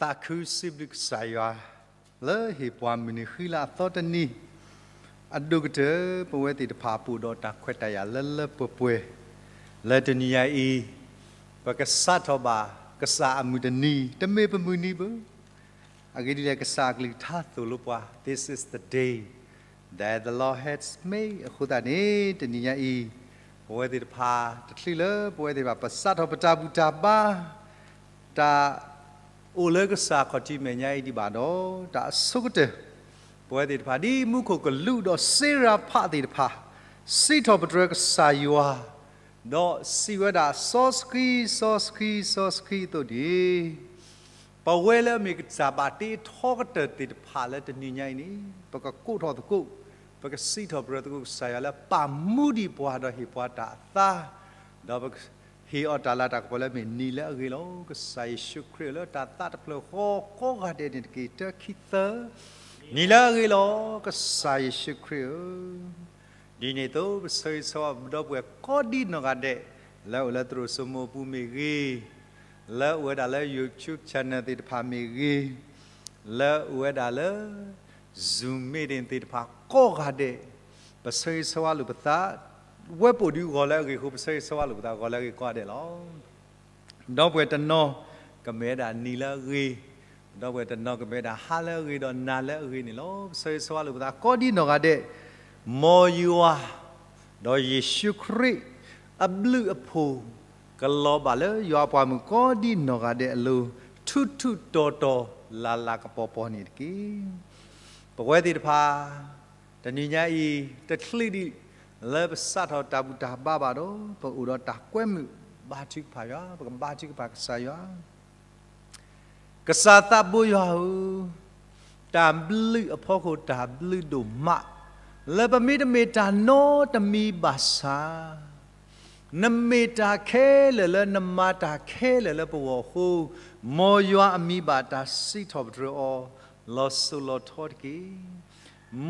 သးခုစံးဘျုးကစၢ်ယွၤ လၢဟ့ၣ်ပှၤမုၢ်နံၤဃံလၤအသီတနံၤ, အဒိၣ်ကတၢၢ် ပဝဲသ့ၣ်တဖၣ်ပအိၣ်ဒီးတၢ်ခွဲးတၢ်ယာ်လၢလၢပှဲၤပှဲၤ, လၢတနံၤညါအံၤ ပကစးထီၣ်ဘၣ်ကစၢ်အမုၢ်တနံၤ, တမ့ၢ်ပမုၢ်နံၤဘၣ်. အဂ့ၢ်ဒ်လဲၣ် ကစၢ်အကလုၢ်ကထါသိၣ်လိပှၤ This is the day that the Lord has made. အဃိသတးန့ၣ် တနံၤညါအံၤ ပဝဲသ့ၣ်တဖၣ် တချုးလၢပဝဲသ့ၣ်တဖၣ် ပစးထီၣ်ပတၢ်ဘူၣ်တၢ်ဘါ တၢ်အိၣ်လၢကစၢ်ခီၣ်ထံးမဲာ်ညါအံၤဒံးဘၣ်ဒီး တၢ်အဆိကတၢၢ် ပဝဲသ့ၣ်တဖၣ် ဒ်မူခိၣ်ကလူးဒီးစ့ရၤဖးသ့ၣ်တဖၣ် စံးထီၣ်ပတြၢၤကစၢ်ယွၤ, ဒီးစံးဝဲဒၣ် စီဆှံ စီဆှံ စီဆှံအသိးန့ၣ် ပဝဲလၢအမ့ၢ်ကစၢ်ဘၣ်တ့ထီကတၢၢ်သ့ၣ်တဖၣ်လၢတနံၤညါအံၤန့ၣ် ပကကိးထီၣ်သကိး, ပကစံးထီၣ်ပတြၢၤသကိးကစၢ်ယွၤလၢပာ်မူဒံးပှၤဒီးဟ့ၣ်ပှၤတၢ်သါ, ဒီးပကဟ့ၣ်အီၤတၢ်လၤတၢ်ကပီၤလၢအမ့ၢ်နံၤလၢအဂ့ၤလီၤ. ကစၢ်ယ့ၣ်ၡူးခရံာ်လၢတၢ်သးတဖျၢၣ်ဃီကိးဂၤဒဲးန့ၣ်တက့ၢ်. တၢ ခံ သၢ, နံၤလၢအဂ့ၤလီၤ ကစၢ်ယ့ၣ်ၡူးခရံာ်ဧၢ. ဒ်န့ၣ်အသိး ပဆၢဂ့ၤဆၢဝါပဒီပုၢ်ဝဲၢ်ကိးဒံနီၢ်ဂၤဒဲး လၢအိၣ်လၢသရိာ်စိမိးပူၤမ့ၢ်ဂ့ၤ, လၢအိၣ်ဝဲဒၣ်လၢ YouTube channel သ့ၣ်တဖၣ်မ့ၢ်ဂ့ၤ, လၢအိၣ်ဝဲဒၣ်လၢ Zoom meeting သ့ၣ်တဖၣ်ကိးဂၤဒဲး, ပဆၢဂ့ၤဆၢဝါလိာ်ပသး, ဝဲပအိၣ်ဒံးဂီၤလၢအဂ့ၤအဃိ ပဆၢဂ့ၤဆၢဝါလိာ်ပသးဂီၤလၢအဂ့ၤကိးဂၤဒဲးလီၤ. ဒီပုၢ်ဝဲၢ်တနီၤ ကမ့ၢ်ဝဲဒၣ်နံၤလၢအဂ့ၤ, ဒီပုၢ်ဝဲၢ်တနီၤကမ့ၢ်ဝဲဒၣ်ဟါလၢအဂ့ၤဒီးနၤလၢအဂ့ၤန့ၣ်လီၤ. ပဆၢဂ့ၤဆၢဝါလိာ်ပသးကိးဒံနီၢ်ဂၤဒဲး, မ်ယွၤ ဒီးယ့ၣ်ၡူးခရံာ် အဘျုးအဖှိၣ် ကလီၤဘၣ်လၢယွၤအပှၤမုၣ်ကိးဒံနီၢ်ဂၤဒဲးအလိၤ ထူးထူးတီၤတီၤ လၤလၤကပီၤပီၤန့ၣ်တက့ၢ်. ပဝဲသ့ၣ်တဖၣ် တနံၤညါအံၤ တချုးဒံး လၢပစးထီၣ်တၢ်ဘူၣ်တၢ်ဘါဘၣ်ဒီး ပအိၣ်ဒီးတၢ်ကွဲမုာ်ဘါထုကဖၣ်ယွၤ, ပကဘါထုကဖၣ်ကစၢ်ယွၤ. ကစၢ်သးဘိယွၤဧၢ, တၢ်ဘျုးအဖီခိၣ်တၢ်ဘျုးဒိၣ်မး, လၢပမ့တမ့ၢ်တၢ်နီတမံၤဘၣ်ဆၣ် နမ့ၢ်တၢ်ခဲလၢာ်လၢနမၤတၢ်ခဲလၢာ်လၢပဂီၢ်အဃိ, မ်ယွၤအမံၤဘၣ်တၢ်စံးထီၣ်ပတြၢၤအီၤ လီၤစိၤလီၤထီတက့ၢ်.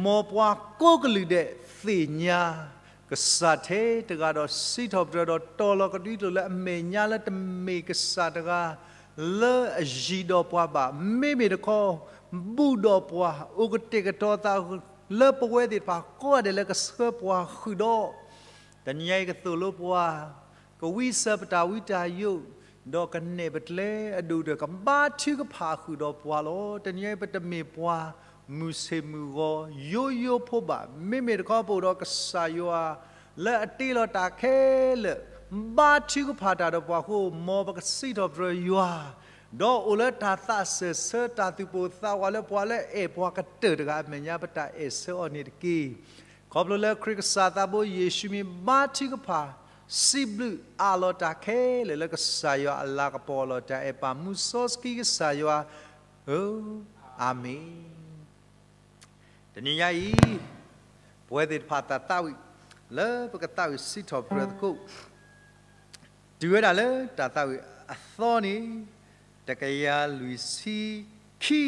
မ်ပှၤကိးကလုာ်ဒဲးသ့ၣ်ညါ ကစၢ်ထဲတဂၤဒီးစံးထီၣ်ပတြၢၤဒီးတီၤလီၤကဒွံကျိာ်လၢအမဲာ်ညါလၢတမ့ၢ်ကစၢ်တဂၤ လၢအယံၤဒီးပှၤဘၣ်, မ့မ့ၢ်တခီ ဘူၣ်ဒီးပှၤ အိၣ်ကတဲာ်ကတီၤသးလၢပဝဲသ့ၣ်တဖၣ်ကိးဂၤဒဲးလၢကဆှၢပှၤဃုာ်ဒီး တနံၤညါအံၤကသိၣ်လိပှၤ, ကဝံစၢၤပတၢ်ဝံတၢ်ယိး, ဒီးကနဲၣ်ပကျဲအဒိၣ်ဒီး ကဘါထုကဖၣ်ဃုာ်ဒီးပှၤလီၤ. တနံၤညါအံၤ ပတမ့ၢ်ပှၤမုၢ်ဆ့ၣ်မုၢ်ဂီၤ ယိယိဖိဘၣ်, မ့မ့ၢ်တခီ ပအိၣ်ဒီးကစၢ်ယွၤ လၢအတ့လီၤတၢ်ခဲလၢာ် ဘါထုကဖၣ်တၢ်ဒီးပှၤအဃိ, မ်ပကစံးထီၣ်ပတြၢၤယွၤ ဒီးအိၣ်လၢတၢ်သးစၢၢ်ဆၢ တၢ်သူၣ်ပိၢ်သးဝးလၢပှၤလၢအဲၣ်ပှၤကတၢၢ်တဂၤအမဲာ်ညါ ပတၢ်အဲၣ်ဆၢအီၤန့ၣ်တက့ၢ်. ခီဖျိလၢခရံာ်ကစၢ်သးဘိယ့ၣ်ၡူးမံၤဘါထုကဖၣ် စံးဘျုးအးလီၤတၢ်ခဲလၢာ်လၢကစၢ်ယွၤအလၤကပီၤလီၤ. တၢ်အဲၣ်ပာ်မူစီဆှံကစၢ်ယွၤဧၢ, အၤမ့ၣ်. တနံၤညါအံၤ ပဝဲသ့ၣ်တဖၣ်တၢ်သးဝံၣ် လၢပကသးဝံၣ်စံးထီၣ်ပတြၢၤသကိး တုၤဝဲဒၣ်လၢတၢ်သးဝံၣ်အသီန့ၣ် တကယၤလွံၢ်ဆံခံ,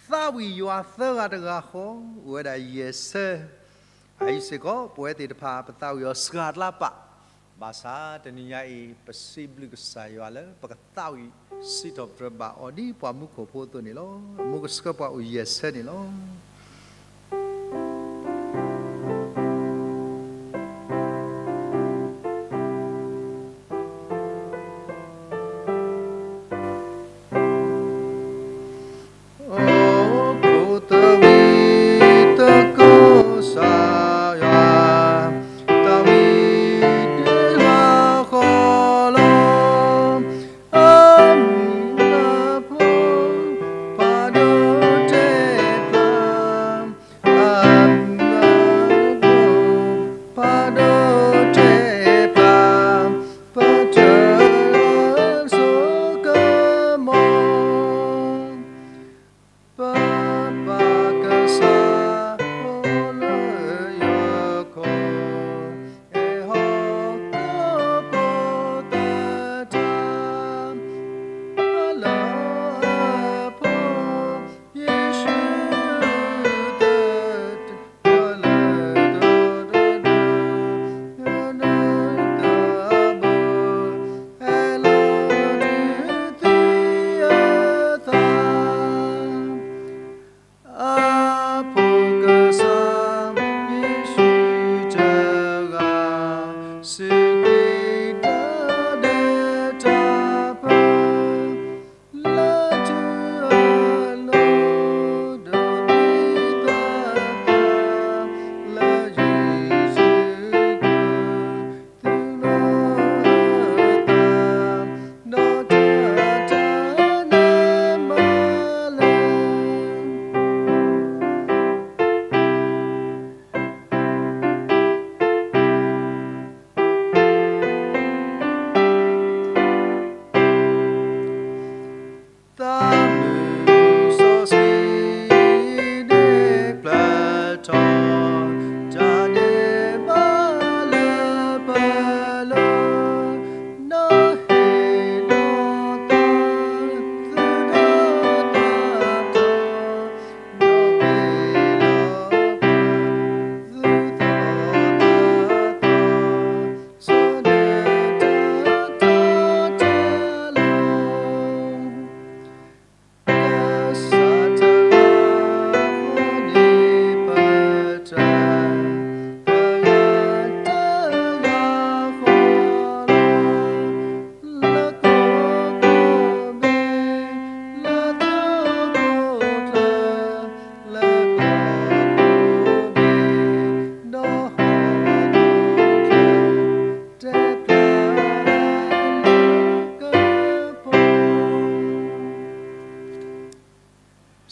သးဝံၣ်ယွၤသၢဂၤတဂၤဃီ, အိၣ်ဝဲဒၣ်ယဲၢ်ဆၢ, အအံၤစ့ၢ်ကီး ပဝဲသ့ၣ်တဖၣ် ပသးဝံၣ်အီၤစှၤကျါပာ်, ဘၣ်ဆၣ်တနံၤညါအံၤ ပစံးဘျုးကစၢ်ယွၤလၢ ပကသးဝံၣ်စံးထီၣ်ပတြၢၤဘၣ်အီၤဒ်ပှၤမူခိၣ်ဖိအသိးန့ၣ်လီၤ. မ်ကဆှၢပှၤအိၣ်ယဲၢ်ဆၢန့ၣ်လီၤ.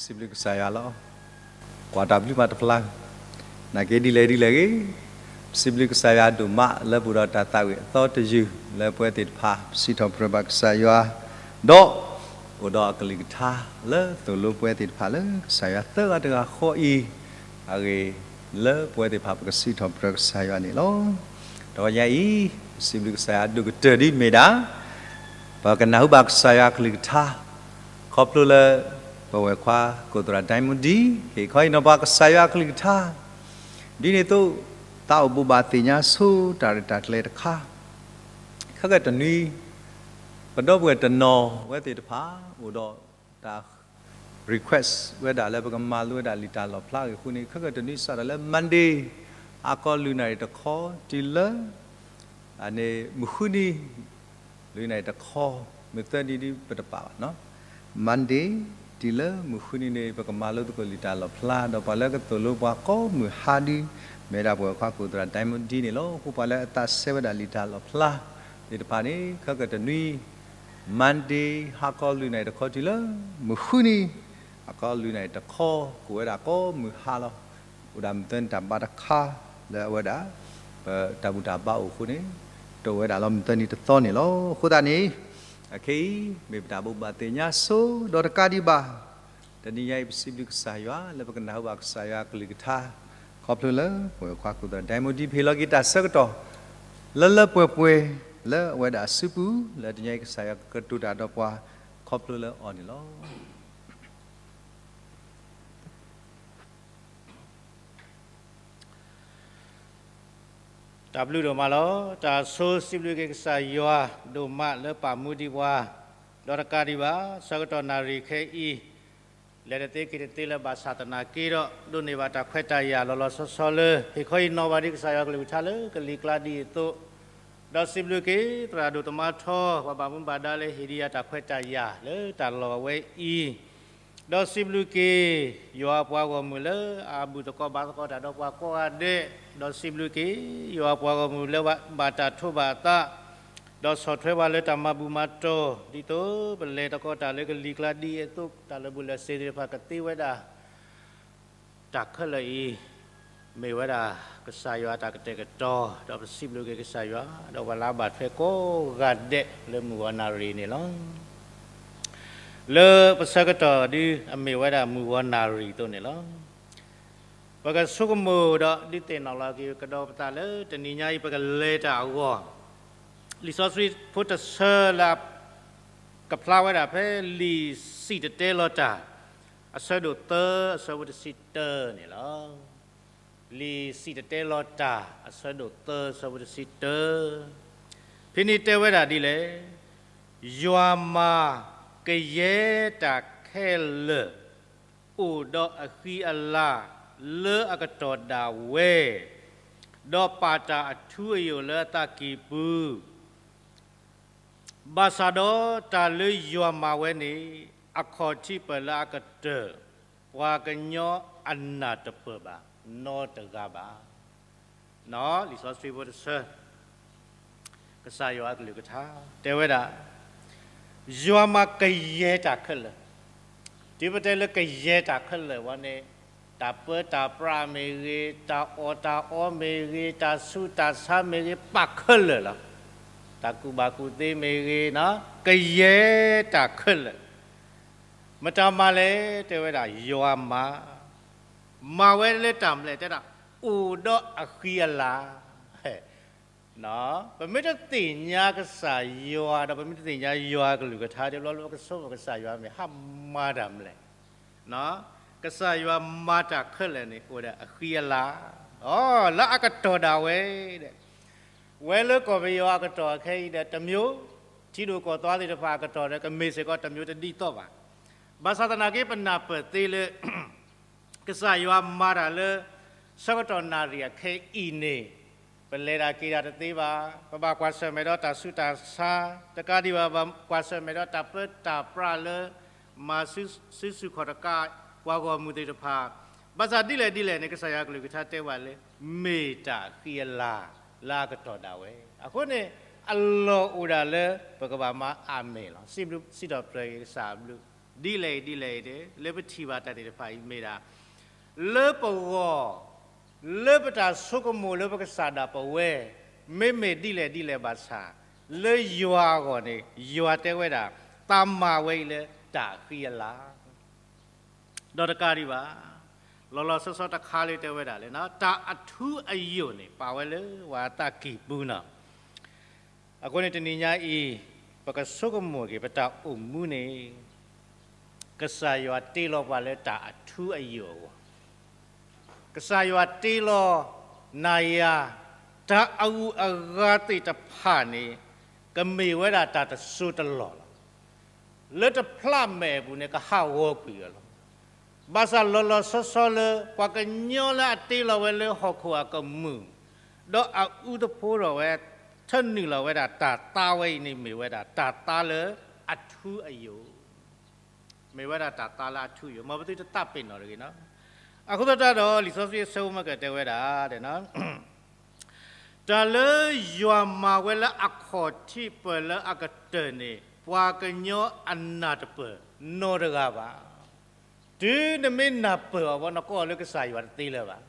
စံးဘျုးကစၢ်ယွၤလီၤ. ကွၢ်တၢ်ဘျုးမးတဖျါ, နာ်က့ဒ်လဲၣ်ဒ်လဲၣ်ဂ့ၤ, ပစံးဘျုးကစၢ်ယွၤဒိၣ်မးလၢပအိၣ်ဒီးတၢ်သးဝံၣ်အသီတယုၢ် လၢပဝဲသ့ၣ်တဖၣ် ပစံးထီၣ်ပတြၢၤဘၣ်ကစၢ်ယွၤ, ဒီး အိၣ်ဒီးအကလုၢ်ကထါလၢသိၣ်လိပဝဲသ့ၣ်တဖၣ်လၢကစၢ်ယွၤသၢဂၤတဂၤဃီအံၤ, အဂ့ၢ်လၢပဝဲသ့ၣ်တဖၣ်ပကစံးထီၣ်ပတြၢၤကစၢ်ယွၤန့ၣ်လီၤ. တဂီၤညါအံၤ ပစံးဘျုးကစၢ်ယွၤဒိၣ်ကတၢၢ်ဒ်မ့ၢ်ဒၣ် ပကနၢ်ဟူဘၣ်ကစၢ်ယွၤအကလုၢ်ကထါ ခီဖျိလၢ ပဝဲၢ်ခွါကိၣ်သရၣ်ဒဲမူဒံ ဟ့ၣ်ခီဟ့ၣ်နီၤပှၤကစၢ်ယွၤအကလုၢ်ကထါ, ဒ်န့ၣ်အသိး သးအိၣ်ဘိးဘၣ်သ့ၣ်ညါဆိတၢ်ရဲၣ်တၢ်ကျဲၤတခါ, ခဲကနွံ ပဒီပုၢ်ဝဲၢ်တနီၤဝဲသ့ၣ်တဖၣ် အိၣ်ဒီးတၢ် request ဝဲဒၣ်လၢပကမၤလိဝဲဒၣ်လံာ်တၢ်လီၣ်ဖျါအဂ့ၢ်အဃိန့ၣ် ခဲကနွံစးထီၣ်လၢ Monday ဟါခီလွံၢ်နၣ်ရံၣ်တခီ တုၤလၢ အန့ၣ် မုၢ်ဃုနံၤ လွံၢ်နၣ်ရံၣ်တခီ, မုၢ်သၢနံၤဒ်ပတပာ်ဘၣ်နီၤ, Monday တုၤလၢမုၢ်ဃုနံၤန့ၣ် ပကမၤလိသကိးလံာ်တၢ်လီၣ်ဖျါ ဒီးပှၤလၢကသိၣ်လိပှၤကိးမုၢ်ဟါဒ် မ့ၢ်ဒၣ်ပဝဲၢ်ခွါကိၣ်သရၣ်ဒဲမူဒံန့ၣ်လီၤ. အဃိပှၤလၢအသးစဲဝဲဒၣ်လံာ်တၢ်လီၣ်ဖျါသ့ၣ်တဖၣ်န့ၣ် ခဲကနွံ Monday ဟါခီလွံၢ်နၣ်ရံၣ်တခီတုၤလၢ မုၢ်ဃုနံၤ ဟါခီလွံၢ်နၣ်ရံၣ်တခီ ကအိၣ်ဝဲဒၣ်ကိးမုၢ်ဟါလီၤ. အိၣ်ဒၣ်မုၢ်သၢနံၤတၢ်ဘါတခါ လၢအဝဲဒၣ် ပတၢ်ဘူၣ်တၢ်ဘါအိၣ်အဃိန့ၣ် တအိၣ်ဝဲဒၣ်လီၤမုၢ်သၢနံၤတသီန့ၣ်လီၤ. အဃိသတးန့ၣ် အခဲအံၤ မ့ၢ်ပတၢ်ဘိးဘၣ်သ့ၣ်ညါဆိ ဒီးတကးဒံးဘၣ် တနံၤညါအံၤ ပစံးဘျုးကစၢ်ယွၤ လၢပကနၢ်ဟူဘၣ်ကစၢ်ယွၤအကလုၢ်ကထါ ခီဖျိလၢပဝဲၢ်ခွါကိၣ်သရၣ်ဒဲမူဒံ ပဟ့ၣ်လီၤက့ၤတၢ်ဆၢကတီၢ် လၢလၢပှဲၤပှဲၤ လၢအဝဲဒၣ်အစုပူၤ လၢတနံၤညါအံၤ ကစၢ်ယွၤကကတိၤတၢ်ဒီးပှၤ ခီဖျိလၢအီၤန့ၣ်လီၤ. တၢ်ဘျုးဒိၣ်မးလီၤ. တၢ်ဆိစံးဘျုးက့ၤကစၢ်ယွၤဒိၣ်မးလၢပာ်မူဒံးပှၤ, ဒီးတကးဒံးဘၣ် ဆၢကတီၢ်နၣ်ရံၣ်ခဲအံၤ လဲၤတသ့က့ၤတသ့လၢၤဘၣ်ဆၣ်သနာ်က့ဒီး ဒိးန့ၢ်ဘၣ်တၢ်ခွဲးတၢ်ယာ်လီၤလီၤဆီဆီလၢ ဟ့ၣ်ခီဟ့ၣ်နီၤဘၣ်ဒံးကစၢ်ယွၤကလုၢ်ကထါလၢကလံၤကျါဒ်အံၤအသိး, ဒီးစံးဘျုးက့ၤသရၣ်ဒိၣ်သမါထီ ပှၤဘၣ်မူဘၣ်ဒါလၢဟ့ၣ်ဒံးယၤတၢ်ခွဲးတၢ်ယာ်လၢတၢ်လီၢ်ဝဲအံၤ ဒီးစံးဘျုးက့ၤ ယွၤအပှၤဂီၢ်မုၢ်လၢအဘူၣ်သကိးဘါသကိးတၢ်ဒီးပှၤကိးဂၤဒဲး, ဒီးစံးဘျုးက့ၤ ယွၤအပှၤဂီၢ်မုၢ်လၢဘၣ်တၢ်ထိးဘၣ်အသး, ဒီးဆီၣ်ထွဲပှၤလၢတၢ်မၤဘူၣ်မၤတီၢ် ဒ်သိးပလဲၤသကိးတၢ်လၢကလံၤကျါဒ်အံၤအသိး တၢ်လၢာ်ဘူၣ်လၢာ်စ့ၤသ့ၣ်တဖၣ်ကသ့ဝဲဒၣ် တၢ်ခဲလၢာ်အံၤ မ့ၢ်ဝဲဒၣ်ကစၢ်ယွၤအတၢ်ကတဲာ်ကတီၤ, ဒီးပစံးဘျုးက့ၤကစၢ်ယွၤ, ဒီးပှၤလၢအဘၣ်ထွဲကိးဂၤဒဲးလၢမုၢ်ဂီၤနၣ်ရံၣ်န့ၣ်လီၤ. လၢပဆၢကတီၢ်ဒု အမ့ၢ်ဝဲဒၣ်မုၢ်ဂီၤနၣ်ရံၣ်အသိးန့ၣ်လီၤ. ပကဆိကမိၣ်ဒီးဒုးသ့ၣ်နီၣ်လီၤက့ၤကဒီးပသးလၢတနံၤညါအံၤ ပကလဲၤတၢ်အဂီၢ်, လံာ်စီဆှံဖိတဆၢလၢ ကဖျါဝဲဒၣ်ဖဲလံာ်စံၣ်တဲၤတဲလီၤတၢ် အဆၢဒိၣ်သၢ အဆၢဖိတဆံတၢန့ၣ်လီၤ. လံာ်စံၣ်တဲၤတဲလီၤတၢ် အဆၢဒိၣ်သၢ အဆၢဖိတဆံတၢ, ဖဲန့ၣ်တဲဝဲဒၣ်ဒ်လဲၣ်, ယွၤမၤကယဲၢ်တၢ်ခဲလၢာ် အိၣ်ဒီးအဃံအလၤလၢအကတီၢ်ဒၣ်ဝဲ, ဒီးပာ်တၢ်အထူအယိာ်လၢအသးကံၢ်ပူၤ ဘၣ်ဆၣ်ဒီးတၢ်လၢယွၤမၤဝဲန့ၣ် အခီၣ်ထံးပၢၢ်လၢအကတၢၢ် ပှၤကညီအနၢ်တပၢၢ်ဘၣ် နီတဂၤဘၣ်. လံာ်စီဆှံဖိတဆၢ ကစၢ်ယွၤအကလုၢ်ကထါ တဲဝဲဒၣ် ယွၤမၤကယဲၢ်တၢ်ခဲလၢာ်, တုၤပတဲလၢကယဲၢ်တၢ်ခဲလၢာ်ဝဲန့ၣ် တၢ်ပၢတၢ်ပြးမ့ၢ်ဂ့ၤ, တၢ်အီၣ်တၢ်အီမ့ၢ်ဂ့ၤ, တၢ်ဆူးတၢ်ဆါမ့ၢ်ဂ့ၤ, ပာ်ခဲလၢာ်လီၤ. တၢ်ကူၣ်ဘၣ်ကူၣ်သ့မ့ၢ်ဂ့ၤ, ကယဲၢ်တၢ်ခဲလၢာ် မတၤမၤလဲၣ်, တဲဝဲဒၣ် ယွၤမၤ, မၤဝဲလၢတၢ်မနုၤလဲၣ်, တဲဒၣ် အိၣ်ဒီးအဃံအလၤ. ပမ့ၢ်တသ့ၣ်ညါကစၢ်ယွၤ ဒီးပမ့ၢ်တသ့ၣ်ညါယွၤအကလုၢ်ကထါ တဘျီလၢပကဆိကမိၣ်ကစၢ်ယွၤမ့ၢ်ဟးမၤတၢ်မနုၤလဲၣ်. ကစၢ်ယွၤမၤတၢ်ခဲလၢာ်န့ၣ် အိၣ်ဒီးအဃံအလၤ, လၢအကတီၢ်ဒၣ်ဝဲ ဝဲလၢကီၢ်ပယီၤအကတီၢ်ခဲအံၤဒီးတမျိုး, ထံဒိၣ်ကီၢ်သီသ့ၣ်တဖၣ်အကတီၢ်ဒီး ကမ့ၢ်စ့ၢ်ကီးတမျိုးတဒ်သိးဘၣ်. ဘၣ်ဆၣ်သနာ်က့ ပနၢ်ပၢၢ်သ့လၢ ကစၢ်ယွၤမၤတၢ်လၢ ဆၢကတီၢ်နၣ်ရံၣ်အခဲအံၤန့ၣ် ပလဲၤတၢ်က့ၤတၢ်တသ့ဘၣ်. ပဘၣ်ကွၢ်ဆၢၣ်မဲာ်ဒီးတၢ်ဆူးတၢ်ဆါ, တကးဒံးဘၣ် ဘၣ်ကွၢ်ဆၢၣ်မဲာ်ဒီးတၢ်ပၢတၢ်ပြးလၢ မၤစုဆူၣ်ခီၣ်တကး ပှၤဂီၢ်မုၢ်သ့ၣ်တဖၣ်, ဘၣ်ဆၣ်ဒ်လဲၣ်ဒ်လဲၣ်န့ၣ် ကစၢ်ယွၤကလုၢ်ကထါတဲဝဲလၢ မ့ၢ်တၢ်ဃံအလၤလၢအကတီၢ်ဒၣ်ဝဲ. အဃိန့ၣ် အလီၢ်အိၣ်ဒၣ်လၢ ပကဘၣ်မၤအၤမ့ၣ်လီၤ. စံးထီၣ်ပတြၢၤက့ၤကစၢ်အဘျုး ဒ်လဲၣ်အံၤဒ်လဲၣ်အံၤ လၢပထံၣ်ဘၣ်တၢ်သ့ၣ်တဖၣ်အံၤမ့ၢ်ဒၣ် လၢပဂီၢ် လၢပတၢ်ဆိကမိၣ်လၢပကစၢ်ဒၣ်ပဝဲ မ့မ့ၢ်ဒ်လဲၣ်ဒ်လဲၣ်ဘၣ်ဆၣ် လၢယွၤအဂီၢ်န့ၣ် ယွၤတဲဝဲဒၣ် သးမၤဝဲအံၤလၢတၢ်ဃံအလၤ ဒီးတကးဒံးဘၣ် လီၤလီၤဆီဆီတခါလၢတဲဝဲဒၣ်လၢ တၢ်အထူအယိာ်န့ၣ် ပာ်ဝဲလၢပှၤအသးကံၢ်ပူၤနီၤ. အဃိန့ၣ်တနံၤညါအံၤ ပကဆိကမိၣ်က့ၤ ပတၢ်အိၣ်မူန့ၣ် ကစၢ်ယွၤတ့လီၤပှၤလၢတၢ်အထူအယိာ်အဂီၢ် ကစၢ်ယွၤတ့လီၤနၤယၤ တၢ်အဂုၤအဂၤသ့ၣ်တဖၣ်န့ၣ် ကမ့ၢ်ဝဲဒၣ်တၢ်တစိၢ်တလီၢ်လီၤ. လၢတဖျးမဲာ်အပူၤန့ၣ် ကဟးဂီၤကွံာ်အီၤလီၤ. ဘၣ်ဆၣ်လီၤလီၤဆီဆီလၢ ပှၤကညီလၢအတ့လီၤဝဲလၢဟီၣ်ခိၣ်အကမူၣ် ဒီးအအူသဖိထီၣ်ဝဲ ထၢနုာ်လီၤဝဲဒၣ်တၢ်သါဝဲအံၤန့ၣ် မ့ၢ်ဝဲဒၣ်တၢ်သါလၢအထူအယိာ် မ့ၢ်ဝဲဒၣ်တၢ်သါလၢအထူအယိာ် မ်ပသုတသးပ့ၤနီၣ်တဂ့ၤနီၤ. အဃိသတးဒီး လံာ်စီဆှံအဆၢဖိမ့ၢ်ကတဲဝဲဒၣ် တၢ်လၢယွၤမၤဝဲလၢအခီၣ်ထံးပၢၢ်လၢအကတၢၢ်န့ၣ် ပှၤကညီအနၢ်တပၢၢ်နီတဂၤဘၣ်. တုၤနမ့ၢ်နၢ်ပၢၢ်အီၤဘၣ် နကိးအီၤလၢကစၢ်ယွၤတသ့လၢၤဘၣ်.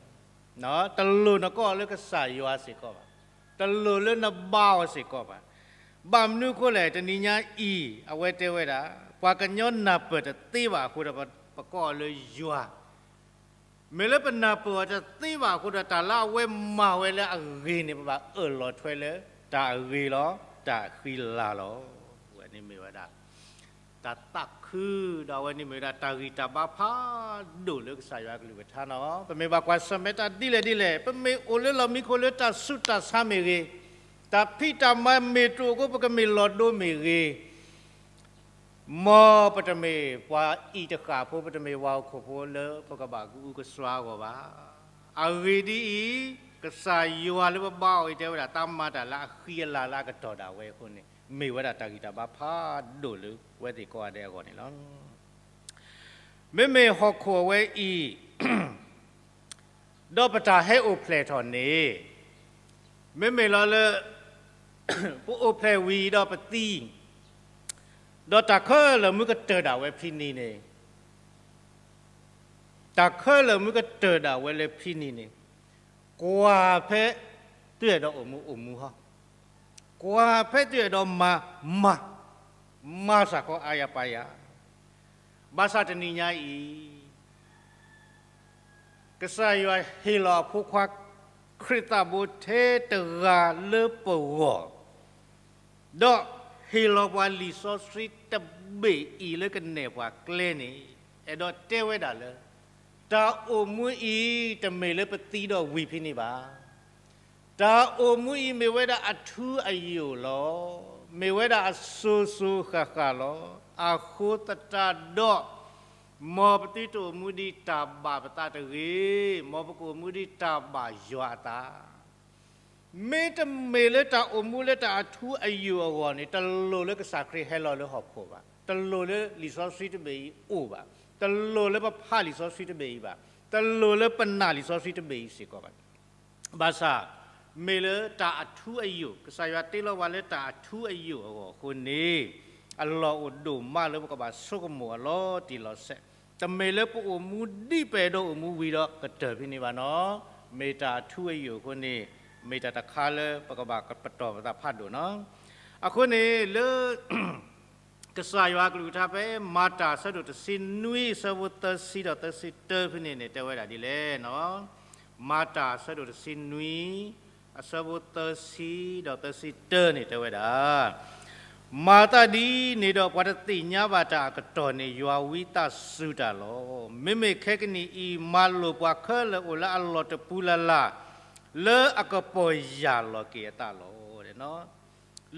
တလိၣ်နကိးအီၤလၢကစၢ်ယွၤစ့ၢ်ကီးဘၣ်. တလိၣ်လၢနဘါအီၤစ့ၢ်ကီးဘၣ်. ဘၣ်မနုၤအဃိလဲၣ် တနံၤညါအံၤ အဝဲတဲဝဲဒၣ် ပှၤကညီနၢ်ပၢၢ်တသ့ဘၣ်အဃိဒီး ပကိးအီၤလၢယွၤ မ့ၢ်လၢပနၢ်ပၢၢ်အီၤတသ့ဘၣ်အဃိဒီး တၢ်လၢအဝဲမၤဝဲလၢအဂ့ၤန့ၣ် ပဘၣ်အၢၣ်လီၤထွဲလၢတၢ်အဂ့ၤလီၤ, တၢ်ဃံလၤလီၤ. အဝဲန့ၣ်မ့ၢ်ဝဲဒၣ် တၢ်သးခု ဒီးအဝဲန့ၣ်မ့ၢ်ဝဲဒၣ်တၢ်ဂံၢ်တၢ်ဘါဖးဒိၣ်လၢကစၢ်ယွၤအကလုၢ်ကထါနီၤ. ပမ့ၢ်ဘၣ်ကွၢ်ဆၢၣ်မဲာ်တၢ်ဒ်လဲၣ်ဒ်လဲၣ်, ပမ့ၢ်အိၣ်လၢလီၢ်မံခိၣ်လၢတၢ်ဆူးတၢ်ဆါမ့ၢ်ဂ့ၤ, တၢ်ဖံးတၢ်မၤမ့ၢ်တအိၣ်အဃိ ပကမ့ၢ်လီၤဒိမ့ၢ်ဂ့ၤ, မ်ပတမ့ၢ်ပှၤအံၤတဃၣ်ဖိ, ပတမ့ၢ်ပှၤဟီၣ်ခိၣ်ဖိလၢပကဘၣ်ကအုကစွါအဂီၢ်ဘၣ်. အဂ့ၢ်ဒ်အံၤ, ကစၢ်ယွၤလၢပဘါအီၤအံၤတဲဝဲဒၣ် တၢ်မၤတၢ်လၢအဃံအလၤလၢအကတီၢ်ဒၣ်ဝဲအဃိန့ၣ် မ့ၢ်ဝဲဒၣ်တၢ်ဂံၢ်တၢ်ဘါဖးဒိၣ်လၢပဝဲသ့ၣ်ကိးဂၤဒဲးအဂီၢ်န့ၣ်လီၤ. မ့မ့ၢ်ဟီၣ်ခိၣ်အဝဲအံၤ ဒီးပတၢ်ဟဲအိၣ်ဖျဲၣ်ထီၣ်န့ၣ် မ့မ့ၢ်လီၤလၢ ပအိၣ်ဖျဲၣ်ဝံၤဒီးပသံ, ဒီးတၢ်ခဲလၢာ်မ့ၢ်ကတၢၢ်ဒၣ်ဝဲဖဲန့ၣ်န့ၣ်, တၢ်ခဲလၢာ်မ့ၢ်ကတၢၢ်ဒၣ်ဝဲလၢဖဲန့ၣ်န့ၣ်, ကွၢ်ဖဲသုအဲၣ်ဒိးအိၣ်မူအိၣ်မူဟီ, ကွၢ်ဖဲသုအဲၣ်ဒိးမၤမၤ, မၤစ့ၢ်ကီးအါယၤပာ်ယၤ, ဘၣ်ဆၣ်တနံၤညါအံၤ ကစၢ်ယွၤဟ့ၣ်လီၤအဖိခွါ ခရံာ်သးဘိထဲတဂၤလၢပဂီၢ်, ဒီးဟ့ၣ်လီၤပှၤလံာ်စီဆှံတဘ့ၣ်အံၤလၢကနဲၣ်ပှၤကျဲန့ၣ်, အဲၣ်ဒိးတဲဝဲဒၣ်လၢ တၢ်အိၣ်မူအံၤတမ့ၢ်လၢပသံဒီးဝံၤဖဲန့ၣ်ဘၣ်. တၢ်အိၣ်မူအံၤမ့ၢ်ဝဲဒၣ်အထူအယိာ်လီၤ. မ့ၢ်ဝဲဒၣ်အစိၤစိၤဃၣ်ဃၣ်လီၤ. အဃိသတးဒီး မ်ပသုတအိၣ်မူဒ်တၢ်ဘၣ်ပသးတဂ့ၤ, မ်ပကအိၣ်မူဒ်တၢ်ဘၣ်ယွၤအသး မ့တမ့ၢ်လၢတၢ်အိၣ်မူလၢတၢ်အထူအယိာ်အဂီၢ်န့ၣ် တလိၣ်လၢကစၢ်ခရံာ်ဟဲလီၤလၢဟီၣ်ခိၣ်ဘၣ်. တလိၣ်လၢလံာ်စီဆှံတဘ့ၣ်အံၤအိၣ်ဘၣ်. တလိၣ်လၢပဖးလံာ်စီဆှံတဘ့ၣ်အံၤဘၣ်. တလိၣ်လၢပနာ်လံာ်စီဆှံတဘ့ၣ်အံၤစ့ၢ်ကီးဘၣ်. ဘၣ်ဆၣ် မ့ၢ်လၢတၢ်အထူအယိာ်, ကစၢ်ယွၤတ့လီၤပှၤလၢတၢ်အထူအယိာ်အဂီၢ်အဃိန့ၣ်, အလီၢ်အိၣ်ဒိၣ်မးလၢပကဘၣ်ဆိကမိၣ်အလီၤတံၢ်လီၤဆဲး, တမ့ၢ်လၢပအိၣ်မူဒ်ပအဲၣ်ဒိးအိၣ်မူဝံၤဒီးကတၢၢ်ဖဲန့ၣ်ဘၣ်နီၤ. မ့ၢ်တၢ်အထူအယိာ်အဃိန့ၣ်, မ့ၢ်တၢ်တခါလၢပကဘၣ်ပတီၢ်ပသးဖးဒိၣ်နီၤ. အဃိန့ၣ်လၢ ကစၢ်ယွၤအကလုၢ်ကထါဖဲ မၤတၢ်အဆၢဒိၣ်တဆံနွံ အဆၢဖိသၢဆံဒီးသၢဆံတၢဖဲန့ၣ်န့ၣ် တဲဝဲဒၣ်ဒ်လဲၣ်နီၤ. မၤတၢ်အဆၢဒိၣ်တဆံနွံ အဆၢဖိသၢဆံဒီးသၢဆံတၢန့ၣ် တဲဝဲဒၣ် မၤသးဒ်န့ၣ်ဒီး ပှၤတသ့ၣ်ညါဘၣ်တၢ်အကတီၢ်န့ၣ် ယွၤဝံသးစူၤတၢ်လီၤ. မ့မ့ၢ်ခဲကနံၣ်အံၤ မၤလိာ်ပှၤခဲလၢာ်အိၣ်လၢအလီၢ်တပူၤလၢ်လၢ် လၢအကပီၢ်ယၢ်လီၤက့ၤအသးလီၤ.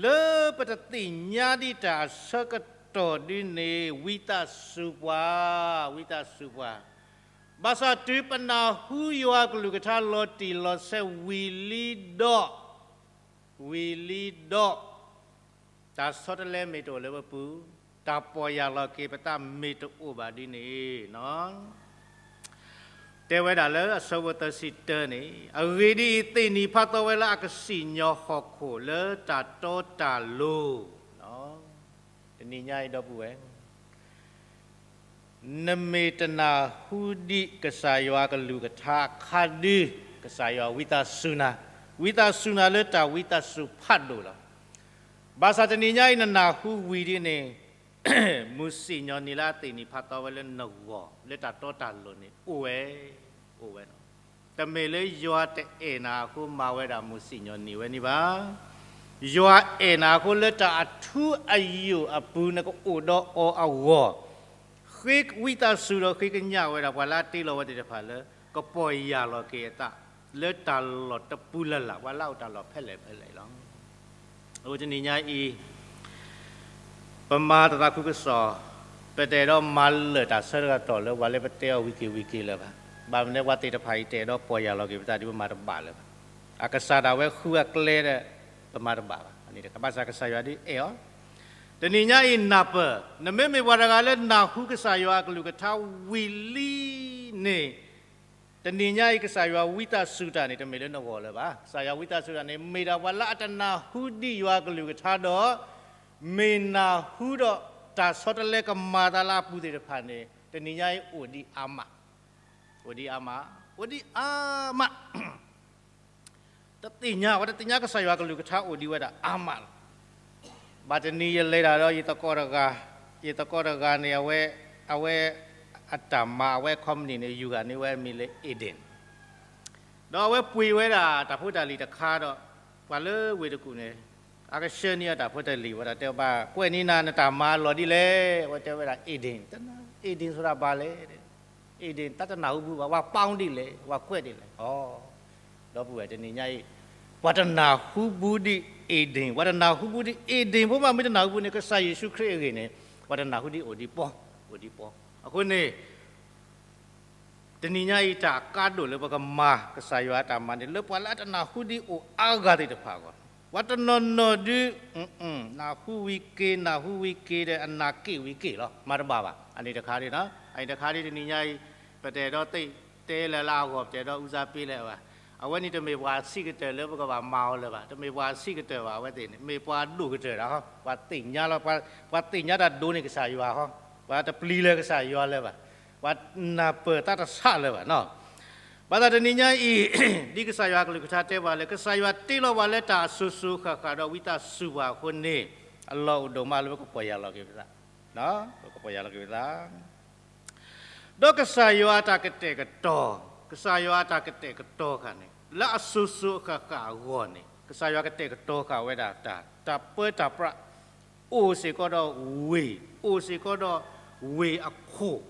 လၢပတသ့ၣ်ညါဒံးတၢ်အဆၢကတီၢ်ဒ်န့ၣ် ဝံသးစူၤပှၤ, ဝံသးစူၤပှၤ, ဘၣ်ဆၣ်တုၤပနၢ်ဟူယွၤကလုၢ်ကထါလီၤတံၢ်လီၤဆဲးဝံၤလံဒီး, ဝံၤလံဒီး, တၢ်ဆီတလဲမ့ၢ်တအိၣ်လၢပပူၤ, တၢ်ပီၢ်ယၢ်လီၤက့ၤပသးမ့ၢ်တအိၣ်ဘၣ်ဒ်န့ၣ်နီၤ တဲဝဲဒၣ်လၢအဆၢဖိသၢဆံတၢန့ၣ်, အဂ့ၢ်ဒ်အံၤ, သ့ၣ်နံၤဖးသီဝဲလၢအကစံၣ်ညီၣ်ဟီၣ်ခိၣ်လၢတၢ်တီတၢ်လိၤ, တနံၤညါအံၤဒီပုၢ်ဝဲၢ်, နမ့ၢ်တနၢ်ဟူဒံးကစၢ်ယွၤကလုၢ်ကထါအခါဒု, ကစၢ်ယွၤဝံသးစူၤနၤ, ဝံသးစူၤနၤလၢတၢ်ဝံသးစူၤဖးဒိၣ်လီၤ. ဘၣ်ဆၣ်တနံၤညါအံၤ နနၢ်ဟူဝံၤဒ်န့ၣ်, မုၢ်စံၣ်ညီၣ်နံၤလၢအသ့ၣ်နံၣ်ဖးသီဝဲလၢနဂီၢ် လၢတၢ်တီတၢ်လိၤန့ၣ် အိၣ်ဝဲ, အိၣ်ဝဲလီၤ. တမ့ၢ်လၢယွၤတအဲၣ်နၤအဃိ မၤဝဲဒၣ်မုၢ်စံၣ်ညီၣ်နံၤဝဲန့ၣ်ဘၣ်. ယွၤအဲၣ်နၤအဃိ လၢတၢ်အထူအယိာ်အပူၤ နကအိၣ်ဒီးအီၤအဂီၢ်, ဃ့ဝံသးစူၤဒီးဃ့ကညးဝဲဒၣ် ပှၤလၢအတ့လီၤဝဲသ့ၣ်တဖၣ်လၢ ကပီၢ်ယၢ်လီၤက့ၤအသး လၢတၢ်လီၢ်တပူၤလၢ်လၢ် ပှၤလၢအအိၣ်တၢ်လီၢ်ဖဲလဲၣ်ဖဲလဲၣ်လီၤ. အဃိတနံၤညါအံၤ ပမၤတၢ်သးခုကစီၣ်, ပတအဲၣ်ဒိးမၤလၢာ်တၢ်ဆၢကတီၢ်လၢပှၤလၢပတဲအီၤဝံၤက့ၤဝံၤက့ၤလၢၤဘၣ်. ဘၣ်မနုၤပှၤသ့ၣ်တဖၣ်အံၤ တအဲၣ်ဒိးပီၢ်ယၢ်လီၤက့ၤပသးဒီး ပမၤတဘၣ်လၢၤဘၣ်. အကစၢ်ဒၣ်ဝဲဃုအကျဲဒီး ပမၤတဘၣ်ဘၣ်. ဘၣ်ဆၣ်ကစၢ်ယွၤဒုးအဲၣ်အီၤ, တနံၤညါအံၤနၢ်ပၢၢ်, နမ့မ့ၢ်ပှၤတဂၤလၢနၢ်ဟူကစၢ်ယွၤအကလုၢ်ကထါဝံၤလံန့ၣ်, တနံၤညါအံၤ ကစၢ်ယွၤဝံသးစူၤတၢ်န့ၣ် တမ့ၢ်လၢနဂီၢ်လၢၤဘၣ်. ကစၢ်ယွၤဝံသးစူၤတၢ်န့ၣ် မ့ၢ်ဒၣ်ပှၤလၢအတနၢ်ဟူဒံးယွၤကလုၢ်ကထါဒီး မ့ၢ်နၢ်ဟူဒီးတၢ်ဆီတလဲကမၤအသးလၢအပူၤသ့ၣ်တဖၣ်န့ၣ် တနံၤညါအံၤအိၣ်ဒံးအါမး, အိၣ်ဒံးအါမး, အိၣ်ဒံးအါမး. တသ့ၣ်ညါ, ပှၤတသ့ၣ်ညါကစၢ်ယွၤကလုၢ်ကထါအိၣ်ဒံးဝဲဒၣ်အါမးလီၤ. ဘၣ်တနံၤယလဲၤတၢ်ဒီးယသကိးတဂၤ, ယသကိးတဂၤန့ၣ် အဝဲ, အဝဲအတၢ်မၤ အဝဲ company န့ၣ် ယူၤဂၤန့ၢ်ဝဲအမံၤလၢ Eden ဒီးအဝဲပှ့ၤဝဲဒၣ်တၢ်ဖိတၢ်လံၤတခါဒီး ပှၤလၢဝ့ၢ်တကူၣ်န့ၣ် အကဆှၢန့ၢ်အတၢ်ဖိတၢ်လံၤဝဲဒၣ် တဲဘၣ်ကွဲးန့ၢ်နၤ နတၢ်မၤအလီၢ်ဒ်လဲၣ်. အဝဲတဲဝဲဒၣ် Eden, Eden ဆိုတာဘာလဲ, Eden တၢ်တနၢ်ဟူဘၣ်, ပှၤပာ်ဒ်လဲၣ်, ပှၤကွဲးဒ်လဲၣ်. ဒီပုၢ်ဝဲၢ်တနံၤညါအံၤ ပှၤတနၢ်ဟူဘူးဒံး Eden, ပှၤတနၢ်ဟူဘူးဒံး Eden ဖိမး မ့ၢ်တနၢ်ဟူဘူးန့ၣ် ကစၢ်ယ့ၣ်ၡူးခရံာ်အဂ့ၢ်န့ၣ် ပှၤတနၢ်ဟူဒံးအိၣ်ဒံးပီ, အိၣ်ဒံးပီ. အဃိန့ၣ် တနံၤညါအံၤ တၢ်အကါဒိၣ်လၢပကမၤကစၢ်ယွၤအတၢ်မၤန့ၣ် လၢပှၤလၢအတနၢ်ဟူဒံးအိၣ်အါဂၤသ့ၣ်တဖၣ်အဂီၢ်, ပှၤတနီၤနီၤဒုး နၢ်ဟူဝံၤက့ၤ နၢ်ဟူဝံၤက့ၤဒီး အနၢ်က့ၣ်ဝံၤက့ၣ်လီၤ, မၤတဘၣ်ဘၣ်. အန့ၣ်တခါဒ်, အန့ၣ်တခါဒ် တနံၤညါအံၤ ပတအဲၣ်ဒိးတဲလၢၤလၢအဂီၢ် ပတအဲၣ်ဒိးတဲလၢၤလၢအဂီၢ်ဘၣ်. အဝဲန့ၣ်တမ့ၢ်ပှၤအဆံးကတၢၢ်လၢပကဘၣ်မၤအီၤလၢၤဘၣ်, တမ့ၢ်ပှၤအဆံးကတၢၢ်ဘၣ်. အဝဲသ့ၣ်န့ၣ် မ့ၢ်ပှၤဒိၣ်ကတၢၢ်တၢ်ဟီ, ပှၤသ့ၣ်ညါလီၤ, ပှၤသ့ၣ်ညါတၢ်ဒိးန့ၢ်ကစၢ်ယွၤဟီ, ပှၤတပျံၤလၢၤကစၢ်ယွၤလၢၤဘၣ်, ပှၤနၢ်ပၢၢ်သးတဆးလၢၤဘၣ်နီၤ. ဘၣ်ဆၣ်တနံၤညါအံၤ ဒ်ကစၢ်ယွၤကလုၢ်ကထါတဲပှၤလၢ ကစၢ်ယွၤတ့လီၤပှၤလၢတၢ်အစိၤစိၤအဃၣ်ဃၣ်ဒီး ဝံသးစူၤပှၤအဃိန့ၣ်, အလီၢ်အိၣ်ဒိၣ်မးလၢပကပီၢ်ယၢ်လီၤက့ၤပသး, ပကပီၢ်ယၢ်လီၤက့ၤပသး ဒီးကစၢ်ယွၤအတၢ်ကတဲာ်ကတီၤ, ကစၢ်ယွၤအတၢ်ကတဲာ်ကတီၤဃာ်န့ၣ် လၢအစိၤစိၤအဃၣ်ဃၣ်အဂီၢ်န့ၣ် ကစၢ်ယွၤကတဲာ်ကတီၤဃာ်ဝဲဒၣ်တၢ်, တၢ်ပၢတၢ်ပြး, အိၣ်စ့ၢ်ကီးဒီးဝ့ၢ်, အိၣ်စ့ၢ်ကီးဒီးဝ့ၢ်အခိၣ်,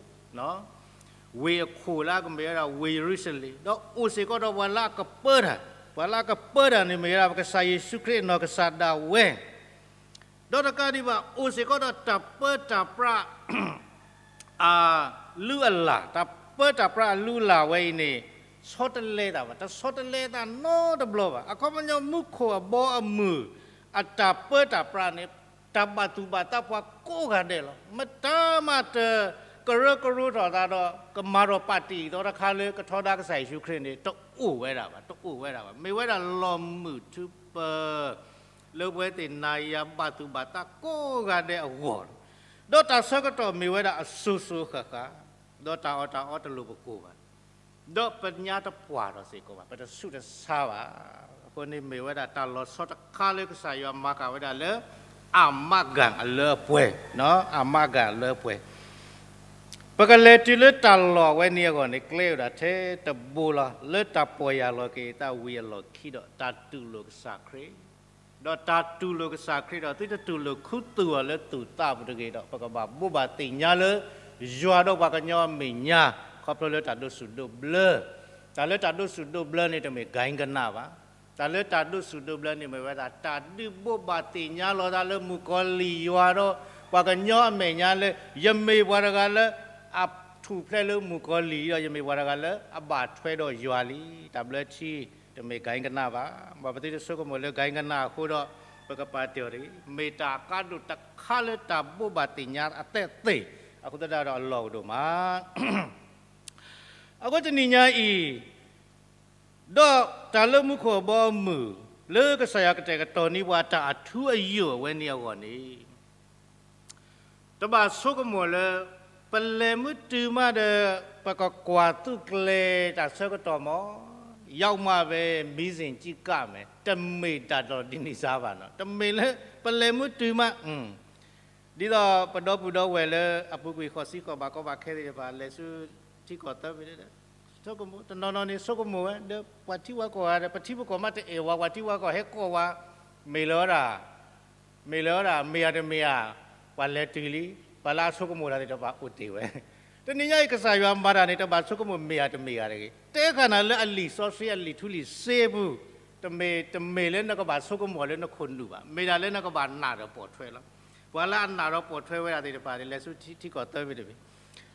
ဝ့ၢ်အခိၣ်လၢအကမ့ၢ်ဝဲဒၣ်ဝ့ၢ်ယရူၤၡလ့ၣ်, ဒီးအိၣ်စ့ၢ်ကီးဒီးပှၤလၢအကပၢတၢ်, ပှၤလၢအကပၢတၢ်န့ၣ်မ့ၢ်ဝဲဒၣ် ပကစၢ်ယ့ၣ်ၡူးခရံာ်အနီၢ်ကစၢ်ဒၣ်ဝဲ ဒီးတကးဒံးဘၣ် အိၣ်စ့ၢ်ကီးဒီးတၢ်ပၢတၢ်ပြး အလုၢ်အလၢ်, တၢ်ပၢတၢ်ပြးအလုၢ်အလၢ်ဝဲအံၤန့ၣ် ဆီတလဲသးဘၣ်, တဆီတလဲသးနီတဘျီဘၣ်. အခီပညီမူခိၣ်အဘီအမုၢ် အတၢ်ပၢတၢ်ပြးန့ၣ် တၢ်ဘၣ်သူၣ်ဘၣ်သးပှၤကိးဂၤဒဲးလီၤ. မတၤမးတကရၢကရိထီၣ်သးဒီး ကမၤထီၣ်ပာ်တ့ၢ်အသီတခါလၢကထီဒါကစၢ်ယ့ၣ်ၡူးခရံာ်န့ၣ် တအိၣ်ဝဲဒၣ်ဘၣ်, တအိၣ်ဝဲဒၣ်ဘၣ်. မ့ၢ်ဝဲဒၣ်လီၢ်မုာ်ထူပၢၤ လၢပဝဲသ့ၣ်နၤယၤဘၣ်သူၣ်ဘၣ်သးကိးဂၤဒဲးအဂီၢ်, ဒီးတၢ်ဆၢကတီၢ်မ့ၢ်ဝဲဒၣ်အစိၤစိၤအဃၣ်ဃၣ်, ဒီးတၢ်အီၣ်တၢ်အီတလိၣ်ပကိၢ်ဘၣ်, ဒီးပညါတပှၢ်ထီၣ်စ့ၢ်ကီးဘၣ်, ပတဆူးတဆါဘၣ်. အဃိန့ၣ်မ့ၢ်ဝဲဒၣ်တၢ်လီၤဆီတခါလၢကစၢ်ယွၤမၤဃာ်ဝဲဒၣ်လၢ အမးဂၤအလၢအပှဲၤ, အမးဂၤအလၢအပှဲၤ ပကလဲၤတုၤလၢတၢ်လီၢ်ဝဲန့ၣ်အဂီၢ်န့ၣ် ကျဲအိၣ်ဒၣ်ထဲတဘိလီၤ. လၢတၢ်ပီၢ်ယၢ်လီၤက့ၤသးဝံၤအလီၢ်ခံဒီး တၢ်တူၢ်လိာ်ကစၢ်ခရံာ်, ဒီးတၢ်တူၢ်လိာ်ကစၢ်ခရံာ်ဒီး သုတတူၢ်လိာ်ခူသူၣ်အီၤလၢသူၣ်သးပူၤတဂ့ၤဒီး ပကဘၣ်ဘိးဘၣ်သ့ၣ်ညါလၢ ယွၤဒီးပှၤကညီအမဲာ်ညါ ခီဖျိလၢတၢ်ဒိးဆူၣ်ဒိးဘျၢ, တၢ်လၢတၢ်ဒိးဆူၣ်ဒိးဘျၢန့ၣ် တမ့ၢ်ကၤကနၣ်ဘၣ်. တၢ်လၢတၢ်ဒိးဆူၣ်ဒိးဘျၢန့ၣ်မ့ၢ်ဝဲဒၣ် တၢ်ဒုးဘိးဘၣ်သ့ၣ်ညါလီၤသးလၢမုၣ်ကီၤလံၢ်ယွၤဒီး ပှၤကညီအမဲာ်ညါလၢ ယမ့ၢ်ပှၤတဂၤလၢ အထူၣ်ဖျဲးလၢမုၣ်ကီၤလံၢ်ဒီး ယမ့ၢ်ပှၤတဂၤလၢ အဘၣ်ထွဲဒီးယွၤလံ. တၢ်ဘျၢထံ တမ့ၢ်ကၤကနၣ်ဘၣ်. မ်ပသုတဆိကမိၣ်လၢကၤကနၣ်အဃိဒီး ပကပာ်တ့ၢ်အီၤတဂ့ၤ. မ့ၢ်တၢ်အကါဒိၣ်တခါလၢတၢ်ဘိးဘၣ်သ့ၣ်ညါအသဲသ့ၣ် အဃိသတးဒီးအလီၢ်အိၣ်ဒိၣ်မး အဃိတနံၤညါအံၤ ဒီးတၢ်လၢမူခိၣ်အဘီအမုၢ် လၢကစၢ်ယွၤကတဲာ်ကတီၤန့ၢ်ပှၤတၢ်အထူအယိာ်အဝဲန့ၣ်အဂီၢ်န့ၣ် တဘၣ်ဆိကမိၣ်လၢ ပလဲၤမုၢ်တုၤမးဒီး ပကကွၢ်သူၣ်ကျဲၤတၢ်ဆၢကတီၢ်မး, ရောက်မှပဲ မီးစင်ကြည့်ကမယ်, တမ့ၢ်တၢ်ဒိးဒ်န့ၣ်စါဘၣ်နီၤ, တမ့ၢ်လၢ ပလဲၤမုၢ်တုၤမး ဒ်သိးပဒီပုၢ်ဒီဝဲၢ်လၢအပူၤကွံာ်ဃီၤဆံဃီၤဘးကီဘးခဲသ့ၣ်တဖၣ် လဲၤဆူထံကီၢ်သၢဘ့ၣ်ဒီး ဆိကမိၣ် တနီၤနီၤန့ၣ် ဆိကမိၣ်ဝဲ ဒီးပှၤထံပှၤကီၢ်ဂၤဒီး ပထံပကီၢ်မးတအဲၣ်ဝဲ ပှၤထံပှၤကီၢ်ဟဲကိးဝဲ မ့ၢ်လၢဝဲဒၣ် မ့ၢ်လၢဝဲဒၣ် မ့ၢ်ဧါတမ့ၢ်ဧါ, ပှၤလဲၤတုၤလံ, ပှၤလၢအဆိကမိၣ်တၢ်သ့ၣ်တဖၣ်အိၣ်တ့ၢ်ဝဲ. တနံၤညါအံၤ ကစၢ်ယွၤမၤတၢ်န့ၣ် တဘၣ်ဆိကမိၣ်မ့ၢ်ဧါတမ့ၢ်ဧါတဂ့ၤ. တဲဃာ်နၤလၢအလံာ်စီဆှံအလံာ်ထူလံာ်စ့အပူၤ, တမ့ၢ် တမ့ၢ်လၢနကဘၣ်ဆိကမိၣ်လၢနခိၣ်နူာ်ဘၣ်. မ့ၢ်ဒၣ်လၢနကဘၣ်နာ်ဒီးပိာ်ထွဲလီၤ. ပှၤလၢအနာ်ဒီးပိာ်ထွဲဝဲဒၣ်သ့ၣ်တဖၣ်န့ၣ် လဲၤဆူထံကီၢ်သၢဘ့ၣ်တဘ့ၣ် ဒီး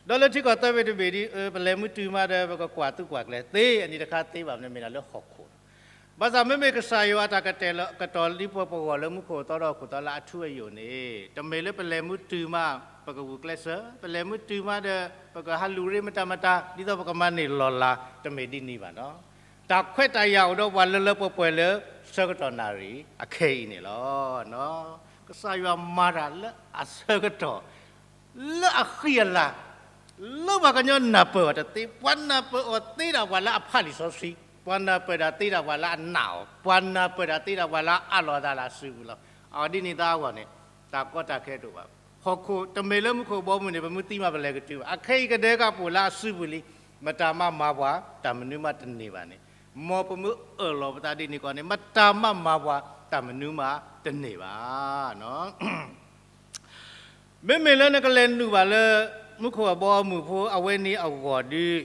လၢထံကီၢ်သၢဘ့ၣ်တဘ့ၣ်ဒီး ပလဲၤမုၢ်တုၤမးဒီး ပကကွၢ်သူၣ်ကွၢ်ကျဲၤသ့ အနံၤတခါသ့ဘၣ်န့ၣ် မ့ၢ်ဒၣ်လၢဟီၣ်ခိၣ်လီၤ. ဘၣ်ဆၣ်မ့မ့ၢ်ကစၢ်ယွၤအတၢ်ကတဲာ်ကတီၤလံပှၤပဂီၢ်လၢမူခိၣ်သီဒီးဟီၣ်ခိၣ်သီလၢအထူအယိာ်န့ၣ် တမ့ၢ်လၢပလဲၤမုၢ်တုၤမး ပကဂုာ်ကျဲးစၢး, ပလဲၤမုၢ်တုၤမးဒီး ပကဟးလူၤရ့မတၤမတၤ ဒ်သိးပကမၤန့ၢ်လီၢ်လၤ တမ့ၢ်ဒ်န့ၣ်ဘၣ်နီၤ. တၢ်ခွဲးတၢ်ယာ်အိၣ်ဒီးပှၤလၢလၢပှဲၤပှဲၤလၢဆၢကတီၢ်နၣ်ရံၣ်အခဲအံၤန့ၣ်လီၤ. ကစၢ်ယွၤမၤတၢ်လၢအဆၢကတီၢ် လၢအဃံအလၤ, လၢပှၤကညီနၢ်ပၢၢ်အီၤတသ့, ပှၤနၢ်ပၢၢ်အီၤသ့ဒၣ်ပှၤလၢအဖးလံာ်စီဆှံ, ပှၤနၢ်ပၢၢ်ဒၣ်သ့ဒၣ်ပှၤလၢအနာ်အီၤ, ပှၤနၢ်ပၢၢ်ဒၣ်သ့ဒၣ်ပှၤလၢအအးလီၤအသးလၢအစုပူၤလီၤ. အဒ်န့ၣ်သတးအဂီၢ်န့ၣ် တၢ်ကီတၢ်ခဲတအိၣ်ဘၣ်. ဟီၣ်ခိၣ်တမ့ၢ်လၢမူခိၣ်ဘီမုၢ်န့ၣ် ပမ့ၢ်သံမးပလဲၤကတုၤဘၣ်. အခဲအံၤကဒဲကပူၤလၢအစုပူၤလံ, မတၤမးမၤပှၤ, တၢ်မနုၤမးတန့ၢ်ဘၣ်န့ၣ်, မ်ပမ့ၢ်အၢၣ်လီၤပသးဒ်န့ၣ်ကီးန့ၣ် မတၤမးမၤပှၤ, တၢ်မနုၤမးတန့ၢ်ဘၣ်. မ့မ့ၢ်လၢနကလဲၤနုာ်ဘၣ်လၢ မူခိၣ်အဘီအမုၢ်ဖိအဝဲန့ၣ်အဂီၢ်ဒီး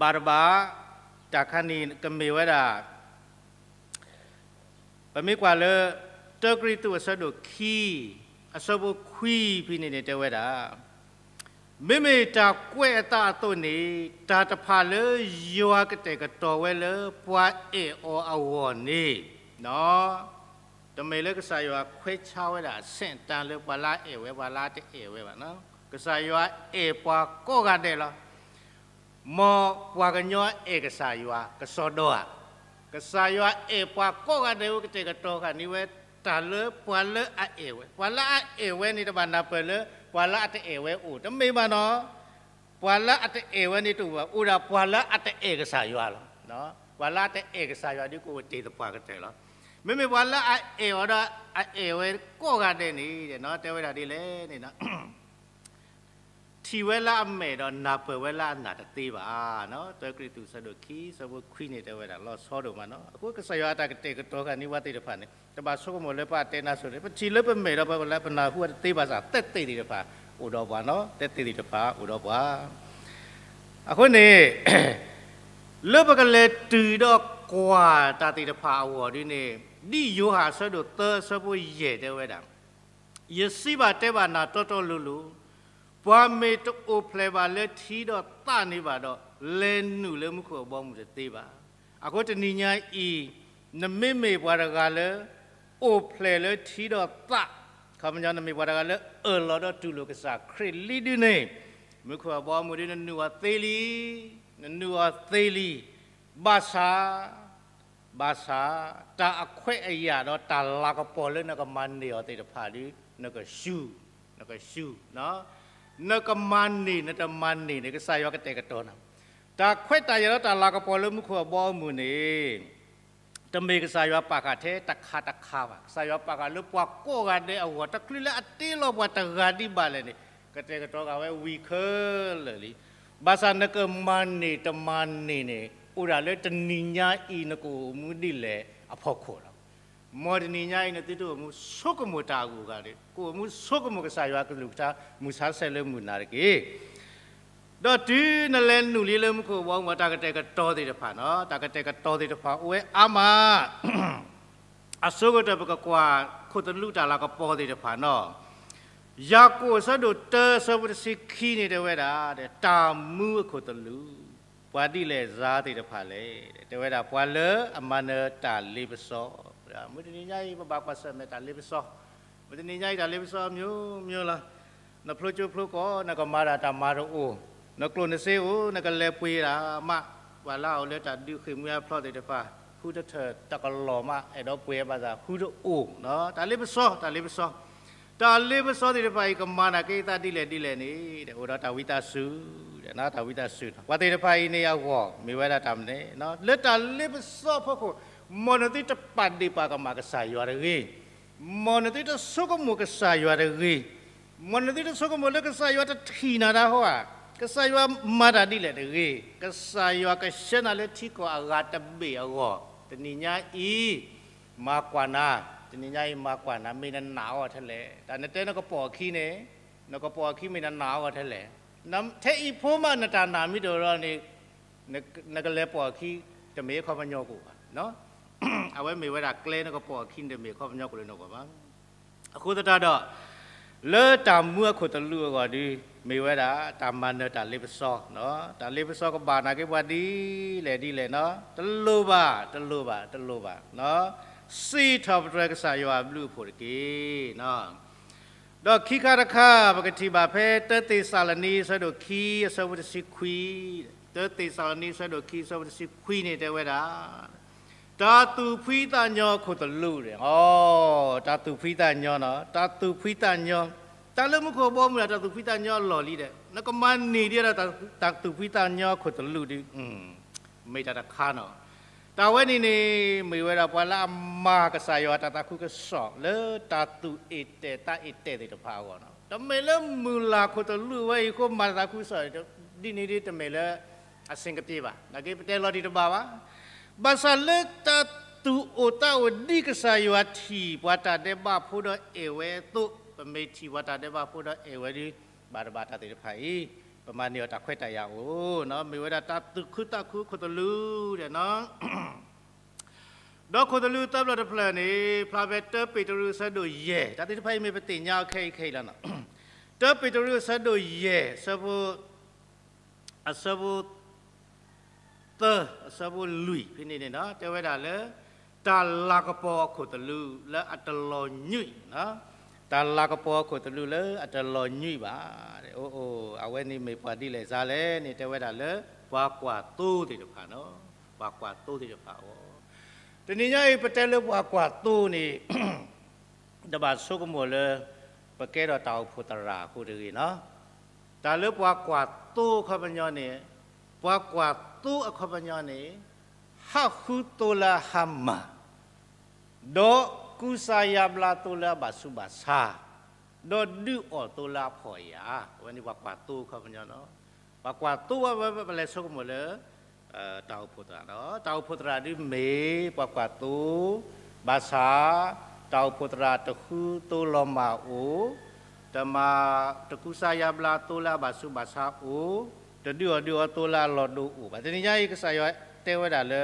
ဘၣ်တဘၣ် တၢ်ခါန့ၣ်ကမ့ၢ်ဝဲဒၣ် ပမ့ၢ်ကွၢ်လၢ တၢကရံၣ်သူးအဆၢဒိၣ်ခံ အဆၢဖိခွံဖဲန့ၣ်န့ၣ်တဲဝဲဒၣ်, မ့မ့ၢ်တၢ်ကွဲးအသးအသိးန့ၣ် တၢ်တဖၣ်လၢယွၤကတဲာ်ကတီၤဝဲလၢပှၤအဲၣ်အီၤအဂီၢ်န့ၣ် တမ့ၢ်လၢကစၢ်ယွၤခွဲးဆါဝဲဒၣ်အဆင့်အတန်းလၢပှၤလၢအအဲၣ်ဝဲ ပှၤလၢအတအဲၣ်ဝဲဘၣ်. ကစၢ်ယွၤအဲၣ်ပှၤကိးဂၤဒဲးလီၤ. မ်ပှၤကညီအဲၣ်ကစၢ်ယွၤ ကစီဒီဧါ. ကစၢ်ယွၤအဲၣ်ပှၤကိးဂၤဒဲးဝဲ ကတဲာ်ကတီၤဃာ်န့ၢ်ဝဲ တၢ်လၢပှၤလၢအအဲၣ်ဝဲ, ပှၤလၢအအဲၣ်ဝဲန့ၣ် တဘၣ်နၢ်ပၢၢ်လၢ ပှၤလၢအတအဲၣ်ဝဲအိၣ်, တမ့ၢ်ဘၣ်နီၤ. ပှၤလၢအတအဲၣ်ဝဲန့ၣ်တအိၣ်ဘၣ်, အိၣ်ဒၣ်ပှၤလၢအတအဲၣ်ကစၢ်ယွၤလီၤ. ပှၤလၢအတအဲၣ်ကစၢ်ယွၤဒ်ကအိၣ်တ့ၢ်သပှၢ်ကတၢၢ်လီၤ. မ့မ့ၢ်ပှၤလၢအအဲၣ်အီၤဒီး အအဲၣ်ဝဲကိးဂၤဒဲးန့ၣ် တဲဝဲဒၣ်ဒ်လဲၣ်န့ၣ် ထံၣ်ဝဲလၢအမဲာ်ဒီးနၢ်ပၢၢ်ဝဲလၢအနၢ်တသ့ဘၣ်. တၢကရံၣ်သူးဆၢဒိၣ်ခံ ဆၢဖိခွံန့ၣ်တဲဝဲဒၣ်လီၤဆီဒိၣ်မးနီၤ. အဃိကစၢ်ယွၤအတၢ်ကတဲာ်ကတီၤဃာ်န့ၢ်ပှၤသ့ၣ်တဖၣ်န့ၣ် တဘၣ်ဆိကမိၣ်လၢပှၤအတဲနါစိၤန့ၣ် ပထံၣ်လၢပမဲာ်ဒီးပှၤလၢပနၢ်ဟူအတသ့ဘၣ်ဆၣ် သက်သေသ့ၣ်တဖၣ်အိၣ်ဒီးပှၤနီၤ, သက်သေသ့ၣ်တဖၣ်အိၣ်ဒီးပှၤ. အဃိန့ၣ် လၢပကလဲၤတုၤဒီးကွၢ်တၢ်သ့ၣ်တဖၣ်အဂီၢ်ဒ်န့ၣ် ဒ်ယိၤဟၣ်အဆၢဒိၣ်သၢအဆၢဖိယဲၢ်တဲဝဲဒၣ်, ယစံးဘၣ်တဲဘၣ်နၤတီတီလိၤလိၤ, ပှၤမ့ၢ်တအိၣ်ဖျဲၣ်ဘၣ်လၢထံဒီးသးန့ၣ်ဘၣ်ဒီး လဲၤနုာ်လၢမူခိၣ်အဘီအမုၢ်တသ့ဘၣ်. အဃိတနံၤညါအံၤ နမ့မ့ၢ်ပှၤတဂၤလၢ အိၣ်ဖျဲၣ်လၢထံဒီးသး, ခီပညီနမ့ၢ်ပှၤတဂၤလၢအၢၣ်လီၤဒီးတူၢ်လိာ်ကစၢ်ခရံာ်လံဒ်န့ၣ်, မူခိၣ်အဘီအမုၢ်ဒ်နနုာ်အီၤသ့လံ, နနုာ်အီၤသ့လံ, ဘၣ်ဆၣ် ဘၣ်ဆၣ် တၢ်အခွဲးအယာ်ဒီးတၢ်လၤကပီၤလၢနကမၤန့ၢ်အီၤသ့ၣ်တဖၣ်ဒီး နကရှုံး, နကရှုံး, နကမၤန့ၢ် နတမၤန့ၢ်န့ၣ် ကစၢ်ယွၤကတဲာ်ကတီၤနၤ. တၢ်ခွဲးတၢ်ယာ်ဒီးတၢ်လၤကပီၤလၢမူခိၣ်အဘီအမုၢ်န့ၣ် တမ့ၢ်ကစၢ်ယွၤပာ်ဃာ်ထဲတခါတခါဘၣ်. ကစၢ်ယွၤပာ်ဃာ်လၢပှၤကိးဂၤဒဲးအဂီၢ် တချုးလၢအတ့လီၤပှၤတဂၤဒံးဘၣ်လဲၣ်န့ၣ် ကတဲာ်ကတီၤဃာ်ဝဲဝံၤခဲလၢာ်လံ. ဘၣ်ဆၣ်နကမၤန့ၢ်တမၤန့ၢ်န့ၣ် အိၣ်ဒၣ်လၢတနံၤညါအံၤနကအိၣ်မူဒ်လဲၣ်အဖီခိၣ်လီၤ. မ်တနံၤညါအံၤ နသုတအိၣ်မူဆိကမိၣ်တၢ်အဂုၤအဂၤတဂ့ၤ, ကအိၣ်မူဆိကမိၣ်ကစၢ်ယွၤအကလုၢ်ကထါ မုၢ်ဆါဆဲးလၢမုၢ်နၤတက့ၢ်. ဒီးတုၤနလဲၤနုာ်လံလၢမူခိၣ်အဘီအမုၢ် တၢ်ကတဲာ်ကတီၤသ့ၣ်တဖၣ်နီၤ, တၢ်ကတဲာ်ကတီၤသ့ၣ်တဖၣ်အိၣ်ဝဲအါမး အဆိကတၢၢ်ပကကွၢ်ခိၣ်သလုးတၢ်လၤကပီၤသ့ၣ်တဖၣ်နီၤ, ယၤကိာ်အဆၢဒိၣ်တၢအဆၢဖိတဆံခံန့ၣ်တဲဝဲဒၣ် တၢ်မူအခိၣ်သလုး, ပှၤဒ်လဲၣ်စါသ့ၣ်တဖၣ်လဲၣ်, တဲဝဲဒၣ်ပှၤလၢအမၤနၢၤတၢ်လ့ပစီ, မုၢ်တနံၤညါအံၤ ပဘၣ်ကွၢ်ဆၢၣ်မဲာ်တၢ်လ့ပစီ, မုၢ်တနံၤညါအံၤတၢ်လ့ပစီ မျိုးမျိုးလီၤ. နဖျိကၠိဖျိကီး နကမၤတၢ်တၢ်မၤတအိၣ်, နကျိၣ်နစ့အိၣ် နကလဲၤပှ့ၤတၢ်မး, ပှၤလၢအအိၣ်လၢတၢ်ဒုးဃ့ၢ်မှံဟးဖျိးသ့ၣ်တဖၣ် ဟူတထၢၣ်တကလီၢ်မး အဲၣ်ဒိးပှ့ၤဘၣ်သး ဟူတအိၣ်, တၢ်လ့ပစီ တၢ်လ့ပစီ တၢ်လ့ပစီသ့ၣ်တဖၣ်အံၤ ကမၤနာ်က့ၤသးဒ်လဲၣ်ဒ်လဲၣ်န့ၣ် အိၣ်ဒီးတၢ်ဝံသးစူၤ, တၢ်ဝံသးစူၤ, ပှၤသ့ၣ်တဖၣ်အံၤန့ၣ်အဂီၢ် မ့ၢ်ဝဲဒၣ်တၢ်မနုၤလဲၣ်, လၢတၢ်လ့ပစီအဖီခိၣ်, မ်နသုတပာ်ဒ့ၣ်ပာ်ကမၣ်ကစၢ်ယွၤတဂ့ၤ, မ်နသုတဆိကမိၣ်ကစၢ်ယွၤတဂ့ၤ, မ်နသုတဆိကမိၣ်လၢကစၢ်ယွၤတထံၣ်နၤဒၣ်ဟီဧါ, ကစၢ်ယွၤမၤတၢ်ဒ်လဲၣ်တဂ့ၤ, ကစၢ်ယွၤကဆှၢနၤလၢထံကီၢ်အဂၤတဘ့ၣ်အဂီၢ်, တနံၤညါအံၤ မၤကွၢ်နၤ, တနံၤညါအံၤမၤကွၢ်နၤ, မ့ၢ်နနာ်အီၤထဲလဲၣ်, တၢ်နတဲနကပိာ်အခံန့ၣ်, နကပိာ်အခံမ့ၢ်နနာ်အီၤထဲလဲၣ်, ထဲအံၤဖိမးနတၢ်နာ်မ့ၢ်တအိၣ်ဒီးန့ၣ်, နကလဲၤပိာ်အခံ, တမ့ၢ်အခီပညီကအိၣ်ဘၣ်. အဝဲမ့ၢ်ဝဲဒၣ်ကျဲနကပိာ်အခံန့ၣ် တမ့ၢ်အခီပညီကအိၣ်လၢနဂီၢ်ဘၣ်. အဃိသတးဒီး လၢတၢ်မူအခိၣ်သလုးအဂီၢ်ဒီး မ့ၢ်ဝဲဒၣ်တၢ်မၤနၢၤတၢ်လ့ပစီ, တၢ်လ့ပစီကဘၣ်နာ်က့ၤပှၤဒ်လဲၣ်ဒ်လဲၣ်, တလိၣ်ဘၣ်, တလိၣ်ဘၣ်, တလိၣ်ဘၣ်, စံးထီၣ်ပတြၢၤကစၢ်ယွၤအဘျုးအဖှိၣ်တက့ၢ်. ဒီးခံခါတခါ ပကထံၣ်ဘၣ်ဖဲ တၢသ့းစၤလနံ အဆၢဒိၣ်ခံ အဆၢဖိတဆံခွံ, တၢသ့းစၤလနံ အဆၢဒိၣ်ခံ အဆၢဖိတဆံခွံန့ၣ်တဲဝဲဒၣ် တၢ်သူၣ်ဖှံသးညီခိၣ်သလုးဒီး, တၢ်သူၣ်ဖှံသးညီနီၤ, တၢ်သူၣ်ဖှံသးညီ, တၢ်လၢမူခိၣ်ဘီမုၢ်ဒီး တၢ်သူၣ်ဖှံသးညီအလီၢ်လံဒီး နကမၤန့ၢ်ဒံးဒီးတၢ်သူၣ်ဖှံသးညီခိၣ်သလုးဒီး မ့ၢ်တၢ်တခါနီၤ. တၢ်ဝဲန့ၣ်န့ၣ် မ့ၢ်ဝဲဒၣ်ပှၤလၢအမၤကစၢ်ယွၤတၢ်သးခုကစီၣ် လၢတၢ်သူၣ်အ့ၣ်တဲာ်သးအ့ၣ်တဲာ်သ့ၣ်တဖၣ်အဂီၢ်နီၤ. တမ့ၢ်လၢမုၢ်လၢ်ခိၣ်သလုးဝဲအံၤအဃိမၤတၢ်သးခုကစီၣ် ဒ်န့ၣ်ဒ်တမ့ၢ်လၢ အဆင်ကပြေးဘၣ်, နာ်က့ပတဲလီၤတံၢ်တဘၣ်ဘၣ်. ဘၣ်ဆၣ်လၢတၢ်သူၣ်အိၣ်သးအိၣ်ဒ်ကစၢ်ယွၤထံၣ်ပှၤတၢ်ဒဲးဘးဖိဒီးအဲၣ်ဝဲအသိး, ပမ့ၢ်ထံၣ်ပှၤတၢ်ဒဲးဘးဖိဒီးအဲၣ်ဝဲဒီး ဘၣ်တဘၣ်တၢ်သ့ၣ်တဖၣ်အံၤ, ပမၤန့ၢ်အီၤတၢ်ခွဲးတၢ်ယာ်အိၣ်, မ့ၢ်ဝဲဒၣ်တၢ်သူၣ်ခုသးခုခိၣ်သလုးဒီး ဒီးခိၣ်သလုးသၢဖျၢၣ်တဖျၢၣ်န့ၣ် ဖျါဖဲတၢပ့းတရူးအဆၢဒိၣ်ယဲၢ်, တၢ်သ့ၣ်တဖၣ်အံၤမ့ၢ်ပသ့ၣ်ညါအီၤခဲအံၤခဲအံၤလီၤ. တၢပ့းတရူးအဆၢဒိၣ်ယဲၢ် အဆၢဖိ အဆၢဖိ သၢ အဆၢဖိလွံၢ်ဖဲန့ၣ်န့ၣ် တဲဝဲဒၣ်လၢ တၢ်လၤကပီၤအခိၣ်သလုးလၢအတလီၤညွံး, တၢ်လၤကပီၤအခိၣ်သလုးလၢအတလီၤညွံးဘၣ်. အိ အဝဲန့ၣ်မ့ၢ်ပှၤဒ်လဲၣ်စါလဲၣ်န့ၣ် တဲဝဲဒၣ်လၢ ပှၤကွၢ်သိသ့ၣ်တဖၣ်နီၤ, ပှၤကွၢ်သိသ့ၣ်တဖၣ်အဂီၢ်. တနံၤညါအံၤ ပတဲလၢပှၤကွၢ်သိန့ၣ် တဘၣ်ဆိကမိၣ်လၢ ပကဲထီၣ်တၢ်အိၣ်ဖှိၣ်သရၣ်အဃိတဂ့ၤနီၤ. တၢ်လၢပှၤကွၢ်သိအခီပညီန့ၣ်, ပှၤကွၢ်သိအခီပညီန့ၣ် ဟးဃုသိလၢအဟါမၢ်, ဒီးကူစါယါဘျါသိလၢအဘၣ်ဆူးဘၣ်ဆါ, ဒီးဒုးအီၣ်သိလၢအဖှီၣ်အယာ်, အဝဲန့ၣ်ပှၤကွၢ်သိအခီပညီနီၤ. ပှၤကွၢ်သိဝဲ ပလဲၤဆိကမိၣ်လၢ တၢ်အိၣ်ဖှိၣ်သရၣ်ဒီး တၢ်အိၣ်ဖှိၣ်သရၣ်ဒုးမ့ၢ်ပှၤကွၢ်သိ, ဘၣ်ဆၣ် တၢ်အိၣ်ဖှိၣ်သရၣ်တဃုသိလီၤမၢ်အိၣ်, တမၤ တကူစါယါဘျါသိလၢအဘၣ်ဆူးဘၣ်ဆါအိၣ်, တဒုးအီၣ်ဒုးအီသိလၢအလီၢ်ဒိအိၣ်ဘၣ်. တနံၤညါအံၤ ကစၢ်ယွၤတဲဝဲဒၣ်လၢ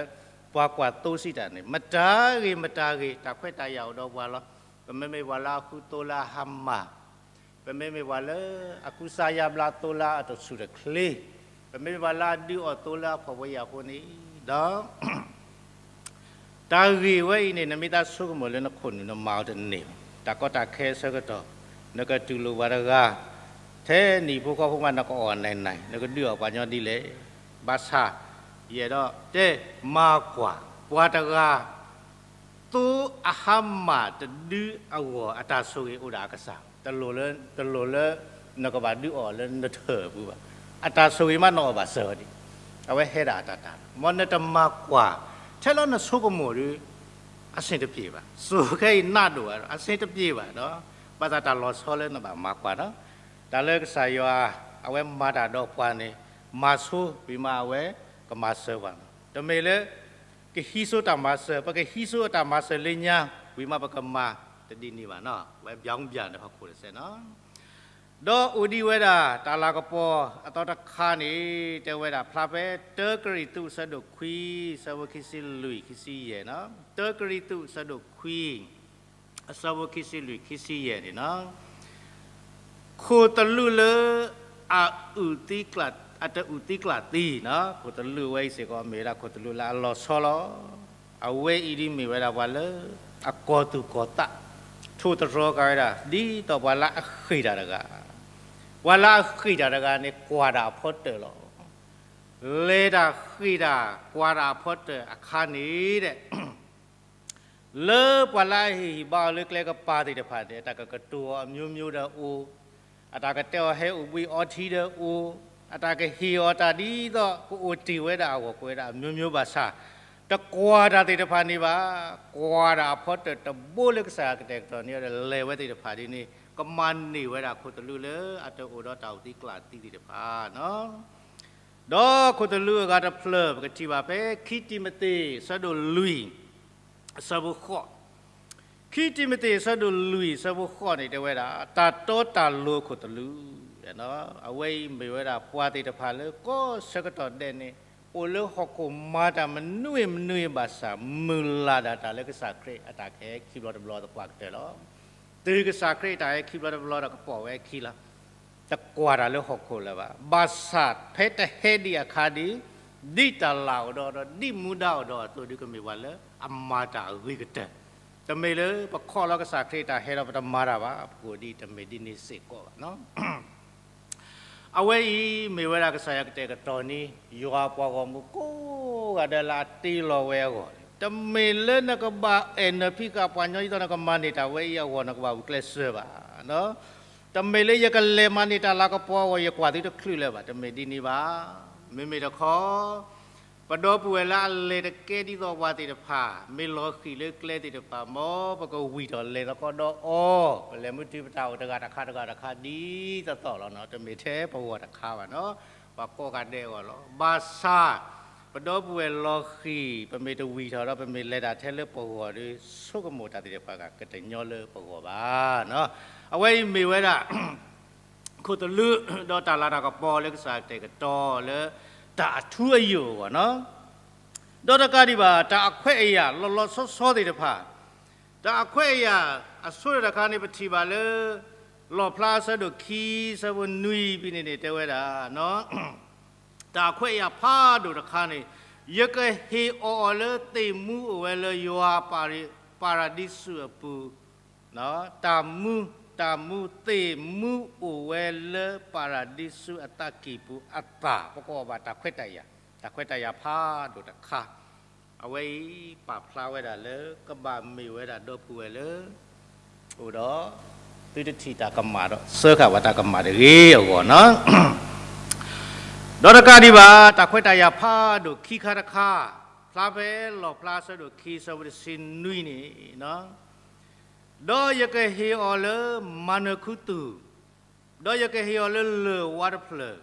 ပှၤကွၢ်သိစံးတၢ်န့ၣ် မတၤဂ့ၤမတၤဂ့ၤ တၢ်ခွဲးတၢ်ယာ်အိၣ်ဒီးပှၤလီၤ. ပမ့မ့ၢ်ပှၤလၢအဃုသိလၢအဟါမၢ်, ပမ့မ့ၢ်ပှၤလၢအကူစါယါဘျါသိလၢအတဆူၣ်တချ့, ပမ့မ့ၢ်ပှၤလၢအဒုးအီၣ်သိလၢအဖှီၣ်ဖိယာ်ဖိန့ၣ်ဒီး တၢ်ဂ့ၢ်ဝဲအံၤန့ၣ် နမ့ၢ်တၢ်ဆိကမိၣ်လၢနခိၣ်နူာ်နမၤအီၤတန့ၢ်ဘၣ်. တၢ်ကီတၢ်ခဲအဆၢကတီၢ် နကတူၢ်လိာ်ပှၤတဂၤ, ထဲနံၣ်ဖိဃီဖိမးနကအီၣ်နၢ်နၢ် နကဒုးအီၣ်ပှၤညီဒ်လဲၣ်. ဘၣ်ဆၣ် ယအဲၣ်ဒိးတဲ မၤကွၢ် ပှၤတဂၤ သိအဟါမၢ်တဒုအဂီၢ် အတၢ်ဆိၣ်ဂ့ၤအိၣ်ဒၣ်အကစၢ်, တလိၣ်လၢ တလိၣ်လၢ နကဘၣ်ဒုးအီၣ်လၢနထၢၣ်အပူၤဘၣ်. အတၢ်ဆိၣ်ဂ့ၤမးနအီၣ်ဘၣ်စၢၤဝဲဒၣ်, အဝဲဟဲဒၣ်အတၢ်တၢ်လီၤ. မ်နတမၤကွၢ် ထဲလၢနဆိကမိၣ်ဒီး အဆင်တပြေဘၣ်. စိၤခဲအံၤနးဒိၣ်ဘၣ်ဒီး အဆင်တပြေဘၣ်ဒီး ဘၣ်သးတၢ်လီၤဆီလၢနဘၣ်မၤကွၢ်ဒီး တၢ်လၢကစၢ်ယွၤ အဝဲမၤတၢ်ဒီးပှၤန့ၣ် မၤဆိဝံၤမးအဝဲကမၤစၢၤပှၤလီၤ. တမ့ၢ်လၢ ကဟံးစိတၢ်မၤစၢၤ, ပကဟံးစိအတၢ်မၤစၢၤလၢညါ ဝံၤမးပကမၤတဒ်န့ၣ်ဘၣ်နီၤ, ဝဲဘၣ်ဘၣ်ဒီးဟီၣ်ခိၣ်တစဲးနီၤ. ဒီးအိၣ်ဒံးဝဲဒၣ်တၢ်လၤကပီၤအသီတခါန့ၣ် တဲဝဲဒၣ်ဖျါဖဲ တၢကရံၣ်သူး အဆၢဒိၣ်ခွံ အဆၢဖိခံဆံလွံၢ် ခံဆံယဲၢ်နီၤ, တၢကရံၣ်သူး အဆၢဒိၣ်ခွံ အဆၢဖိခံဆံလွံၢ် ခံဆံယဲၢ်န့ၣ်နီၤ. ခိၣ်သလုးလၢ အ အတအုၣ်သံကျၣ်သံနီၤ, ခိၣ်သလုးဝဲအံၤစ့ၢ်ကီး မ့ၢ်ဝဲဒၣ်ခိၣ်သလုးလၢအလီၤဆီလီၤ. အဝဲအံၤဒ်မ့ၢ်ဝဲဒၣ်ပှၤလၢ အကီၢ်သူၣ်ကီၢ်သး ထိၣ်သတြီၤက့ၤဝဲဒၣ် ဒ်သိးပှၤလၢအဃ့ၢ်တၢ်တဂၤ, ပှၤလၢအဃ့ၢ်တၢ်တဂၤန့ၣ် ကွၢ်တၢ်အဖီတၢၣ်လီၤ. လဲၤတၢ်ဃ့ၢ်တၢ် ကွၢ်တၢ်အဖီတၢၣ်အခါန့ၣ်ဒီး လၢပှၤလၢအဟ့ၣ်ဟံၣ်ဘါအီၤလၢကျဲကပၤသ့ၣ်တဖၣ်န့ၣ် အတၢ်ကကတိၤအီၤအမျိုးမျိုးဒီးအိၣ်, အတၢ်ကတဲအီၤဟဲအိၣ်ဘှံးအီထံဒီးအိၣ်, အတၢ်ကဟ့ၣ်အီၤတၢ်ဒ်သိးကအိၣ်တ့ၢ်ဝဲဒၣ်အဂီၢ် ကအိၣ်ဝဲဒၣ်အမျိုးမျိုးဘၣ်ဆၣ်, တကွၢ်တၢ်သ့ၣ်တဖၣ်န့ၣ်ဘၣ်, ကွၢ်တၢ်အဖီတၢၣ်တဘိလၢကစၢ်ယွၤကတဲာ်ကတီၤန့ၢ်အီၤဒီးလဲၤဝဲသ့ၣ်တဖၣ်ဒ်န့ၣ် ကမၤန့ၢ်ဝဲဒၣ်ခိၣ်သလုးလၢအတအိၣ်ဒီးတၢ်အိၣ်သံကျၢ်သံသ့ၣ်တဖၣ် ဒီးခိၣ်သလုးအဂၤတဖျၢၣ် ပကထံၣ်ဘၣ်ဖဲခံတံၤမသ့း အဆၢဒိၣ်လွံၢ် အဆၢဖိဃိး, ခံတံၤမသ့း အဆၢဒိၣ်လွံၢ် အဆၢဖိဃိးန့ၣ် တဲဝဲဒၣ် တၢ်တီတၢ်လိၤခိၣ်သလုး, အဝဲအံၤမ့ၢ်ဝဲဒၣ်ပှၤသ့ၣ်တဖၣ်လၢကီၢ်ဆၢကတီၢ်ဒဲးန့ၣ် အိၣ်လၢဟီၣ်ခိၣ်မၤတၢ်မနုၤမနုၤဘၣ်ဆၣ် မုၢ်လၢ်ဒၣ်တၢ်လၢကစၢ်ခရံာ်အတၢ်ကဟဲခံဘျီတဘျီသပှၢ်ကတၢၢ်လီၤ. တုၤကစၢ်ခရံာ်အတၢ်ဟဲခံဘျီတဘျီဒီးကပိာ်ဝဲခံလီၤ. တကွၢ်တၢ်လၢဟီၣ်ခိၣ်လၢၤဘၣ်. ဘၣ်ဆၣ်ဖဲတဟဲဒံးအခါဒ်, ဒ်တၢ်လၢ်အိၣ်ဒီး, ဒီးဒ်မူဒါအိၣ်ဒီးအသိးဒုး ကမ့ၢ်ပှၤလၢအမၤတၢ်အဂ့ၤကတၢၢ်, တမ့ၢ်လၢပခီၣ်လီၤကစၢ်ခရံာ်တၢ်ဟဲဒီးပတမၤတၢ်ဘၣ်, ပကအိၣ်ဒ်တမ့ၢ်ဒ်န့ၣ်စ့ၢ်ကီးဘၣ်. အဝဲအံၤမ့ၢ်ဝဲဒၣ်ကစၢ်ယွၤကတဲာ်ကတီၤန့ၢ် ယွၤပှၤဂီၢ်မုၢ်ကိးဂၤဒဲးလၢအတ့လီၤဝဲအဂီၢ်, တမ့ၢ်လၢနကဘၣ်အဲၣ်နၢၤဖံးဃာ်ပှၤညီ ဒ်သိးနကမၤန့ၢ်တၢ်ဝဲအံၤအဂီၢ် နကဘၣ်ဂုာ်ကျဲးစၢးဘၣ်. တမ့ၢ်လၢယကလဲၤမၤန့ၢ်တၢ်လၤကပီၤအဂီၢ် ယကွၢ်သုတချုးလၢၤဘၣ်, တမ့ၢ်ဒ်န့ၣ်ဘၣ်. မ့မ့ၢ်တခီ ပဒီပုၢ်ဝဲၢ်လၢအလဲၤတကဲဒ်သိးပှၤသ့ၣ်တဖၣ် မ့ၢ်လီၤဃံၤလၢကျဲသ့ၣ်တဖၣ် မ်ပကဝံၢ်ထီၣ်လဲၤသကိးဒီးအီၤ, ပလဲၤမုၢ်တုၤပတၢ်အိၣ်တဂၤတခါတဂၤတခါဒ်သိးသိးလီၤနီၤ, တမ့ၢ်ထဲပဂီၢ်တခါဘၣ်နီၤ, ပှၤကိးဂၤဒဲးအဂီၢ်လီၤ. ဘၣ်ဆၣ် ပဒီပုၢ်ဝဲၢ်လီၤဃံၤ ပမ့ၢ်တဝံၢ်ထီၣ်ဒီး ပမ့ၢ်လဲၤတၢ်ထဲလၢပဂီၢ်ဒီး ဆိကမိၣ်တၢ်သ့ၣ်တဖၣ်ဂ့ၤ ကတညီလၢပဂီၢ်ဘၣ်. အဝဲအံၤမ့ၢ်ဝဲဒၣ် ခိၣ်သလုး ဒီးတၢ်လၤတၢ်ကပီၤလၢကစၢ်ကတဲာ်ကတီၤလၢ တၢ်အထူအယိာ်အဂီၢ်နီၤ, ဒီးတကးဒံးဘၣ် တၢ်အခွဲးအယာ်လီၤလီၤဆီဆီသ့ၣ်တဖၣ်, တၢ်အခွဲးအယာ်အဆိတခါန့ၣ် ပထံၣ်ဘၣ်လၢ လီၣ်ဖျါအဆၢဒိၣ်ခံ အဆၢဖိနွံဖဲန့ၣ်န့ၣ် တဲဝဲဒၣ် တၢ်အခွဲးအယာ်ဖးဒိၣ်တခါန့ၣ် ယကဟ့ၣ်အီၣ်အီၤလၢသ့ၣ်မူအိၣ်ဝဲလၢယွၤပၤရဒံစူးအပူၤ, တၢ်မူ, တၢ်မူသ့ၣ်မူအိၣ်ဝဲလၢပၤရဒံစူးအသးကံၢ်ပူၤအသး, ပကအီၣ်ဘၣ်တၢ်ခွဲးတၢ်ယာ်, တၢ်ခွဲးတၢ်ယာ်ဖးဒိၣ်တခါ, အဝဲအံၤပာ်ဖျါဝဲဒၣ်လၢ ကဘၣ်မ့ၢ်ဝဲဒၣ်ဒီပုၢ်ဝဲၢ်လၢ အိၣ်ဒီး သုတထံၣ်တၢ်ကမၣ်ဒီး စၢဃာ်ဝဲတၢ်ကမၣ်တဂ့ၤအဂီၢ်နီၤ, ဒီးတကးဒံးဘၣ် တၢ်ခွဲးတၢ်ယာ်ဖးဒိၣ်ခံခါတခါ, ဖျါဖဲလီၣ်ဖျါအဆၢဒိၣ်ခံ အဆၢဖိတဆံနွံန့ၣ်, ဒီးယကဟ့ၣ်အီၤလၢမၤနၢၤခူသူၣ်, ဒီးယကဟ့ၣ်အီၤလၢလၢၢ်ဝါတဖျၢၣ်,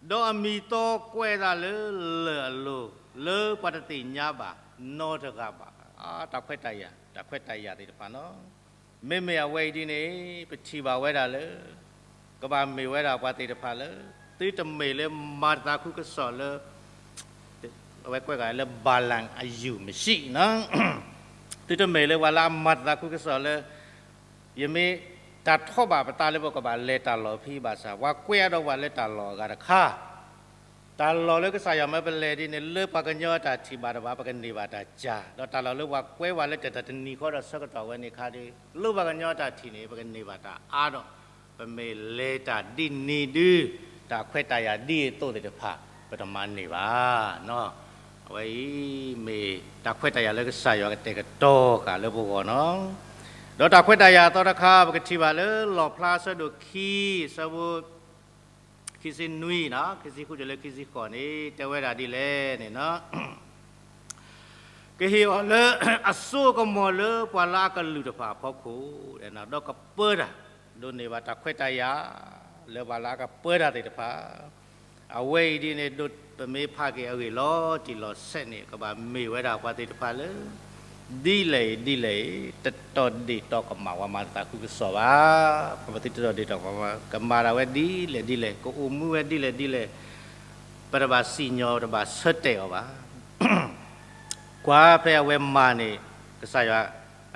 ဒီးအမံၤသီကွဲးအသးလၢလၢၢ်အလိၤ, လၢပှၤတသ့ၣ်ညါဘၣ်နီတဂၤဘၣ်. တၢ်ခွဲးတၢ်ယာ်, တၢ်ခွဲးတၢ်ယာ်သ့ၣ်တဖၣ်နီၤ, မ့မ့ၢ်အဝဲအံၤဒ်န့ၣ် ပထံၣ်ဘၣ်ဝဲဒၣ်လၢ ကဘၣ်မ့ၢ်ဝဲဒၣ်ပှၤသ့ၣ်တဖၣ်လၢ သုတမ့ၢ်လၢမၤတသးခုကစီၣ်လၢ အဝဲကွဲးဂၤလၢ ဘၤလၣ်အယူၢ်မံၣ်, သုတမ့ၢ်လၢပှၤလၢအမၤတသးခုကစီၣ်လၢ ယမ့ၢ်တၢ်ထီၣ်ဘၣ်ပသးလၢပကဘၣ်လဲၤတၢ်လီၢ်ဖဲဘၣ်ဆၣ် ပှၤကွဲးအါဒီးပှၤလၢတၢ်လီၢ်အဂၤတခါ, တၢ်လီၢ်လၢကစၢ်ယွၤမၢပလဲၤဒ်န့ၣ် လၢပှၤကညီအတၢ်ထံၣ်ဘၣ်တဘၣ် ပကန့ၢ်ဘၣ်တၢ်စၢ်, ဒီးတၢ်လီၢ်လၢပှၤကွဲးပှၤလၢတၢ်တနံၤဃီဒီးဆၢကတီၢ်ဝဲန့ၣ်ခါဒီး လၢပှၤကညီအတၢ်ထံၣ်န့ၣ် ပကန့ၢ်ဘၣ်တၢ်အါဒီး ပမ့ၢ်လဲၤတၢ်ဒ်န့ၣ်ဒုး တၢ်ခွဲးတၢ်ယာ်ဒ်အသိးသ့ၣ်တဖၣ် ပတမၤန့ၢ်ဘၣ်. အဝဲအံၤမ့ၢ်တၢ်ခွဲးတၢ်ယာ်လၢကစၢ်ယွၤကတဲာ်ကတီၤဃာ်လၢပဂီၢ်နီၤ, ဒီးတၢ်ခွဲးတၢ်ယာ်အသီတခါ ပကထံၣ်ဘၣ်လၢ လီၣ်ဖျါအဆၢဒိၣ်ခံ အဆၢဖိ ခံဆံနွံ, ခံဆံဃုတုၤလၢခံဆံဃိးန့ၣ် တဲဝဲဒၣ်ဒ်လဲၣ်န့ၣ် ကဟ့ၣ်အီၤလၢ အစိအကမီၤလၢပှၤလၢအကလုၢ်တဖၣ်အဖီခိၣ်, ဒီးကပၢတၢ်, ဒိးန့ၢ်ဘၣ်တၢ်ခွဲးတၢ်ယာ် လၢပှၤလၢအကပၢတၢ်သ့ၣ်တဖၣ်, အဝဲအံၤဒ်န့ၣ် ဒိးပမ့ၢ်ဖးက့ၤအဂ့ၢ်လီၤတံၢ်လီၤဆဲးန့ၣ် ကဘၣ်မ့ၢ်ဝဲဒၣ်ပှၤသ့ၣ်တဖၣ်လၢ ဒ်လဲၣ်အံၤဒ်လဲၣ်အံၤ တတီၢ်ဒ့ၣ်တီၢ်ကမၣ် ပှၤမၤတသးခုကစီၣ်ဘၣ်. ပမ့ၢ်သုတတီၢ်ဒ့ၣ်တီၢ်ကမၣ် ကမၤဒၣ်ဝဲဒ်လဲၣ်ဒ်လဲၣ် ကအိၣ်မူဝဲဒ်လဲၣ်ဒ်လဲၣ် ပတဘၣ်စံၣ်ညီၣ် တဘၣ်ဆၢတဲာ်အီၤဘၣ်. ကွၢ်ဖဲအဝဲမၤန့ၣ် ကစၢ်ယွၤ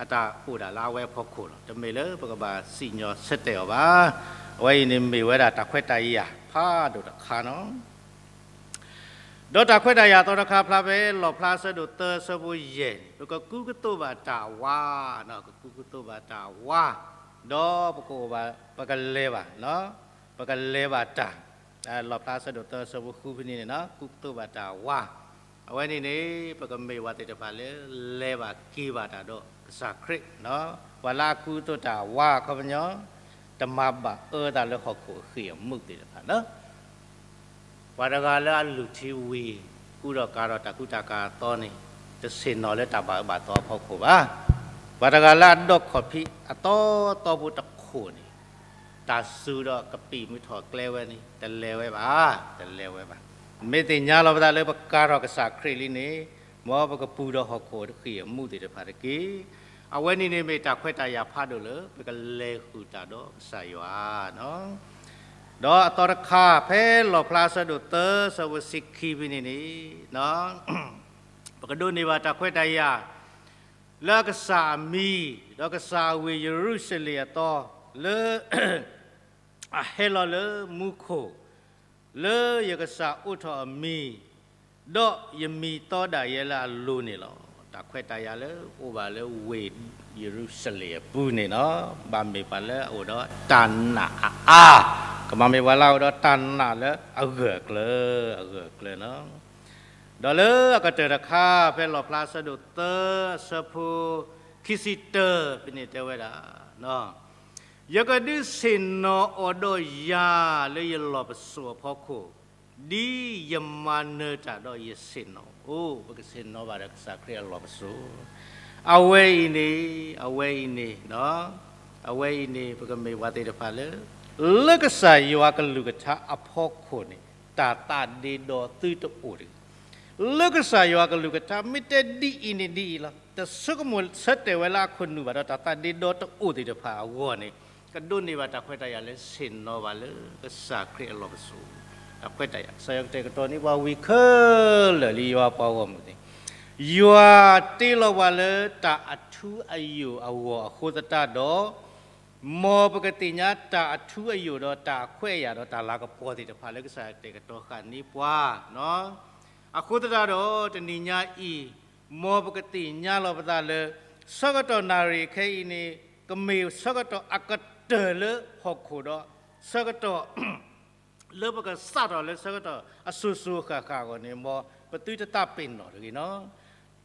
အတၢ်အိၣ်ဒၣ်လၢအဝဲအဖီခိၣ်လီၤ. တမ့ၢ်လၢပကဘၣ်စံၣ်ညီၣ်ဆၢတဲာ်အီၤဘၣ်. အဝဲအံၤန့ၣ်မ့ၢ်ဝဲဒၣ်တၢ်ခွဲးတၢ်ယာ်ဖးဒိၣ်တခါနီၤ. ဒီးတၢ်ခွဲးတၢ်ယာ်သီတခါဖျါဖဲ လီၣ်ဖျါအဆၢဒိၣ်သၢ အဆၢဖိယဲၢ်န့ၣ် ပကကူးကသိးဘၣ်တၢ်ဝါ, ကကူးကသိးဘၣ်တၢ်ဝါ, ဒီးပကအိၣ်ဘၣ် ပကလဲၤဘၣ်, ပကလဲၤဘၣ်တၢ်, လီၣ်ဖျါအဆၢဒိၣ်သၢ အဆၢဖိဃုဖဲန့ၣ်န့ၣ် ကူးကသိးဘၣ်တၢ်ဝါ, အဝဲန့ၣ်န့ၣ် ပကမ့ၢ်ပှၤသ့ၣ်တဖၣ်လၢ လဲၤဘၣ်က့ၤဘၣ်တၢ်ဒီး ကစၢ်ခရံာ်, ပှၤလၢအကူအသိးတၢ်ဝါအခီပညီ, တမၤဘၣ်အၢသးလၢဟီၣ်ခိၣ်အဃံၢ်အမူးသ့ၣ်တဖၣ်လီၤ. ပှၤတဂၤလၢအလုၢ်ထံဝံၤ ကူဒီးကၤဒီးတၢ်ကူတၢ်ကၤအသီန့ၣ် တဆ့ၣ်နီၤလၢတၢ်ဘၣ်အၢဘၣ်သီအဖီခိၣ်ဘၣ်. ပှၤတဂၤလၢအဒီးခီၣ်ဖံးအသီသီဖိတခိၣ်န့ၣ် တၢ်စူၤဒီးကပံာ်မုၢ်ထီၣ်ကျဲဝဲန့ၣ် တလဲၤဝဲဘၣ်, တလဲၤဝဲဘၣ်. မ့ၢ်သ့ၣ်ညါလီၤပသးလၢပကၤထီၣ်ကစၢ်ခရံာ်လံန့ၣ်, မ်ပကပူၤဒီးဟီၣ်ခိၣ်တဃံၢ်အမူးသ့ၣ်တဖၣ်တက့ၢ်. အဝဲန့ၣ်န့ၣ်မ့ၢ်တၢ်ခွဲးတၢ်ယာ်ဖးဒိၣ်လၢ ပကလဲၤဃုာ်တၢ်ဒီးကစၢ်ယွၤ ဒီးအသီတခါ ဖဲလီၣ်ဖျါအဆၢဒိၣ်သၢ အဆၢဖိတဆံခံဖဲန့ၣ်န့ၣ်, ပကဒိးန့ၢ်ဘၣ်တၢ်ခွဲးတၢ်ယာ် လၢအကစၢ်အမံၤ, ဒီးကစၢ်အဝ့ၢ်ယရူၤၡလ့ၣ်အသီ, လၢ အဟဲလီၤလၢမူခိၣ်, လၢယကစၢ်အိးထီၣ်အမံၤ, ဒီးယမံၤသီဒၣ်ယဲလၢအလိၤန့ၣ်လီၤ. တၢ်ခွဲးတၢ်ယာ်လၢအိၣ်ဘၣ်လၢဝ့ၢ်ယရူၤၡလ့ၣ်အပူၤန့ၣ်လီၤ. ဘၣ်မ့ၢ်ပှၤလၢအအိၣ်ဒီးတၢ်နာ်အါအါ, ကမၤမ့ၢ်ပှၤလၢအအိၣ်ဒီးတၢ်နာ်လၢအဂၢၢ်အကျၢၤ, အဂၢၢ်အကျၢၤန့ၣ်လီၤ. ဒီးလၢအကတၢၢ်တခါ ဖဲလီၣ်ဖျါအဆၢဒိၣ်သၢ အဆၢဖိခံဆံတၢ ဖဲန့ၣ်တဲဝဲဒၣ်, ယကဒုးဆ့ၣ်နီၤအီၤဒီးယၤလၢယလီၢ်ပစိာ်အဖီခိၣ်, ဒ်ယမၤနၢၤတၢ်ဒီးယဆ့ၣ်နီၤအီၤ, ပကဆ့ၣ်နီၤဘၣ်ဒီးကစၢ်ခရံာ်အလီၢ်ပစိာ်. အဝဲအံၤန့ၣ်, အဝဲအံၤန့ၣ်, အဝဲအံၤန့ၣ် ပကမ့ၢ်ပှၤသ့ၣ်တဖၣ်လၢ လၢကစၢ်ယွၤကလုၢ်ကထါအဖီခိၣ်န့ၣ် တၢ်သးဒ့ဒီသုတအိၣ်တဂ့ၤ. လၢကစၢ်ယွၤကလုၢ်ကထါ မ့ၢ်တဲဒ်အံၤန့ၣ်ဒ်အံၤလီၤ. တဆိကမိၣ်ဆၢတဲာ်ဝဲလၢအခိၣ်နူာ်ဘၣ်ဒီးတၢ်သးဒ့ဒီတအိၣ်သ့ၣ်တဖၣ်အဂီၢ်န့ၣ်, ကဒိးန့ၢ်ဘၣ်တၢ်ခွဲးတၢ်ယာ်လၢဆ့ၣ်နီၤဘၣ်လၢကစၢ်ခရံာ်အလီၢ်ပစိာ်. တၢ်ခွဲးတၢ်ယာ် ကစၢ်ယွၤကတဲာ်ကတီၤန့ၢ်ပှၤဝံၤခဲလၢာ်လံ ယွၤပှၤဂီၢ်မုၢ်သ့ၣ်, ယွၤတ့လီၤပှၤလၢတၢ်အထူအယိာ်အဂီၢ်အဃိသတးဒီး မ်ပကသ့ၣ်ညါတၢ်အထူအယိာ်ဒီးတၢ်အခွဲးအယာ်ဒီးတၢ်လၤကပီၤသ့ၣ်တဖၣ်လၢကစၢ်ယွၤတဲာ်ကတီၤဃာ်န့ၢ်ပှၤ, အဃိသတးဒီးတနံၤညါအံၤ, မ်ပကသ့ၣ်ညါလီၤပသးလၢ ဆၢကတီၢ်နၣ်ရံၣ်ခဲအံၤန့ၣ် ကမ့ၢ်ဆၢကတီၢ်အကတၢၢ်လၢဟီၣ်ခိၣ်ဒီး ဆၢကတီၢ် လၢပကစးထီၣ်လၢဆၢကတီၢ်အစိၤစိၤအဃၣ်ဃၣ်အဂီၢ်န့ၣ် မ်ပသုတသးပ့ၤနီၣ်တဂ့ၤနီၤ.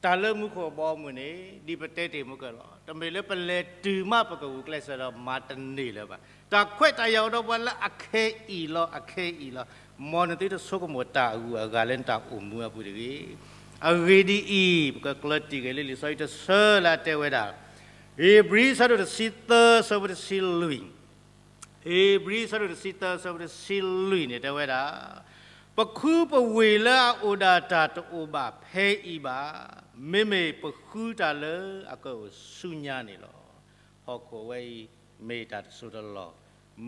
တၢ်လၢမူခိၣ်အဘီအမုၢ်န့ၣ် ဒ်ပတဲတ့ၢ်မုၢ်ကၢၢ်လီၤ. တမ့ၢ်လၢပလဲၤတုၤမးပကဂုာ်ကျဲးစၢးဒီးမၤတန့ၢ်လၢၤဘၣ်. တၢ်ခွဲးတၢ်ယာ်အိၣ်ဒီးပှၤလၢအခဲအံၤလီၤ, အခဲအံၤလီၤ. မ်နသုတဆိကမိၣ်တၢ်အဂုၤအဂၤလၢနတၢ်အိၣ်မူအပူၤတဂ့ၤ. အဂ့ၢ်ဒ်အံၤ, ပကကျၢၤတံၢ်က့ၤလၢလံာ်စီဆှံတဆၢလၢအတဲဝဲဒၣ်, ဧ့ၤဘြံၤ အဆၢဒိၣ်တဆံသၢ အဆၢဖိတဆံလွံၢ် ဧ့ၤဘြံၤ အဆၢဒိၣ်တဆံသၢ အဆၢဖိတဆံလွံၢ်န့ၣ် တဲဝဲဒၣ်, ပခူပဝ့ၢ်လၢအအိၣ်ဒၣ်တၢ်တအိၣ်ဘၣ်ဖဲအံၤဘၣ်. မ့မ့ၢ်ပဃုတၢ်လၢအကအိၣ်ဆူညါန့ၣ်လီၤ. ဟီၣ်ခိၣ်ဝဲအံၤ မ့ၢ်တၢ်တစိၢ်တလီၢ်,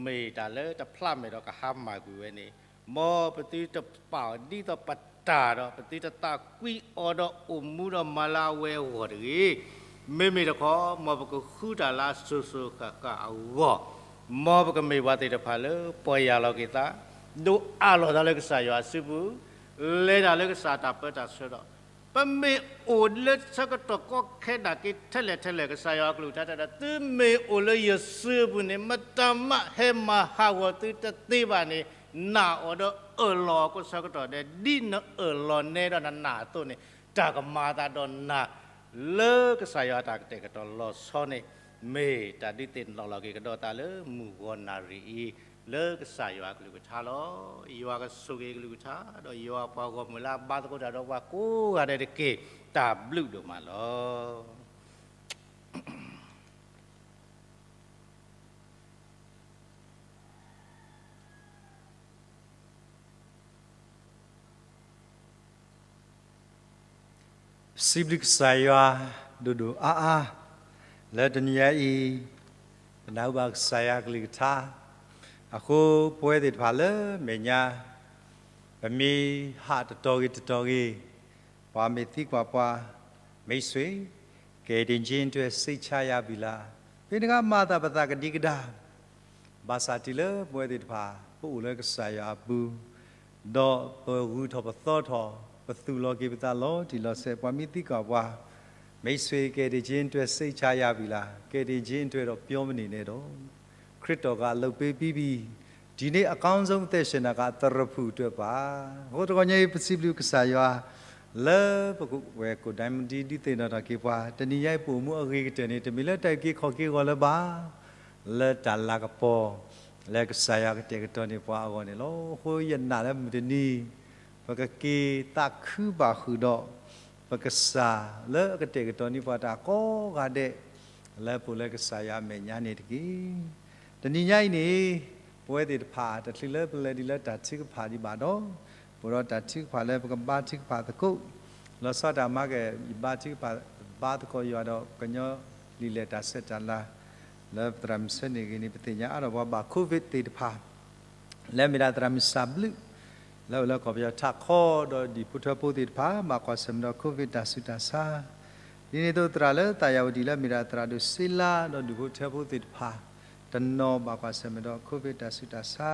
မ့ၢ်တၢ်လၢတဖျးမဲာ်ဒီးကဟါမၢ်ကွံာ်ဝဲန့ၣ်, မ်ပသုတပာ်အီၤဒ်သိးပတၢ်ဒီး ပသုတသးကွံအီၤဒီးအိၣ်မူဒီးမၤလၢအဝဲအဂီၢ်တဂ့ၤ. မ့မ့ၢ်တခီ, မ်ပကဃုတၢ်လၢအစိၤစိၤဃၣ်ဃၣ်အဂီၢ်, မ်ပကမ့ၢ်ပှၤသ့ၣ်တဖၣ်လၢပီၢ်ယၢ်လီၤက့ၤသး, ဒိးအးလီၤသးလၢကစၢ်ယွၤအစုပူၤ, လဲၤတၢ်လၢကစၢ်တၢ်ပၢတၢ်ဆှၢဒီး ပမ့ၢ်အိၣ်လၢဆၢကတီၢ်ကီခဲဒၣ်က့ၤထဲလဲၣ်ထဲလဲၣ် ကစၢ်ယွၤအကလုၢ်ကထါတဲဒီး သုမ့ၢ်အိၣ်လၢယစုပူၤန့ၣ် မတၤမးဟဲမၤဟးဂီၤသုတသ့ဘၣ်န့ၣ်, နာ်အီၤဒီးအၢၣ်လီၤအီၤကိးဆၢကတီၢ်ဒဲး ဒ်နအၢၣ်လီၤနဲဒီးနနာ်အသိးန့ၣ်, တၢ်ကမၤအသးဒီးနၤ လၢကစၢ်ယွၤအတၢ်ကတဲာ်ကတီၤလီၤဆီန့ၣ်, မ့ၢ်တၢ်ဒုးသ့ၣ်နီၣ်လီၤက့ၤကဒီးသးလၢမုၢ်ဂီၤနၣ်ရံၣ်အံၤ လၢကစၢ်ယွၤအကလုၢ်ကထါလီၤ. ယွၤကဆိၣ်ဂ့ၤကလုၢ်ကထါ ဒီးယွၤပှၤဂီၢ်မုၢ်လၢအဘါသကိးတၢ်ဒီးပှၤကိးဂၤဒဲးတက့ၢ်. တၢ်ဘျုးဒိၣ်မးလီၤ. စံးဘျုးကစၢ်ယွၤဒိၣ်ဒိၣ်အါအါ လၢတနံၤအံၤ ပနၢ်ဟူဘၣ်ကစၢ်ယွၤကလုၢ်ကထါ အဃိပဝဲသ့ၣ်တဖၣ်လၢမဲာ်ညါ ပမ့ၢ်ဟးတတီၤဂ့ၤတတီၤဂ့ၤ ပှၤမ့ၢ်သံကွၢ်ပှၤ မိတ်ဆွေ, ကယ်တင်ခြင်းအတွက် စိတ်ချရပြီလား, ဖဲနကမၤသးပသးကဒံကဒါ ဘၣ်ဆၣ်တုၤလၢပဝဲသ့ၣ်တဖၣ် ပအိၣ်လၢကစၢ်ယွၤအပူၤ ဒီးပဂုာ်ထီၣ်ပသီထီၣ် ပသူၣ်လီၤက့ၤပသးလီၤတံၢ်လီၤဆဲး ပှၤမ့ၢ်သံကွၢ်ပှၤ မိတ်ဆွေ, ကယ်တင်ခြင်းအတွက် စိတ်ချရပြီလား, ကယ်တင်ခြင်းအတွက်တော့ ပြောမနေနဲ့တော့, ခရစ်တော်က လုပ်ပေးပြီးပြီ. ဒီနေ့ အကောင်းဆုံး အသက်ရှင်တာက သရဖူအတွက်ပါ. အဃိတဂီၤညါအံၤ ပစံးဘျုးကစၢ်ယွၤ လၢပဝဲၢ်ကိးဒဲမူဒံဒုးသ့ၣ်နီၣ်ထီၣ်က့ၤပှၤ တနံၤညါအံၤပအိၣ်မူအဂ့ၤကတၢၢ်န့ၣ် တမ့ၢ်လၢတၢ်အုၣ်က့ၤခီၣ်က့ၤအဂီၢ်လၢၤဘၣ်, လၢတၢ်လၤကပီၤ လၢကစၢ်ယွၤကတဲာ်ကတီၤန့ၢ်ပှၤအဂီၢ်န့ၣ်လီၤ. အဃိယနာ်လၢမုၢ်တနံၤ ပကက့ၤသးခုဘၣ်ဃုာ်ဒီး ပကစၢ်လၢအကတဲာ်ကတီၤန့ၢ်ပှၤတၢ်ကိးဂၤဒဲး လၢပအိၣ်လၢကစၢ်ယွၤအမဲာ်ညါန့ၣ်တက့ၢ်. တနံၤညါအံၤန့ၣ် ပဝဲသ့ၣ်တဖၣ် တချုးလၢပလဲၤဒံးလၢတၢ်ထုကဖၣ်ဒံးဘၣ်ဒီး ပအိၣ်ဒီးတၢ်ထုကဖၣ်လၢပကဘါထုကဖၣ်သကိး, လီၤဆီဒၣ်တၢ်မၤက့ၤ ယဘါထုကဖၣ် ဘါသကိးယွၤဒီးကညီလံာ်လဲၢ်တၢ်ဆဲးတၢ်လၤ လၢပသရၣ်မုၣ်ဆၢန့ၢ်ဂ့ၤန့ၣ် ပသ့ၣ်ညါအါထီၣ်ပှၤဘၣ် COVID သ့ၣ်တဖၣ် လၢအမ့ၢ်ဒၣ်သရၣ်မုၣ်စၣ်ဘျုး လၢအိၣ်လၢကီၢ်ပယီၤထးခီဒီးဒူၣ်ဖိထၢဖိသ့ၣ်တဖၣ် ဘၣ်ကွၢ်ဆၢၣ်မဲာ်ဒီး COVID တၢ်ဆူးတၢ်ဆါ, ဒ်န့ၣ်အသိးသရၣ်လၢသးယၤဝတံၣ် လၢအမ့ၢ်ဒၣ်သရၣ်ဒိၣ်စ့လါ ဒီးဒူၣ်ဖိထၢဖိသ့ၣ်တဖၣ် တနီၤဘၣ်ကွၢ်ဆၢၣ်မဲာ်ဒီး COVID တၢ်ဆူးတၢ်ဆါ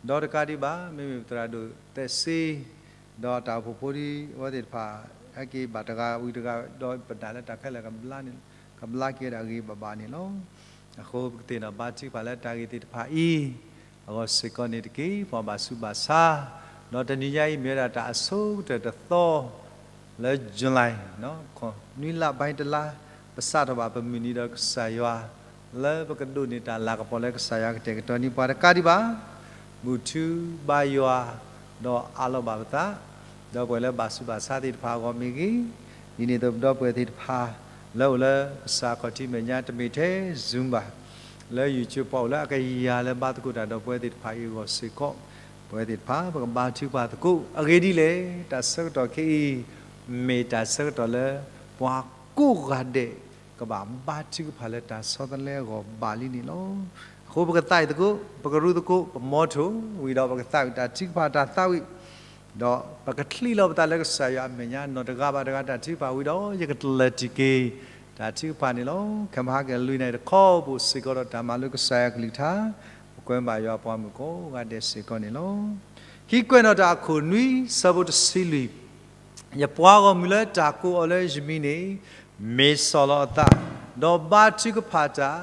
ဒီးတကးဒံးဘၣ် မ့မ့ၢ်ပသရၣ်ဒိၣ်သဲးစ့ ဒီးတၢ်အိၣ်ဖှိၣ်ဖိဒ်အဝဲသ့ၣ်တဖၣ် ဟဲက့ၤဘၣ်တဂၤဝံၤတဂၤ ဒီးပနာ်လၢတၢ်ခဲလၢာ်ကဘျါန့ၣ် ကဘျါက့ၤဝဲဒၣ်ဂ့ၤဂ့ၤဘၣ်ဘၣ်န့ၣ်လီၤ. အဃိပကသ့ၣ်နီၣ်ဘါထုကဖၣ်လၢတၢ်ဂ့ၢ်သ့ၣ်တဖၣ်အံၤ အဂီၢ်စ့ၢ်ကီးန့ၣ်တက့ၢ်. ပှၤဘၣ်ဆူးဘၣ်ဆါ ဒီးတနံၤညါအံၤမ့ၢ်ဝဲဒၣ်တၢ်အဆိကတၢၢ်တသီ လၢ July နွံလါဘၣ်တလါ ပစးထီၣ်ဘၣ်ပမုၢ်နံၤဒီးကစၢ်ယွၤ လၢပကဒိးန့ၢ်တၢ်လၤကပီၤလၢကစၢ်ယွၤကတဲာ်ကတီၤန့ၢ်ပှၤတကးဒံးဘၣ် ဘူၣ်ထူဘါယွၤ ဒီးအးလီၤဘၣ်ပသး, ဒီးပဝဲလၢဘၣ်ဆူးဘၣ်ဆါသ့ၣ်တဖၣ်အဂီၢ်မ့ၢ်ဂ့ၤ, ဒ်န့ၣ်အသိးပဒီပုၢ်ဝဲၢ်သ့ၣ်တဖၣ် လၢအိၣ်လၢကစၢ်ခီၣ်ထံးမဲာ်ညါတမ့ၢ်ထဲ Zoom ဘၣ်, လၢ YouTube ပှၤအိၣ်လၢအကယၤလၢဘါသကိးတၢ်ဒီးပဝဲသ့ၣ်တဖၣ်အံၤအဂီၢ်စ့ၢ်ကီး ပဝဲသ့ၣ်တဖၣ် ပကဘါထုကဖၣ်သကိး အဂ့ၢ်ဒ်လဲၣ်, တၢ်ဆၢကတီၢ်ခဲအံၤ မ့ၢ်တၢ်ဆၢကတီၢ်လၢ ပှၤကိးဂၤဒဲး ကဘၣ်ဘါထုကဖၣ်လၢတၢ်ဆီတလဲအဂီၢ်ဘၣ်လံန့ၣ်လီၤ. အဃိပကသးဝံၣ်သကိး, ပကရူသကိး, ပမီထိၣ်ဝံၤဒီးပကသးဝံၣ်တၢ်ထုကဖၣ်တၢ်သးဝံၣ်, ဒီးပကချံးလီၤပသးလၢကစၢ်ယွၤအမဲာ်ညါ နီၢ်တဂၤဘၣ်တဂၤတၢ်ထုကဖၣ်ဝံၤဒီး ယကတလၢာ်တံၢ်က့ၤ တၢ်ထုကဖၣ်န့ၣ်လီၤ. ခဲမဟါက့ၤလွံၢ်နၣ်ရံၣ်တခီ ပအိၣ်စ့ၢ်ကီးဒီးတၢ်မၤလိကစၢ်ယွၤကလုၢ်ကထါ, ပကွဲမုာ်ဘၣ်ယွၤပှၤမုၣ်ကိးဂၤဒဲးစ့ၢ်ကီးန့ၣ်လီၤ. ခံကွဲးနီၣ်တၢ်အခိၣ်နွံ ဆၢဖိတဆံလွံၢ် ယပှၤဂီၢ်မုၢ်လၢတၢ်ကိးအီၤလၢယမံၤန့ၣ် မ့ၢ်ဆီၣ်လီၤအသး, ဒီးဘါထုကဖၣ်တၢ်,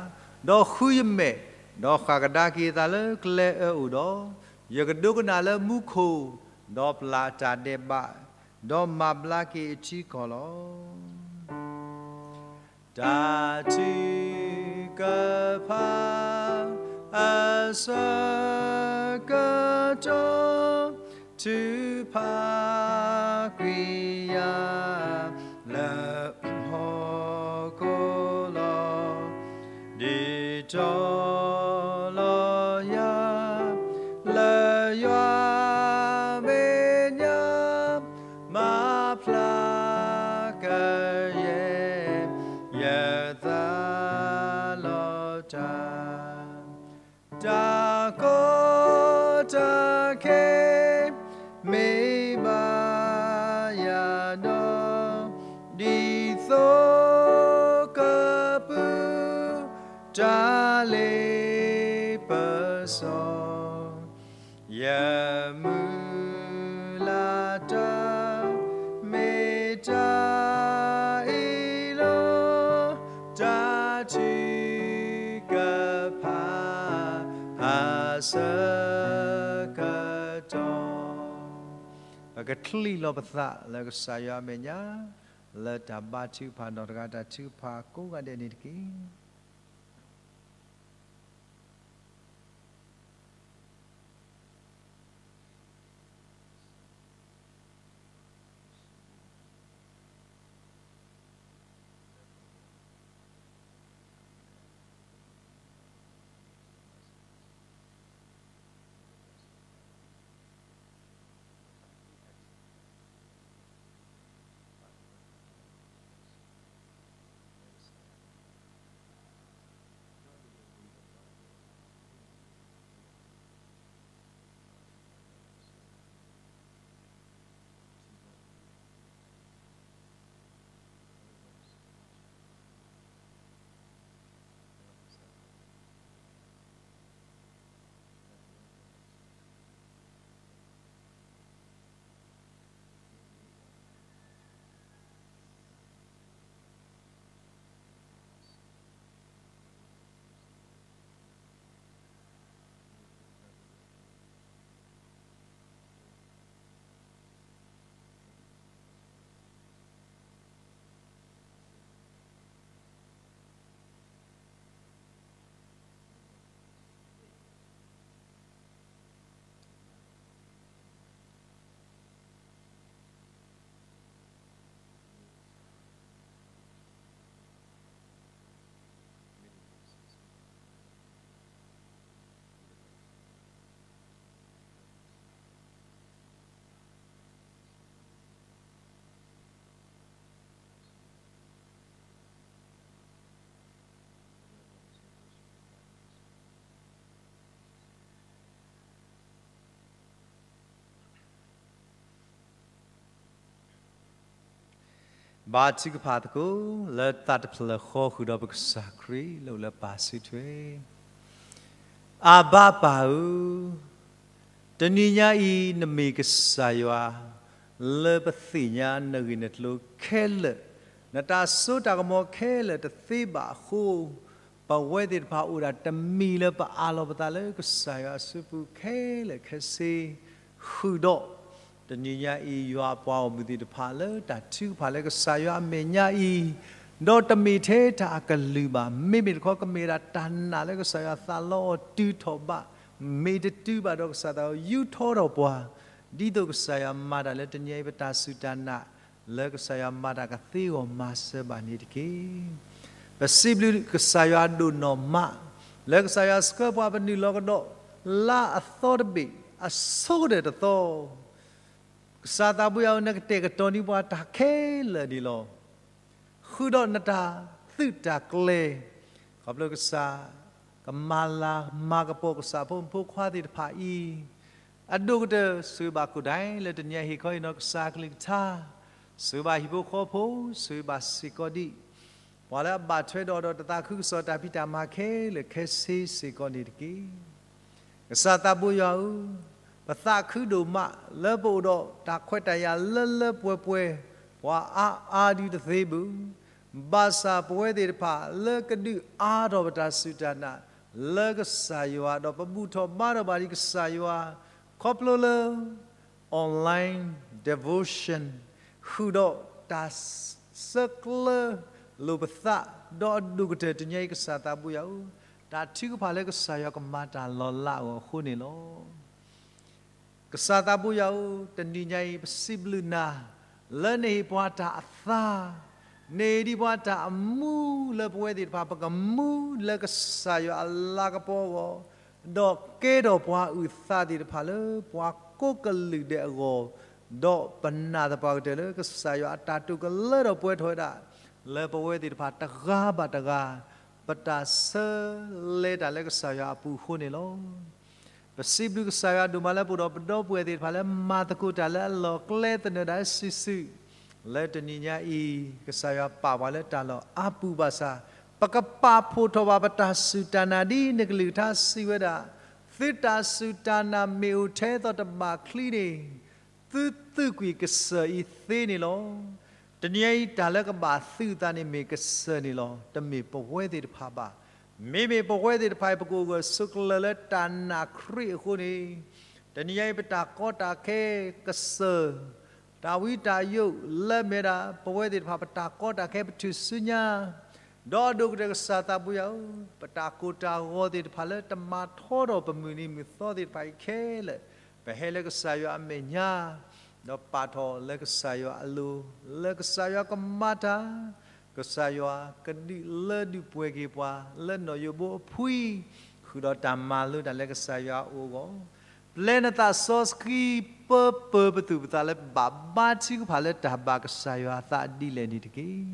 ဒီးဃုယမဲာ်, ဒီးဃၣ်ကဒါက့ၤအသးလၢကျဲအၢအိၣ်ဒီး, ယကဒိကနၣ်လၢမူခိၣ်, ဒီးပျၢ်အတၢ်ဒဲးဘး, ဒီးမၤဘျါက့ၤအထံကီၢ်လီၤ. တၢ်ထုကဖၣ် အဆၢကတီၢ် ထုကဖၣ်ကွံာ်ယၤ လၢဟီၣ်ခိၣ်လီၤ. ဒ်တီလီၤယၤ လၢယွၤမဲာ်ညါ မၤဖျါကယဲၢ် ယသးလီၤတၢ် တၢ်ကီတၢ်ခဲ မ့ၢ်ဘၣ်ယၤဒီး ဒ်သိးကပုၢ် တၢ်လ့ပစီ ယမုၢ်လၢ်တၢ် မ့ၢ်တၢ်အံၤလီၤ. တၢ်ထုကဖၣ် အဆၢကတီၢ် ပကချံးလီၤပသးလၢကစၢ်ယွၤအမဲာ်ညါ လၢတၢ်ဘါထုကဖၣ်နီၢ်တဂၤတၢ်ထုကဖၣ်ကိးဂၤဒဲးန့ၣ်တက့ၢ်. ဘါထုကဖၣ်သကိး လၢသးတဖျၢၣ်ဃီဃုာ်ဒီးပကစၢ်ခရံာ်လၢအိၣ်လၢပၢ်စုထွဲ. အဘါပၢ်ဧၢ, တနံၤညါအံၤ နမ့ၢ်ကစၢ်ယွၤ လၢပသ့ၣ်ညါနဂ့ၢ်နကျိၤခဲလၢာ်, နတၢ်စိတၢ်ကမီၤခဲလၢာ်တသ့ဘၣ်အဃိ, ပဝဲသ့ၣ်တဖၣ်အိၣ်ဒၣ်တမံၤလၢပအးလီၤပသးလၢကစၢ်ယွၤအစုပူၤခဲလၢာ်ခဲဆ့ ဃုာ်ဒီး တနံၤညါအံၤ ယွၤအပှၤဂီၢ်မုၢ်သ့ၣ်တဖၣ်လၢတၢ်ထုကဖၣ်လၢကစၢ်ယွၤအမဲာ်ညါအံၤ, ဒီးတမ့ၢ်ထဲတၢ်အကလုၢ်ဘၣ်, မ့မ့ၢ်တခီကမ့ၢ်ဝဲဒၣ်တၢ်နာ်လၢကစၢ်ယွၤသးလီအီၤတုၤထီၣ်ဘး, မ့ၢ်တတုၤဘၣ်ဒီးကစၢ်သးယူထီထီၣ်ပှၤ, ဒ်သိးကစၢ်ယွၤမၤတၢ်လၢတနံၤအံၤ ပတၢ်စူၢ်တၢ်နာ် လၢကစၢ်ယွၤမၤတၢ်ကသ့ဂီၢ်မၤစၢၤဘၣ်န့ၣ်တက့ၢ်. ပစံးဘျုးကစၢ်ယွၤဒိၣ်နီၢ်မး လၢကစၢ်ယွၤဆှၢပှၤပနုာ်လီၤကဒီး လါအသီတဘ့ၣ် အဆိကတၢၢ်တသီ ကစၢ်သးဘိယွၤဧၢ, နကတဲာ်ကတီၤန့ၢ်ပှၤတၢ်ခဲလၢာ်န့ၣ်လီၤ. ဃုာ်ဒီးနတၢ်သုးတၢ်ကျဲၤ, ခီဖျိကစၢ် ကမၤလၤမၤကပီၤကစၢ်ဖိမုၣ်ဖိခွါသ့ၣ်တဖၣ်အံၤ, အဒိၣ်ကတၢၢ် ဆိၣ်ဂ့ၤဘၣ်ကိၣ်ဒဲးလၢတနံၤအံၤဟ့ၣ်ခီဟ့ၣ်နီၤကစၢ်ကလုၢ်ကထါ, ဆိၣ်ဂ့ၤဘၣ်ဟံၣ်ဖိဃီဖိ, ဆိၣ်ဂ့ၤဘၣ်စ့ၢ်ကီးဒံး ပှၤလၢအဘၣ်ထွဲဒီးဒီးတၢ်သးခုကစီၣ်တၢ်ဖံးတၢ်မၤခဲလၢာ်ခဲဆ့စ့ၢ်ကီးန့ၣ်တက့ၢ်. ကစၢ်သးဘိယွၤဧၢ, ပသးခုဒိၣ်မး လၢပအိၣ်ဒီးတၢ်ခွဲးတၢ်ယာ်လၢလၢပှဲၤပှဲၤ, ပှၤအါအါဒုတသ့ဘၣ်, ဘၣ်ဆၣ်ပဝဲသ့ၣ်တဖၣ်လၢကဒုးအါထီၣ်ပတၢ်စူၢ်တၢ်နာ် လၢကစၢ်ယွၤ ဒီးပဘူၣ်ထီၣ်ဘါထီၣ်ဘၣ်ဒံးကစၢ်ယွၤ, ခီဖျိလၢ online devotion ဃုာ်ဒီးတၢ်ဆၢကျၢလိာ်ပသး, ဒီးအဒိၣ်ကတၢၢ်တနံၤအံၤကစၢ်သးဘိယွၤဧၢ, တၢ်ထုကဖၣ်လၢကစၢ်ယွၤကမၤတၢ်လီၤလးအဂီၢ်အဃိန့ၣ်လီၤ. ကစၢ်သးဘိယွၤဧၢ, တနံၤညါအံၤ ပစံးဘျုးနၤ လၢနဟ့ၣ်ပှၤတၢ်အသါ, နဟ့ၣ်ဒံးပှၤတၢ်အမူလၢပဝဲသ့ၣ်တဖၣ် ပကမူလၢကစၢ်ယွၤအလၤကပီၤအဂီၢ်, ဒီးကဲထီၣ်ပှၤအုၣ်သးသ့ၣ်တဖၣ်လၢပှၤကိးကလုာ်ဒဲးအဂီၢ်, ဒီးပနာ်သပှၢ်ကတၢၢ်လၢကစၢ်ယွၤအတၢ်တိာ်ကလၢထီၣ်ပှဲၤထီၣ်ဝဲဒၣ် လၢပဝဲသ့ၣ်တဖၣ်တဂၤဘၣ်တဂၤ ပတၢ်ဆၢလဲၤတၢ်လၢကစၢ်ယွၤအပူၤအဃိန့ၣ်လီၤ. ပစံးဘျုးကစၢ်ယွၤဒိၣ်မးလၢပအိၣ်ဒီးပဒီပုၢ်ဝဲၢ်သ့ၣ်တဖၣ်လၢမၤသကိးတၢ်လၢအလီၢ်အကျဲသနၢၣ်ဒၣ်စုာ်စုာ်, လၢတနံၤညါအံၤ ကစၢ်ယွၤပာ်ပှၤလၢတၢ်လီၢ်အါပူၤဘၣ်ဆၣ်, ပကပာ်ဖှိၣ်ထီၣ်ဘၣ်ပတၢ်စူၢ်တၢ်နာ်ဒ်နကလုၢ်ကထါစံးဝဲဒၣ်, သုတၢ်စူၢ်တၢ်နာ်မ့ၢ်အိၣ်ထဲသိးတဘၣ်ချံန့ၣ် သုသုးကွံာ်ကစၢၢ်အံၤသ့န့ၣ်လီၤ. တနံၤအံၤတၢ်လၢကဘၣ်သုးသးန့ၣ်မ့ၢ်ကစၢၢ်န့ၣ်လီၤ. တမ့ၢ်ပဝဲသ့ၣ်တဖၣ်ဘၣ်. မ့မ့ၢ်ပဝဲသ့ၣ်တဖၣ်အံၤ ပကအိၣ်ဂၢၢ်ဆိးကျၢၤလၢတၢ်နာ်ခရံာ်အဃိန့ၣ်, တနံၤအံၤပတၢ်ကီတၢ်ခဲကစၢၢ်, တၢ်ဝံတၢ်ယိးလၢမ့ၢ်ဒၣ် ပဝဲသ့ၣ်တဖၣ် ပတၢ်ကီတၢ်ခဲပထူၣ်စုညါ ဒီးအဒိၣ်ကတၢၢ်ကစၢ်သးဘိယွၤဧၢ, ပတၢ်ကိၢ်တၢ်ဂီၤသ့ၣ်တဖၣ်လၢတမၤထီထီၣ်ပမုၢ်နံၤမုၢ်သီသ့ၣ်တဖၣ်အံၤခဲလၢာ်, ပဟဲလၢကစၢ်ယွၤအမဲာ်ညါ, ဒီးပာ်ထီၣ်လၢကစၢ်ယွၤအလိၤ, လၢကစၢ်ယွၤကမၤတၢ်, ကစၢ်ယွၤကဒုးလၢဒုးပှဲၤက့ၤပှၤ လၢနီၣ်ယိးဘိအဖှံ, ဃုာ်ဒီးတၢ်မၤလိတၢ်လၢကစၢ်ယွၤအအိၣ်အဂီၢ်, ပျဲနသးစီဆှံပၢပၢပသူၣ်ပသးလၢဘၣ်ဘါထုကဖၣ်လၢတၢ်ဘၣ်ကစၢ်ယွၤအသး ဒ်လဲၣ်န့ၣ်တက့ၢ်.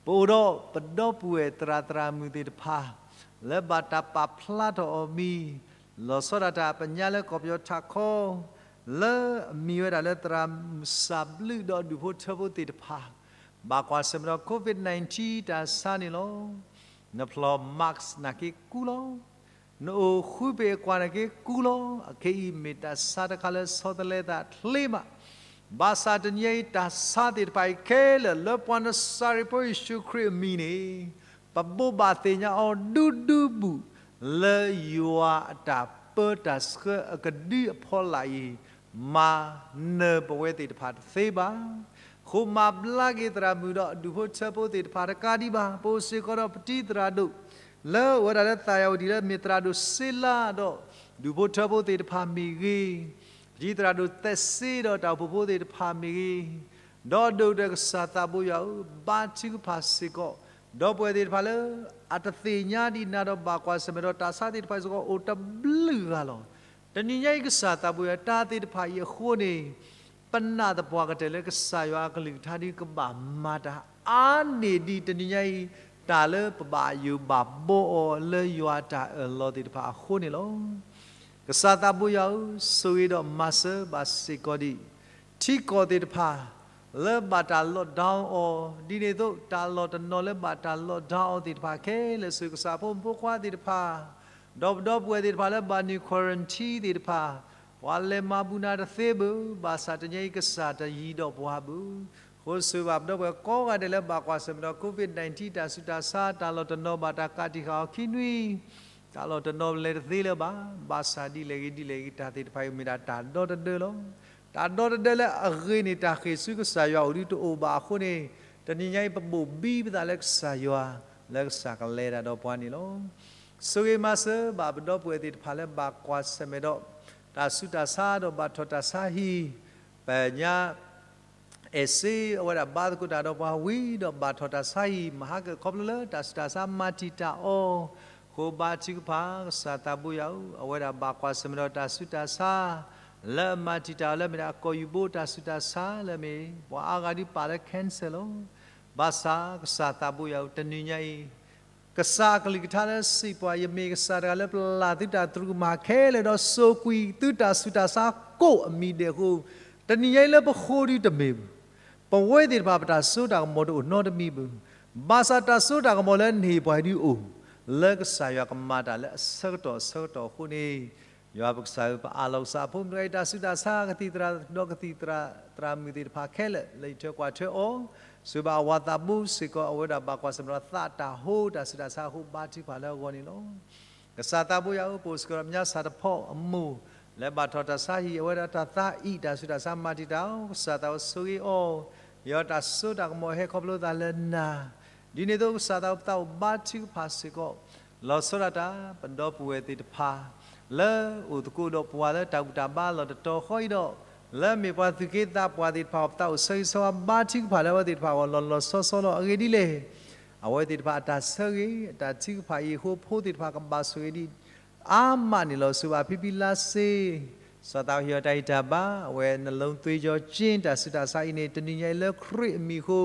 ပအိၣ်ဒီးပဒီပုၢ်ဝဲၢ်သရၣ်သရၣ်မုၣ်သ့ၣ်တဖၣ် လၢဘၣ်တၢ်ပာ်ဖျါထီၣ်အီၤမံၤ, လီၤဆီဒၣ်တၢ်ပညါလၢကီၢ်ပယီၤထးခီ, လၢအမံၤဝဲဒၣ်လၢသရၣ်မုၣ်စၢ်ဘျုး ဒီးဒူၣ်ဖိထၢဖိသ့ၣ်တဖၣ်, ဘၣ်ကွၢ်ဆၢၣ်မဲာ်ဒီး COVID nineteen တၢ်ဆါန့ၣ်လီၤ. နဖျီၣ် mask နာ်က့ကူလီၤ. နအိၣ်ဃုပ့ၤအကွၢ်နာ်က့ကူလီၤ. အခဲအံၤမ့ၢ်တၢ်ဆါတခါလၢဆီတလဲသးချ့မး, ဘၣ်ဆၣ်တနံၤအံၤ တၢ်ဆါသ့ၣ်တဖၣ်အံၤခဲလၢာ် လၢပှၤနစၤရ့းဖိယ့ၣ်ၡူးခရံာ်အမံၤန့ၣ်, ပဘိးဘၣ်သ့ၣ်ညါအီၤဒူဒူဘူၣ် လၢယွၤအတၢ်ပၢတၢ်ဆှၢအကဒုအဖီလာ်အံၤ, မၤနၢၤပဝဲသ့ၣ်တဖၣ်တသ့ဘၣ်. ဃိမၤဘျါက့ၤသရၣ်မုၣ်ဒီးဒူၣ်ဖိထၢဖိသ့ၣ်တဖၣ်တကးဒံးဘၣ်, ပအိၣ်စ့ၢ်ကီးဒီးပတံၤသရၣ်ဒိၣ် လၢအဝဲဒၣ်လၢသးယၤဝတံၣ်လၢမ့ၢ်သရၣ်ဒိၣ်စ့လါဒီးဒူၣ်ဖိထၢဖိသ့ၣ်တဖၣ်မ့ၢ်ဂ့ၤ, ပတံၤသရၣ်ဒိၣ်သဲးစ့ဒီးတၢ်အိၣ်ဖှိၣ်ဖိသ့ၣ်တဖၣ်မ့ၢ်ဂ့ၤ, ဒီးဒိၣ်ကတၢၢ်ကစၢ်သးဘိယွၤဧၢ, ဘါထုကဖၣ်စ့ၢ်ကီး ဒီပုၢ်ဝဲၢ်သ့ၣ်တဖၣ်လၢ အတသ့ၣ်ညါဒံးနၤဒီးဘၣ်ကွၢ်ဆၢၣ်မဲာ်ဒီးတၢ်ဆါသ့ၣ်တဖၣ်စ့ၢ်ကီးအိၣ်တဘျုးဂၤလီၤ. တနံၤညါအံၤကစၢ်သးဘိယွၤ တၢ်သ့ၣ်တဖၣ်အံၤအဃိန့ၣ် ပနာ်သပှၢ်ကတၢၢ်လၢကစၢ်ယွၤအကလုၢ်ကထါဒ်ကဘၣ်မၤတၢ်အါန့ၢ်ဒံးတနံၤညါအံၤ တၢ်လၢပဘၣ်ယိၣ်ဘၣ်ဘီအီၤလၢယွၤအတၢ်အၢၣ်လီၤသ့ၣ်တဖၣ်အဃိန့ၣ်လီၤ. ကစၢ်သးဘိယွၤဧၢ, ဆိၣ်ဂ့ၤဒီးမၤစၢၤဘၣ်စ့ၢ်ကီးဒံး ထံကီၢ်သ့ၣ်တဖၣ် လၢဘၣ်တၢ် lockdown အီၤ, ဒ်န့ၣ်အသိး တၢ်လီၢ်တနီၤလၢဘၣ်တၢ် lockdown အီၤသ့ၣ်တဖၣ်ခဲလၢာ် ဆူကစၢ်ဖိမုၣ်ဖိခွါသ့ၣ်တဖၣ်, ဒီးပဒီပုၢ်ဝဲၢ်သ့ၣ်တဖၣ်လၢဘၣ်နုာ် quarantine သ့ၣ်တဖၣ်, ပှၤလဲၤမၤဘူးနၤတသ့ဘၣ်, ဘၣ်ဆၣ်တနံၤအံၤကစၢ်တယံၤဒီးပှၤဘၣ်. အဃိဆိၣ်ဂ့ၤဘၣ်ပဒီပုၢ်ဝဲၢ်ကိးဂၤဒဲးလၢဘၣ်ကွၢ်ဆၢၣ်မဲာ်ဒီး COVID nineteen တၢ်ဆူးတၢ်ဆါ တၢ်လီၢ်တနီၤဘၣ်တၢ်ကးတံာ်ဃာ်အီၤခံနွံ တၢ်လီၢ်တနီၤလဲၤတသ့လၢၤဘၣ်, ဘၣ်ဆၣ်ဒ်လဲၣ်ဂ့ၤဒ်လဲၣ်ဂ့ၤ တၢ်သ့ၣ်တဖၣ်အံၤမ့ၢ်ဒၣ်တၢ်ဒီတဒၢလီၤ. တၢ်ဒီတဒၢလၢအဂ့ၤန့ၣ် တၢ်ဃ့ၢ်ဆူကစၢ်ယွၤအိၣ်ဒုးတအိၣ်ဘၣ်အဃိန့ၣ်, တနံၤညါအံၤပဘိၣ်ဘံပသးလၢကစၢ်ယွၤ, လၢကစၢ်ကလဲၤတၢ်ဒီးပှၤန့ၣ်လီၤ. ဆိၣ်ဂ့ၤမၤစၢၤဘၣ်ပဒီပုၢ်ဝဲၢ်သ့ၣ်တဖၣ်လၢဘၣ်ကွၢ်ဆၢၣ်မဲာ်ဒီး တၢ်ဆူးတၢ်ဆါဒီးဘၣ်ထီၣ်တၢ်ဆါဟံၣ်, ပညါ အဲၣ်စ့အဝဲဒၣ်ဘါသကိးတၢ်ဒီးပှၤဝံၤဒီးဘၣ်ထီၣ်တၢ်ဆါဟံၣ် မၤဟါကခီဖျိလၢတၢ်ဆူးတၢ်ဆါမၤတံာ်တာ်အီၤ, ဃိဘါထုကဖၣ် ကစၢ်သးဘိယွၤဧၢ, အဝဲဒၣ်ဘၣ်ကွၢ်ဆၢၣ်မဲာ်ဒီးတၢ်ဆူးတၢ်ဆါ လၢအမၤတံာ်တာ်အီၤလၢမ့ၢ်ဒၣ် ကီၢ်ယူၢ်ဘိတၢ်ဆူးတၢ်ဆါလၢမ့ၢ် ပှၤအါဂၤဒုးပာ်လၢ cancer လီၤ. ဘၣ်ဆၣ်ကစၢ်သးဘိယွၤဧၢ, တနံၤညါအံၤ ကစၢ်အကလုၢ်ကထါလၢစံးပှၤ ယမ့ၢ်ကစၢ်တဂၤလၢပျၢ်သုတၢ်သရူးကမၣ်ခဲလၢာ် ဒီးစိာ်ကွံာ်သုတၢ်ဆူးတၢ်ဆါကိးအမံၤဒဲးအဃိ, တနံၤညါအံၤလၢပဃိဒုတမ့ၢ်ဘၣ်. ပဝဲသ့ၣ်တဖၣ်ပတၢ်စိတၢ်ကမီၤတအိၣ်နီတမံၤဘၣ်. ဘၣ်ဆၣ်တၢ်စိတၢ်ကမီၤလၢနဟ့ၣ်ပှၤဒုအိၣ်, လၢကစၢ်ယွၤကမၤတၢ်လၢအဆၢကတီၢ်အဆၢကတီၢ်အဃိန့ၣ်, ယွၤပကစၢ်ဧၢ ပအးလီၤကစၢ်အဖိမုၣ်တဂၤအံၤ တၢ်ဆူးတၢ်ဆါ ကသံၣ်သရၣ်ဒီးကသံၣ်သရၣ် သရၣ်မုၣ်သ့ၣ်တဖၣ်ခဲလၢာ် လၢအံးထွဲကွၢ်ထွဲအီၤ, ဆိၣ်ဂ့ၤဘၣ်အဝၤသးဘိစ့ၢ်ကီး အဝဲဒၣ်ဘၣ်ကွၢ်ဆၢၣ်မဲာ်ဒီးသးတၢ်ဟိတၢ်ဆူးတၢ်ဆါအဃိ ဘါထုကဖၣ်လၢအဂီၢ်န့ၣ်လီၤ. ကစၢ်သးဘိယွၤဧၢ, ပအိၣ်စ့ၢ်ကီးဒီးမၠါစၢ်တဖီအမိၢ် လၢဘၣ်ထီၣ်တၢ်ဆါဟံၣ် အဝဲဒၣ်တၢ်သးအံၣ်တၢ်ဆူးတၢ်ဆါမၤတံာ်တာ်အီၤ, ကစၢ်သးဘိဆိၣ်ဂ့ၤအီၤ, ဟ့ၣ်အီၤတၢ်စိတၢ်ကမီၤဟဲခီဖျိသးလၢနၤ, ဒ်န့ၣ်အသိးကစၢ်သးဘိပသးအိၣ်ဘါထုကဖၣ်စ့ၢ်ကီး လီၤဆီဒၣ်တၢ် ပဒီပုၢ်ဝဲၢ်သ့ၣ်တဖၣ် လၢအိၣ်သကိးဒီးပှၤလၢတၢ်ဘူၣ်တၢ်ဘါလီၢ်တတီၤဃီအံၤဒီး, လၢမ့ၢ်ပှၤသူၣ်က့သးပှၢ်သ့ၣ်တဖၣ်အီၤ ပသးအိၣ်ဆၢဂ့ၤဆၢဝါဘါထုကဖၣ်လၢအဝဲသ့ၣ်တဖၣ်အဂီၢ် လီၤလီၤဆီဆီလီၤ. အဂ့ၢ်ဒ်လဲၣ်, အဝဲသ့ၣ်တဖၣ်အတၢ်ဆၢဂ့ၤ အတၢ်ထုကဖၣ်အံၤအဃိ ဖိသ့ၣ်တဖၣ်ကဘၣ်ဆိၣ်ဂ့ၤဒံးအါမးန့ၣ်လီၤ. ဆိၣ်ဂ့ၤဘၣ်ဖံဖံလါစ့ ကစၢ်သးဘိဟ့ၣ်အီၤတၢ်ဂံၢ်တၢ်ဘါ, အဝဲ နှလုံးသွေးကြောကျဉ် တၢ်ဆူးတၢ်ဆါအံၤန့ၣ် တနံၤညါအံၤလၢခရံာ်အမံၤအဃိ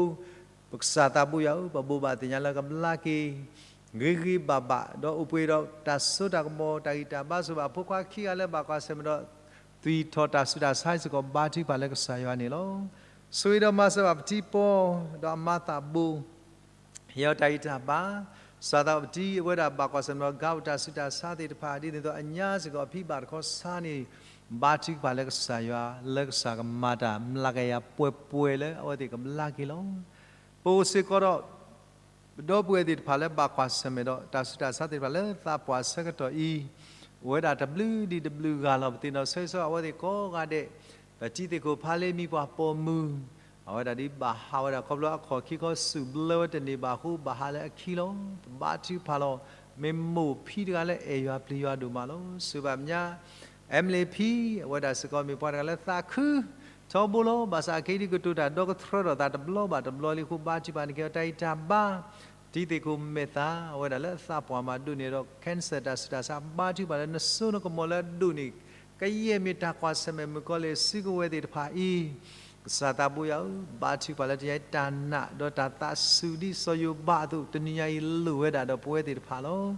ပကစၢ်သးဘိယွၤဧၢ, ပဘိးဘၣ်သ့ၣ်ညါလၢကဘျါက့ၤ, ဂ့ၤဂ့ၤဘၣ်ဘၣ် ဒီးအိၣ်ပှဲၤဒီးတၢ်စိတၢ်ကမီၤ တၢ်ဂံၢ်တၢ်ဘါ. ဆိၣ်ဂ့ၤဘၣ်ဖိခွါခံဂၤလၢဘၣ်ကွၢ်ဆၢၣ်မဲာ်ဒီး သွံၣ်ထီၣ်တၢ်ဆူးတၢ်ဆါစ့ၢ်ကီး ဘါထုကဖၣ်လၢကစၢ်ယွၤန့ၣ်လီၤ. ဆိၣ်ဂ့ၤဒီးမၤစၢၤဘၣ်ပတံၤပီၢ် ဒီးအမါသးဘိ ဟ့ၣ်အီၤတၢ်ဂံၢ်တၢ်ဘါ, ကစၢ်သးဘိပတံၤ အဝဲဒၣ်ဘၣ်ကွၢ်ဆၢၣ်မဲာ်ဒီး ကါအိၣ်တၢ်ဆူးတၢ်ဆါသ့ၣ်တဖၣ် ဒ်န့ၣ်အသိးအညါစ့ၢ်ကီး အဖံဘၣ်တခီဆါန့ၣ် ဘါထုကဖၣ်လၢကစၢ်ယွၤ လၢကစၢ်ကမၤတၢ်မျးကယၤပှဲၤပှဲၤလၢအဝဲသ့ၣ်ကဘျါက့ၤလီၤ. ပအိၣ်စ့ၢ်ကီးဒီး ပဒီပုၢ်ဝဲၢ်သ့ၣ်တဖၣ်လၢဘၣ်ကွၢ်ဆၢၣ်မဲာ်ဒီး တၢ်ဆူးတၢ်ဆါသ့ၣ်တဖၣ်လၢသးပှၢ်ဆၢကတီၢ်အံၤ အိၣ်ဝဲဒၣ်တဘျုးဒံးတဘျုးဂၤလီၤ. ပသ့ၣ်နီၣ်ဆိၣ်ဂ့ၤဆိၣ်ဝါအဝဲသ့ၣ်ကိးဂၤဒဲး, ပတံၤသကိးဖါလ့မံၤပှၢ်ပိာ်မုၣ် အဝဲဒၣ်ဒ်ဘၣ်ဟးဝဲဒၣ်ခီဖျိအခီၣ်ခံခီ စူၣ်ဘျၢဝဲတန့ၢ်ဘၣ်အဃိ ဘၣ်ဟးလၢအခံလီၤ. ပဘါထုကဖၣ်လီၤ. မ့ၢ်မိၢ်ဖံတဂၤလၢအဲၣ်ယွၤပျံၤယွၤဒိၣ်မးလီၤ. ဆိၣ်ဂ့ၤဘၣ်မၠါ Emily ဖံ, အဝဲဒၣ်စ့ၢ်ကီးမ့ၢ်ပှၤတဂၤလၢသးခုထီဘိလီၤ. ဘၣ်ဆၣ်အခဲအံၤဒ်ကတိၤတၢ်ဒီကထြၢဒီးသးတဘျီဘၣ်တဘျီလံအဃိ ဘါထုကဖၣ်န့ၢ်က့ၤအီၤတၢ်ဂံၢ်တၢ်ဘါ, တံၤသကိးမဲာ်သၣ် အဝဲဒၣ်လၢအသးပှၢ်မးဒိၣ်န့ၢ်ဒီး cancer တၢ်ဆူးတၢ်ဆါ ဘါထုကဖၣ်လၢနစိနကမီၤလၢအဒိၣ်န့ၢ် ကယဲၢ်မ့ၢ်တၢ်ကွၢ်ဆၢၣ်မဲာ်မုၣ်ကီၤလံၢ်စုကဝဲၤသ့ၣ်တဖၣ်အံၤ, ကစၢ်သးဘိယွၤဧၢ, ဘါထုကဖၣ်လၢတနံၤညါအံၤ တၢ်နာ်ဒီးတၢ်သးစူၤဒ်စီၤယိၤဘးအသိး တနံၤညါအံၤလိၣ်ဝဲဒၣ်ဒီးပဝဲသ့ၣ်တဖၣ်လီၤ.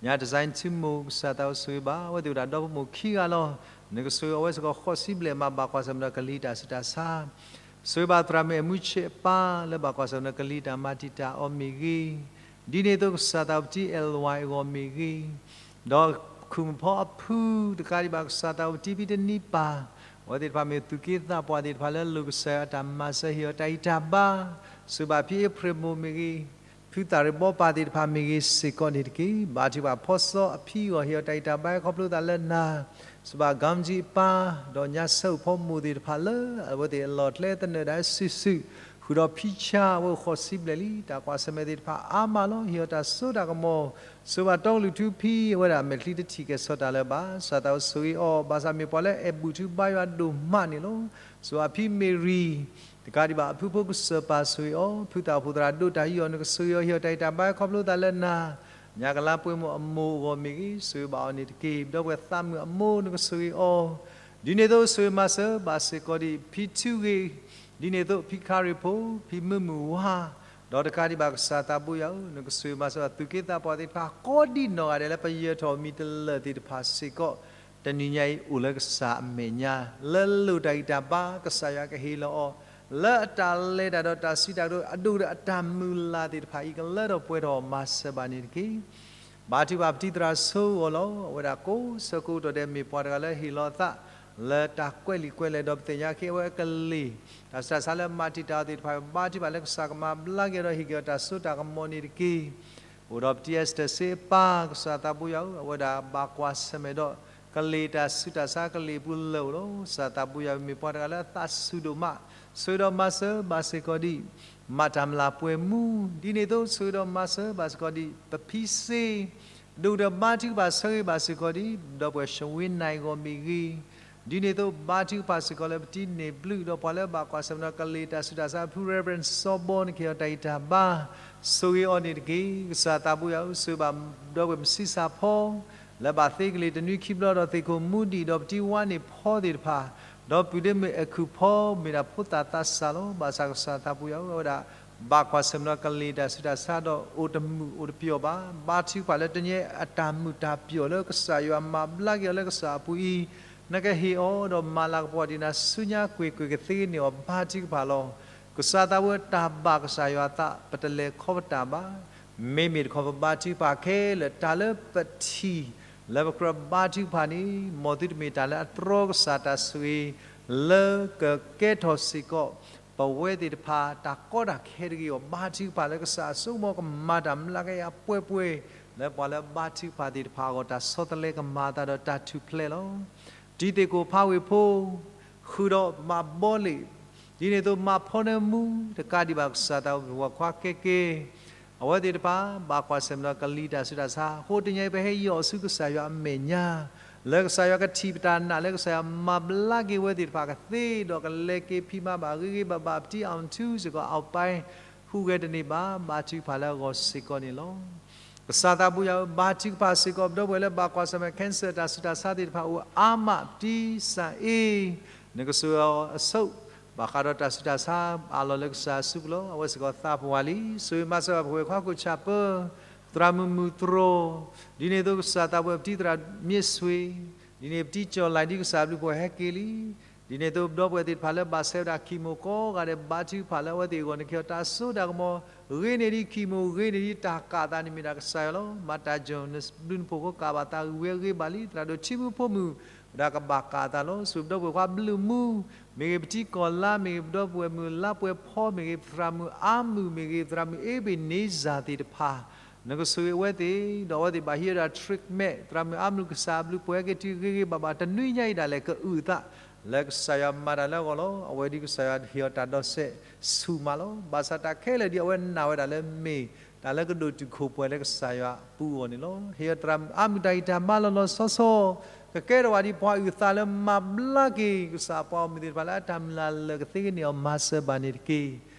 ညါ Design Two မိၢ် ကစၢ်သးဘိဆိၣ်ဂ့ၤဘၣ် အဝဲသ့ၣ်အိၣ်ဒၣ်ဒီဖိမိၢ်ခံဂၤလီၤ. နကဆိၣ်ဂ့ၤအဝဲစ့ၢ်ကီးဃိးဆံဘျဲၣ်မး ဘၣ်ကွၢ်ဆၢၣ်မဲာ်ဒီးကလံၤတၢ်ဆူးတၢ်ဆါ ဆိၣ်ဂ့ၤဘၣ်သရၣ်မုၣ်အမူဆ့ၣ်အပၢ်လၢဘၣ်ကွၢ်ဆၢၣ်မဲာ်ဒီးကလံၤတၢ်မၤတံာ်တာ်အီၤမ့ၢ်ဂ့ၤ, ဒ်န့ၣ်အသိး ကစၢ်သးဘိပတံၤ အဲၣ်ဝါအဂီၢ်မ့ၢ်ဂ့ၤ, ဒီးခုၣ်မုၣ်ဖီအဖု တကးဒံးဘၣ် ကစၢ်သးဘိပတံၤဖံတနံၤပၢ် အဝဲသ့ၣ်တဖၣ်မ့ၢ်သူၣ်က့သးပှၢ်သ့ၣ်တဖၣ်လၢလိၣ်ကစၢ်ယွၤတၢ်မၤစၢၤ ဟ့ၣ်အီၤတၢ်ဂံၢ်တၢ်ဘါ, ဆိၣ်ဂ့ၤဘၣ်ဖံအ့ဖြ့ၣ်မိၢ်မ့ၢ်ဂ့ၤ, ဖုသၣ်ရံၣ်ဘီပၢ်သ့ၣ်တဖၣ်မ့ၢ်ဂ့ၤစ့ၢ်ကီးန့ၣ်တက့ၢ်. ဘါထုကဖၣ်ဖီစီအဖံအဂီၢ် ဟ့ၣ်အီၤတၢ်ဂံၢ်တၢ်ဘါခီဖျိသးလၢနၤ, ဆိၣ်ဂ့ၤဘၣ် ကၠံအပၢ် ဒီးညါဆၢအိၣ်ဖီမိၢ်သ့ၣ်တဖၣ်လၢ အဝဲသ့ၣ်အလီၢ်ကျဲသနၢၣ်ဒၣ်စုာ်စုာ်, ဃုာ်ဒီးဖံဆါ အဝဲအိၣ်ဃိးဆံဘျဲၣ်လံ, တၢ်ကွၢ်ဆၢၣ်မဲာ်သ့ၣ်တဖၣ်အါမးလီၤ. ဟ့ၣ်အီၤတၢ်စိတၢ်ကမီၤ, ဆိၣ်ဂ့ၤဘၣ်တီကလုၢ်ထူဖံ အဝဲဒၣ်မဲာ်ချံတထံၣ်ကဲၣ်ဆိးတၢ်လၢၤဘၣ်, ကစၢ်သးဘိဆိၣ်ဂ့ၤအီၤ, ဘၣ်ဆၣ်မ့ၢ်ပှၤလၢအဲၣ်ဘူၣ်ထူဘါယွၤဒိၣ်မးန့ၣ်လီၤ. ဆိၣ်ဂ့ၤဘၣ်ဖံမ့ၢ်ရံၤ တကးဒံးဘၣ် အဖုဖိကစၢၢ်ပၢ်ဆိၣ်ဂ့ၤအီၤ, ဖုသၣ်အိၣ်ဖှိၣ်သရၣ်ဒိၣ်တၢ်ယူးယီၣ် နကဆိၣ်ဂ့ၤအီၤ ဟ့ၣ်အီၤတၢ်ဂံၢ်တၢ်ဘါခီဖျိသးလၢနၤ, ညါကလါပှ့ၤမိၢ်အမိၢ်အဂီၢ်မ့ၢ်ဂ့ၤ ဆိၣ်ဂ့ၤဘၣ်အီၤန့ၣ်တက့ၢ်. ဒီပုၢ်ဝဲၢ်သးမုၣ်အမိၢ် နကဆိၣ်ဂ့ၤအီၤ, ဒ်န့ၣ်အသိးဆိၣ်ဂ့ၤမၤစၢၤဘၣ်စ့ၢ်ကီးဒံး ဖံထူဂ့ၤ, ဒ်န့ၣ်အသိးဖံခါရံၣ်ဖိ, ဖံမုၢ်မုၢ်ဝါ, ဒီးတကးဒံးဘၣ်ကစၢ်သးဘိယွၤဧၢ, နကဆိၣ်ဂ့ၤမၤစၢၤဘၣ် သူၣ်က့သးပှၢ်သ့ၣ်တဖၣ် ကိးဒံးနီၢ်ဂၤဒဲးလၢပယၢၤထီၣ်မံၤတလၢာ်သ့ၣ်တဖၣ်စ့ၢ်ကီး, တနံၤညါအံၤအိၣ်လၢကစၢ်အမဲာ်ညါ, လၢလိၣ်တၢ်ဂံၢ်တၢ်ဘါ ကစၢ်ယွၤကဟ့ၣ်လီၤအီၤ, လၢအတၢ်လဲၤတၢ်ဒီးတၢ်စံးတၢ်ကတိၤအဒိၣ်ဒီးအတၢ်မုၢ်လၢ်သ့ၣ်တဖၣ်အံၤ ကလၢထီၣ်ပှဲၤထီၣ်မၤစၢၤဘၣ်န့ၣ်တက့ၢ်. ဘါထုကဖၣ်ပတံၤသရၣ်ဆိၣ်ဂ့ၤအီၤလီၤ. အဝဲဒၣ်ကိးဆၢကိးကတီၢ်ဒဲး မ့ၢ်ပှၤတဂၤလၢဟ့ၣ်လီၤအသး လၢတၢ်ကွဲးလံာ်ကွဲးလဲၢ်ဒီးပသ့ၣ်ညါက့ၤအဝဲအကလ့ၢ် တၢ်ဆူးတၢ်ဆါလၢမၤတံာ်တာ်အီၤသ့ၣ်တဖၣ် ဘါထုကဖၣ်လၢကစၢ်ကမၤဘျါက့ၤအီၤဒီး ဟ့ၣ်က့ၤအီၤတၢ်စိတၢ်ကမီၤန့ၣ်တက့ၢ်. အိၣ်ဒီးပတံၤ Esther စ့အပၢ် ကစၢ်သးဘိယွၤဧၢ, အဝဲဒၣ်ဘၣ်ကွၢ်ဆၢၣ်မဲာ်ဒီး ကလ့ၢ်တၢ်ဆူးတၢ်ဆါကလ့ၢ်အပူၤလၢာ်အိၣ်လီၤ. ကစၢ်သးဘိယွၤဧၢ, မ့ၢ်ပှၤတဂၤလၢအသးဆူၣ်ဒိၣ်မး, ဆိၣ်ဂ့ၤဒီးမၤစၢၤဘၣ်စ့ၢ်ကီးဒံး မၤတၢ်မျၢ်ပှဲၤမူ, ဒ်န့ၣ်အသိး ဆိၣ်ဂ့ၤဒီးမၤစၢၤဘၣ်စ့ၢ်ကီးဒံး ပဖံစ့ ဒိၣ်ဒီးဘါထုကဖၣ်ဆၢဂ့ၤဘၣ်စ့ၢ်ကီးဒံး ဒီပုၢ်ဝဲၢ် ရှဝ့နၢ်အံၤ ဂီၢ်မ့ၢ်ဂ့ၤ, ဒ်န့ၣ်အသိး ဘါထုကဖၣ်စ့ၢ်ကီးလၢပတံၤန့ၢ်ဘျုး ဒီးပှၤလၢဘၣ်ကွၢ်ဆၢၣ်မဲာ်ဒီးကလ့ၢ်တၢ်ဆူးတၢ်ဆါ ဖု Reverend စီၤဘီ နကဟ့ၣ်အီၤတၢ်ဂံၢ်တၢ်ဘါ, ဆိၣ်ဂ့ၤအီၤန့ၣ်တက့ၢ်. ကစၢ်သးဘိယွၤဧၢ, ဆိၣ်ဂ့ၤဘၣ်ဒီပုၢ်ဝဲၢ် မုၢ်ဆံးစၢ်ဖီ လၢဘၣ်သ့ကလံၤတနွံခံဘျီဒီး သ့ၣ်ခိၣ်မူဒံး ဒီးပတံၤဝါန့ၣ်ဖီသ့ၣ်တဖၣ်, ဒီပုၢ်ဒ့မုၣ်အဲၤခုၣ်ဖီ မ့ၢ်ဒၣ်ဖိသၣ်သးစၢ်လီၤ. ဘၣ်ဆၣ်ကစၢ်သးဘိယွၤဧၢ, အဝဲဒၣ်ဘၣ်ကွၢ်ဆၢၣ်မဲာ်ဒီးကလ့ၢ်တၢ်ဆူးတၢ်ဆါဒီးအိၣ်တမုာ်အိၣ်တပျီၢ်ဘၣ်. ဘါထုကဖၣ်လၢတနံၤအံၤအတၢ်မုာ်တၢ်ပျီၢ်လၢကစၢ်ယွၤမၤဘျါက့ၤအီၤလၢကစၢ်အပူၤအံၤ နကဟ့ၣ်အီၤဒီးမၤလၤကပီၤဒံးနၤဆူညါကွ့ၢ်ကွ့ၢ်ကသ့န့ၢ်အီၤ ဘါထုကဖၣ်လီၤ. ကစၢ်သးဘိယွၤဧၢ, တၢ်ဘၣ်ကစၢ်ယွၤအသး ပတလဲၤခီပတာ်ဘၣ်. မ့မ့ၢ်တခီ ပဘါထုကဖၣ်ခဲလၢာ် တၢ်လၢပထံၣ် လၢပကြၢးဘါထုကဖၣ်န့ၣ် မ်သုတမ့ၢ်တၢ်လၢအတြီကစၢ်တၢ်ဆိၣ်ဂ့ၤ လၢကကဲထီၣ်စ့ၢ်ကီး ပဝဲသ့ၣ်တဖၣ်တၢ်ကီတၢ်ခဲတဂ့ၤအီၤ. ဘါထုကဖၣ်လၢကစၢ်အစိကမီၤကမၤတၢ်မျၢ်ကယၤပှဲၤပှဲၤ လၢပှၤလၢဘါထုကဖၣ်သ့ၣ်တဖၣ်အဂီၢ် တၢ်ဆီတလဲကမၤအသးဒီးတၢ်ထူၣ်ဖျဲးလီၤ. တံၤသ့ၣ်ကိၣ်ဖးဝ့ၢ်ဖိ ဃုာ်ဒီးမၤဘီလ့ၣ်, ဒ်န့ၣ်အသိးမၤဖီနၢမူ တကးဒံးဘၣ် ကစၢ်သးဘိယွၤဧၢ, ပဝဲခွါကဲက့ၤ အဝဲသ့ၣ်တဖၣ် ဘၣ်ကွၢ်ဆၢၣ်မဲာ်ဒီးကလံၤတၢ်ဆူးတၢ်ဆါ အဃိတနံၤအံၤ ပဟဲယီၢ်ဆူကစၢ်ယွၤအမဲာ်ညါ လၢကစၢ်ယွၤကထံၣ်ပတၢ်နာ် လၢကစၢ်ယွၤမၤဘျါက့ၤဝဲသ့ၣ်တဖၣ်ကသ့ဒီး ကလဲၤက့ၤဖံးမၤဘၣ်ဂ့ၤဂ့ၤဘၣ်ဘၣ် ပတံၤ အောင်ထူ စ့ၢ်ကီး အောင်ပိုင် ဟူးဂဲၤတန့ၢ်ဘၣ် ဘါထုကဖၣ်လၢအဂီၢ်စ့ၢ်ကီးန့ၣ်လီၤ. ကစၢ်သးဘိယွၤဧၢ, ဘါထုကဖၣ်စ့ၢ်ကီး ပဒီပုၢ်ဝဲၢ်လၢဘၣ်ကွၢ်ဆၢၣ်မဲာ် cancer တၢ်ဆူးတၢ်ဆါသ့ၣ်တဖၣ်အိၣ်အါမး ပတံၤစၢ်အ့ နကဆိၣ်ဂ့ၤအီၤအဆိ ဘၣ်ဃးဒီးတၢ်ဆူးတၢ်ဆါအလီၢ်လၢကစၢ်အစုပူၤလီၤ. အဝဲစ့ၢ်ကီးသးပှၢ်လံ, ဆိၣ်ဂ့ၤမၤစၢၤဘၣ်ပဝဲခွါခိၣ်ဆၣ်ပၢ သရၣ်မုၣ်မုၢ်တြီၤ, ဒ်န့ၣ်အသိးကစၢ်သးဘိယွၤ ပတံၤသရၣ်မ့ၢ်ဆွ့, ဒ်န့ၣ်ပတံၤကၠီၣ်လဲၣ် ဒ်ကစၢ်အဘျုးပှဲၤဟဲက့ၤလံ. ဒ်န့ၣ်အသိးပဒီပုၢ်ဝဲၢ်သ့ၣ်တဖၣ်လၢဘၣ်ဆဲးဝဲဒၣ် chemo ကိးဂၤဒဲး ဘါထုကဖၣ်လၢအဝဲသ့ၣ်အဂီၢ် နကဟ့ၣ်အီၤတၢ်စိတၢ်ကမီၤ, ဂ့ၤန့ၢ်ဒံး chemo ဂ့ၤန့ၢ်ဒံး တၢ်ကးအသးန့ၣ်မ့ၢ်ဒၣ်ကစၢ်ယွၤလီၤ. မၤတၢ်ယိာ် နဘျုးနဖှိၣ်အဃိ ကးဘၣ်သးဂံၢ်ဝဲဂ့ၤဘၣ်လံ. သရၣ်ဒိၣ်ထံမူဖိမုၣ် ဝဲဒၣ်ကဘၣ်ကးအသးလီၤ. ဆိၣ်ဂ့ၤပဒီပုၢ်ဝဲၢ်ခွါဘျုးမူ မ့ၢ်ဂ့ၤ, ပတံၤကီၢ်လါမ့ၢ်ဂ့ၤ, ပဒီပုၢ်ဝဲၢ်မုၢ်လါပှဲၤဖီမ့ၢ်ဂ့ၤ, သရၣ်မုၣ်အါမုၣ်မ့ၢ်ဂ့ၤ, သရၣ်မုၣ်အ့ဘ့ၣ်န့စၢ်သ့ၣ်တဖၣ် နကဆိၣ်ဂ့ၤအဝဲသ့ၣ် ဒီးအဝဲသ့ၣ်ဘၣ်ဟံးဝဲဒၣ် treatment, သရၣ်မုၣ်အါမုၣ် ကစၢ်အဘျုးပှဲၤဟဲက့ၤတုၤဂ့ၤဂ့ၤဘၣ်ဘၣ် တနွံညါအံၤဒၣ်လဲာ် ကအုၣ်အသး လၢကစၢ်ယွၤမၤတၢ်လၢအဂီၢ်လီၤ. အဝဲဒ်ကစၢ်ယွၤဟ့ၣ်အီၤတၢ်ဒီးစဲးဆူၣ်မးလီၤ. ဘၣ်ဆၣ်တၢ်ခဲလၢာ်ဒ်အဝဲနာ်ဝဲဒၣ်လၢမ့ၢ်တၢ်လၢကဒိၣ်တုာ်ခိၣ်ပှဲၤလၢကစၢ်ယွၤအပူၤအဂီၢ်န့ၣ်လီၤ. ဟ့ၣ်အီၤသရၣ်မုၣ်အါမုၣ်တၢ်ဂံၢ်တၢ်ဘါလီၤလီၤဆီဆီ ကကဲထီၣ်ဘၣ်ဒ်ပှၤအုၣ်သးလၢမၤဘျါက့ၤ ကစၢ်ပှၤဂီၢ်မုၢ်သ့ၣ်တဖၣ်လၢအတၢ်မုၢ်လၢ်လၢာ်ကသ့ကန့ၢ်အီၤ မၤစၢၤဘၣ်န့ၣ်တက့ၢ်.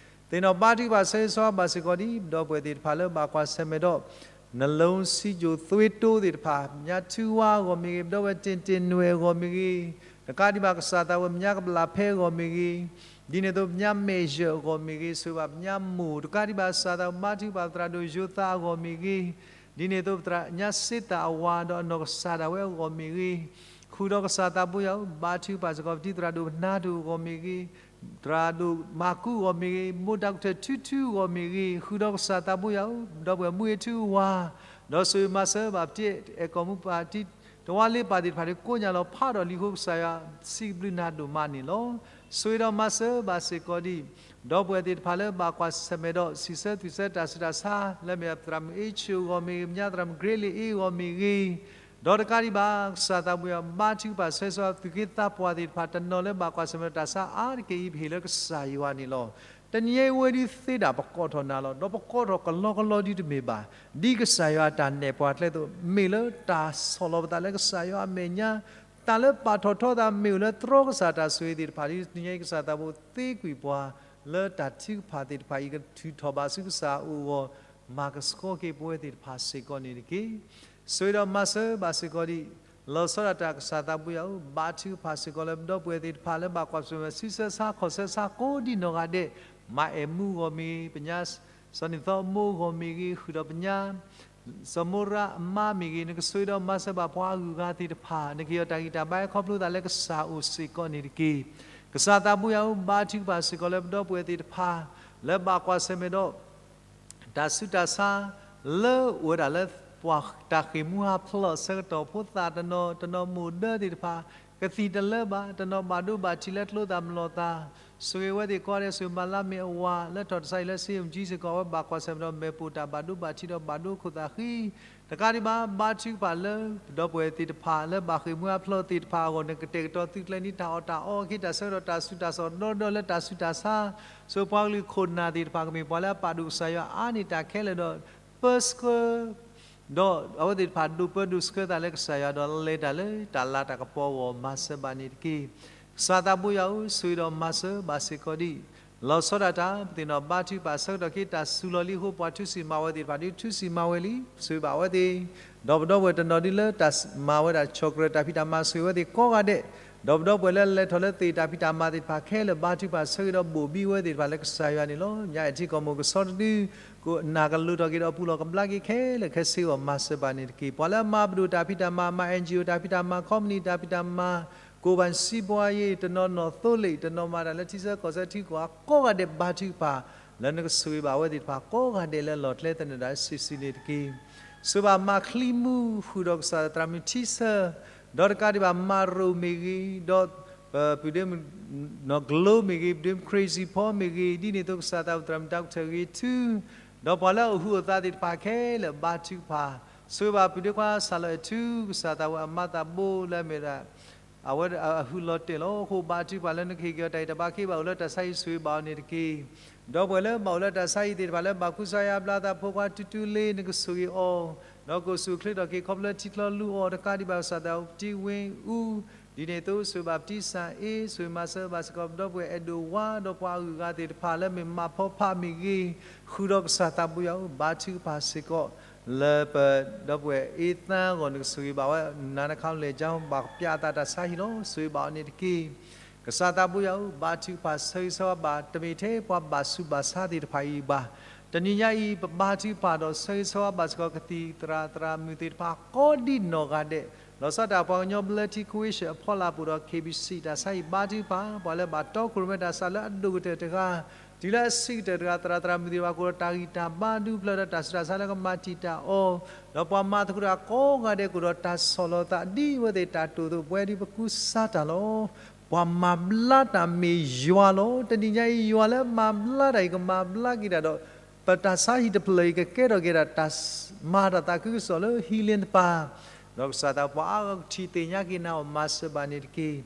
သ့ၣ်နီၣ်ဘါထုကဖၣ်ဆၢဂ့ၤဆၢဝါဘၣ်စ့ၢ်ကီးဒ် ပဒီပုၢ်ဝဲၢ်သ့ၣ်တဖၣ်လၢဘၣ်ကွၢ်ဆၢၣ်မဲာ်ဒီး နလိစံကၠိၣ်သွ့တိသ့ၣ်တဖၣ်, ပညါထူဝါအဂီၢ်မ့ၢ်ဂ့ၤ, ပဒီပုၢ်ဝဲၢ်တ့ၢ်တ့ၢ်နွဲၣ်အဂီၢ်မ့ၢ်ဂ့ၤ, တကးဒံးဘၣ်ကစၢ်သးဝဲ ပညါကဘျၣ်ဖဲအဂီၢ်မ့ၢ်ဂ့ၤ, ဒ်န့ၣ်အသိးပညါမဲာ်ယၢၢ်အဂီၢ်မ့ၢ်ဂ့ၤ, ဆိၣ်ဂ့ၤဘၣ်ပညါမိၢ်, တကးဒံးဘၣ်ကစၢ်သးဝဲ ဘါထုကဖၣ်သရၣ်ဒိၣ်ယိၤသးအဂီၢ်မ့ၢ်ဂ့ၤ, ဒ်န့ၣ်အသိးပညါစ့သၣ်အဝၤဒီးအနီၢ်ကစၢ်ဒၣ်ဝဲအဂီၢ်မ့ၢ်ဂ့ၤ, ဃုာ်ဒီးကစၢ်သးဘိယွၤဧၢ, ဘါထုကဖၣ်စ့ၢ်ကီး ပတံၤသရၣ်ဒိၣ်ပနါဒိၣ်အဂီၢ်မ့ၢ်ဂ့ၤ, သရၣ်ဒိၣ်မၤကူအဂီၢ်မ့ၢ်ဂ့ၤ, မိၢ်တၢ်ကထၢၣ်ထူထူအဂီၢ်မ့ၢ်ဂ့ၤ, ဃုာ်ဒီးကစၢ်သးဘိယွၤဧၢ, ဒီပုၢ်ဝဲၢ်မူအ့ၣ်ထူအဝၤ, ဒီးဆိၣ်ဂ့ၤမၤစၢၤဘၣ်ပတံၤအဲၣ်ကီၢ်မူပၢ် တဝါလ့ပၢ်သ့ၣ်တဖၣ် ကိးညါလီၤဖးဒီးလံအဃိ ကစၢ်ယွၤစံးဘျုးနၤဒိၣ်မးန့ၣ်လီၤ. ဆိၣ်ဂ့ၤဒီးမၤစၢၤဘၣ်စ့ၢ်ကီးဒ် ဒီပုၢ်ဝဲၢ်သ့ၣ်တဖၣ်လၢဘၣ်ကွၢ်ဆၢၣ်မဲာ်ဒီး စံးဆၢသွံၣ်ဆၢတၢ်ဆူးတၢ်ဆါ လၢမ့ၢ်သရၣ်မုၣ်အ့ၣ်ဆူၣ်အဂီၢ်မ့ၢ်ဂ့ၤ, ပညါသရၣ်မုၣ်ကရ့လ့ၣ်အ့ၣ်အဂီၢ်မ့ၢ်ဂ့ၤ, ဒီးတကးဒံးဘၣ် ကစၢ်သးဘိယွၤ ဘါထုကဖၣ်ဆၢဂ့ၤဆၢဝါ သူၣ်က့သးပှၢ်သ့ၣ်တဖၣ် တနီၤလၢဘၣ်ကွၢ်ဆၢၣ်မဲာ်ဒီးတၢ်ဆါအါတက့ၢ်အံၤ ပဟ့ၣ်လၢကစၢ်ယွၤန့ၣ်လီၤ. တနံၤအံၤဝဲဒုးသ့ဒၣ်ပကိးထီၣ်နၤလီၤ. ဒီးပကိးထီၣ်ကလီကလီဒ်တမ့ၢ်ဘၣ် ဒ်ကစၢ်ယွၤအတၢ်နဲၣ်ပှၤကျဲအသိး မ့ၢ်လၢတၢ်ဆီၣ်လီၤပသးလၢကစၢ်ယွၤအမဲာ်ညါ, တၢ်လၢပာ်ထီၣ်ထီသးမ့ၢ်အိၣ်လၢတြီကစၢ်တၢ်ဆိၣ်ဂ့ၤသ့ၣ်တဖၣ် ဒ်တနံၤအံၤကစၢ်သးဘိသ့ကွံာ်ပှၤ လၢတၢ်ထုကဖၣ်သ့ၣ်တဖၣ်အံၤ ကထုးထီၣ်ဘၣ်ဆူကစၢ်အအိၣ်အဂီၢ် မၤကဆှီက့ၤပဝဲသ့ၣ်တဖၣ်စ့ၢ်ကီးန့ၣ်တက့ၢ်. ဆိၣ်ဂ့ၤဒီးမၤစၢၤဘၣ်စ့ၢ်ကီးဒ် လီၤဆီဒၣ်တၢ်ကစၢ်သးဘိယွၤဧၢ, ဘါထုကဖၣ်စ့ၢ်ကီးလၢပဒီပုၢ်ဝဲၢ်သ့ၣ်တဖၣ်လၢဘၣ်ကွၢ်ဆၢၣ်မဲာ် ဆံဆၢဆါခီၣ်ဆၢဆါကိးဒ်နီၢ်ဂၤဒဲး, မါအဲၣ်မူအဂီၢ်မ့ၢ်ဂ့ၤ, ပညါ စီၤနံၣ်သီအမိၢ်အဂီၢ်မ့ၢ်ဂ့ၤ, ဃုာ်ဒီးပညါ စီၤမိရါအမါမ့ၢ်ဂ့ၤ, နကဆိၣ်ဂ့ၤဒီးမၤစၢၤဘၣ်ပှၤအဂုၤအဂၤသ့ၣ်တဖၣ်, နကဟ့ၣ်အီၤတၢ်ဂံၢ်တၢ်ဘါ ဟဲခီဖျိသးလၢကစၢ်အအိၣ်စ့ၢ်ကီးန့ၣ်တက့ၢ်. ကစၢ်သးဘိယွၤဧၢ, ဘါထုကဖၣ်စ့ၢ်ကီးလၢပဒီပုၢ်ဝဲၢ်သ့ၣ်တဖၣ် လၢဘၣ်ကွၢ်ဆၢၣ်မဲာ်ဒီး တၢ်ဆူးတၢ်ဆါ လၢအိၣ်ဝဲဒၣ်လၢပှၤတၢ်ဃ့ၢ်မှံဟးဖျိးအဆၢကတီၢ် ဖိသၣ်တနီၤ တနီၤမိၢ်ဒၢသ့ၣ်တဖၣ် ကသံၣ်တလၢဘၣ်, တနီၤဘၣ်ဒိဘၣ်ထံးလၢကျိသၣ်မလီၤသၣ်, ဆိၣ်ဂ့ၤဝဲသ့ၣ်ကိးဂၤဒဲး, ဆိၣ်ဂ့ၤမၤလါမ့ၢ်အဝၤ လၢထီၣ်တၢ်ဆါဟံၣ်လၢစ့ယိၣ်ပူၤစ့ၢ်ကီး အဝဲဘၣ်ကွၢ်ဆၢၣ်မဲာ်ဒီး မဲာ်ပိာ်တၢ်ဘၣ်ဒိဘၣ်ထံးဒီးဘၣ်ဒိခိၣ်သၣ်ဃံ တကးဒံးဘၣ် ဘါထုကဖၣ်လၢပဒီပုၢ်ဝဲၢ်သ့ၣ်တဖၣ် လၢဘၣ်ဃ့ၢ်မှံဟးဖျိးသ့ၣ်တဖၣ်အဂီၢ် နကတဲာ်ကတီၤသုကျဲၤန့ၢ်တၢ်အီၣ်တၢ်အီ အခ့တၢ်ဆၢကတီၢ် တၢ်ဆူးတၢ်ဆါ ဒီဒီလၢတၢ်ဆူးတၢ်ဆါ, ဆိပှၤကလုာ်ခိၣ်နၢ်သ့ၣ်တဖၣ် ကမ့ၢ်ပှၤလၢအပာ်ဒိၣ်ကစၢ်ယွၤအါန့ၢ်တၢ်ခဲလၢာ်ဒီး ပၢဆှၢ ဒီးအဝဲသ့ၣ်တဖၣ်ဒိးပၢဒိးဆှၢသးလၢကစၢ်ယွၤဒီးလဲၤတၢ်လၢတၢ်လၤတၢ်ကပီၤအဂီၢ် မၤစၢၤဘၣ်န့ၣ်တက့ၢ်. ကစၢ်သးဘိယွၤဧၢ, ဆိၣ်ဂ့ၤဒီးမၤစၢၤဘၣ်စ့ၢ်ကီးဒံး လီၤဆီဒၣ်တၢ် ပသ့ၣ်နီၣ်ဘါထုကဖၣ်ဆၢကတီၢ်ခ့ တၢ်စူၤလီၤလံအဃိ ပှၤထူစံၣ်မၤဝဲသ့ၣ်တဖၣ်ဒုးထူစံၣ်မၤဝဲလံ ဆိၣ်ဂ့ၤဘၣ်အဝဲသ့ၣ်, ဒီးပဒီပုၢ်ဝဲၢ်တနီၤဒုးလၢတၢ်မၤဝဲဒၣ်ဆီၣ်ကြၢးတၢ်ဖံးတၢ်မၤ ဆိၣ်ဂ့ၤဝဲသ့ၣ်ကိးဂၤဒဲး, ဒီးပဒီပုၢ်ဝဲၢ်လၢလဲၤထီၣ်လၢသ့ၣ်တၢ်ဖံးတၢ်မၤသ့ၣ်တဖၣ်ခဲလၢာ် ဘါထုကဖၣ်ဆၢဂ့ၤဒီးဘိၣ်ဘံဝဲသ့ၣ်တဖၣ်လၢကစၢ်ယွၤန့ၣ်လီၤ. ညါအံၤထံကီၢ်မိၢ်ကဆီတဒု ကနၢ်ကလိၤထီၣ်က့ၤဒီးပူၤလီၢ်ကဘျါက့ၤခဲလၢာ်ခဲဆ့အဂီၢ် မၤစၢၤဘၣ်န့ၣ်တက့ၢ်. ပှၤလၢအမၤပဒိၣ်တၢ်ဖံးတၢ်မၤ မၤ NGO တၢ်ဖံးတၢ်မၤ ခီပနံၣ်တၢ်ဖံးတၢ်မၤ ကိၢ်ဘၣ်စံးပှၤယ့ၢ် တနီၤနီၣ်သိလ့ၣ် တနီၤမၤတၢ်လၢထံဆၢကီၢ်ဆၢထံကီၢ်အကိးဂၤဒဲး ဘါထုကဖၣ် လၢနကဆိၣ်ဂ့ၤဘၣ်အဝဲသ့ၣ်တဖၣ်ကိးဂၤဒဲးလၢလီၢ်ကျဲသနၢၣ်ဒၣ်စုာ်စုာ်န့ၣ်တက့ၢ်. ဆိၣ်ဂ့ၤဘၣ်မၤချံမူဃုာ်ဒီးကစၢ်သရၣ်မုၣ်ထံဆၢ, ဒီးတကးဒံးဘၣ်မၤရိၣ်မ့ၢ်ဂ့ၤ, ဒီး ပဒိၣ်မုၣ်နီၢ်ကျိမ့ၢ်ဂ့ၤ, ပဒိၣ်မုၣ် Crazy Paul မ့ၢ်ဂ့ၤ, ဒ်န့ၣ်အသိးကစၢ်သရၣ်မုၣ်တၢ်ကထၢၣ်ဂ့ၤထူ, ဒီးပှၤလၢအဟူးအသးသ့ၣ်တဖၣ်ခဲလၢာ်ဘါထုကဖၣ်, ဆိၣ်ဂ့ၤဘၣ်ပုၢ်ဒ့ခွါစၢ်လီၤအဲၣ်ထူ ကစၢ်သးဝဲအမါသးဘိလၢအမ့ၢ်ဒၣ် အဝဲအဟူးလီၤတဲာ်လီၤ. အဃိဘါထုကဖၣ်လၢနကဟ့ၣ်က့ၤအီၤတၢ်ဂံၢ်တၢ်ဘါ ခ့ဘၣ်အိၣ်လၢတၢ်ဆါဟံၣ် ဆိၣ်ဂ့ၤဘၣ်အီၤန့ၣ်တက့ၢ်. ဒီပုၢ်ဝဲၢ်လၢဘၣ်အိၣ်လၢတၢ်ဆါဟံၣ်သ့ၣ်တဖၣ်လၢဘၣ်ကူစါယါဘျါသး ဖိခွါတူတူလ့ နကဆိၣ်ဂ့ၤအီၤ, ဒီးကအိၣ်ဆူၣ်အိၣ်ချ့ထီၣ်က့ၤခီဖျိထံချီလူအီၤ တကးဒံးဘၣ်ကစၢ်သးဝဲပတံဝ့အူ, ဒ်န့ၣ်အသိးဆိၣ်ဂ့ၤဘၣ်ပတံစၣ်အ့ ဆိၣ်ဂ့ၤမၤစၢၤဘၣ်စ့ၢ်ကီးပဒီပုၢ်ဝဲၢ်အဲၣ်ဒိးဝါ ဒီးပှၤအဂုၤအဂၤသ့ၣ်တဖၣ်လၢမ့ၢ်မၤဖီဖးမ့ၢ်ဂ့ၤ, ဃုာ်ဒီးကစၢ်သးဘိယွၤဧၢ ဘါထုကဖၣ်စ့ၢ်ကီး လၢပဒီပုၢ်ဝဲၢ်အ့သါအဂီၢ် နကဆိၣ်ဂ့ၤဘၣ်ဝဲ နၤနခါလဲၤကၠီ ဘၣ်ပျၢ်အသးတၢ်ဆါဟံၣ်လီၤ ဆိၣ်ဂ့ၤဘၣ်အီၤန့ၣ်တက့ၢ်. ကစၢ်သးဘိယွၤဧၢ ဘါထုကဖၣ်ဆၢဂ့ၤဆၢဝါဘၣ် တမ့ၢ်ထဲပှၤဘၣ်ဆူးဘၣ်ဆါသ့ၣ်တဖၣ်အံၤဘၣ်. တနံၤညါအံၤ ပဘါထုကဖၣ်ဒီးဆၢဂ့ၤဆၢဝါဘၣ်စ့ၢ်ကီး ကသံၣ်သရၣ်သရၣ်မုၣ်သ့ၣ်တဖၣ်ကိးဒံးနီၢ်ဂၤဒဲး, လီၤဆီဒၣ်တၢ်ပှၤကညီဘျၢထံခဝ့ၡၢၣ်အဖီလာ်ပူၤဒီး KBC တၢ်ဆါဟံၣ်ဘါထုကဖၣ်, ပှၤလၢဘၣ်တီခိၣ်ရိၣ်မဲတၢ်ဆါလၢအဒိၣ်ကတၢၢ်တဂၤ တုၤလၢအဆံးကတၢၢ်တဂၤ သရၣ်သရၣ်မုၣ်သ့ၣ်တဖၣ် ကအိၣ်ဒီးတၢ်ဂံၢ်တၢ်ဘါဒူဖျၢၣ်ဒီးတၢ်ဆူးတၢ်ဆါလၢကမၤတံာ်တာ်အီၤ, ဒီးပှၤမၤသကိးတၢ်ကိးဂၤဒဲး ကအိၣ်ဒီးတၢ်ဆီၣ်လီၤသးဒ်အဝဲသ့ၣ်တၢ်တိာ်သဘှဲဒ်ပကူစါတၢ်လီၤ. ပှၤမၤဘျါတၢ်မ့ၢ်ယွၤလီၤ. တနံၤညါအံၤ ယွၤလၢမၤဘျါတၢ်အံၤ ကမၤဘျါက့ၤတၢ်ဒီး ပတၢ်ဆါဟံၣ်တဖျၢၣ်အံၤ ကကဲထီၣ်က့ၤဒၣ်တၢ်မၤတၢ်သးခုကစီၣ်လၢဟံးလ့ၣ်တပၤ, ဒီးကစၢ်သးပှၤအါဂၤကထံၣ်သ့ၣ်ညါက့ၤနၤအီၤ မၤစၢၤဘၣ်န့ၣ်တက့ၢ်.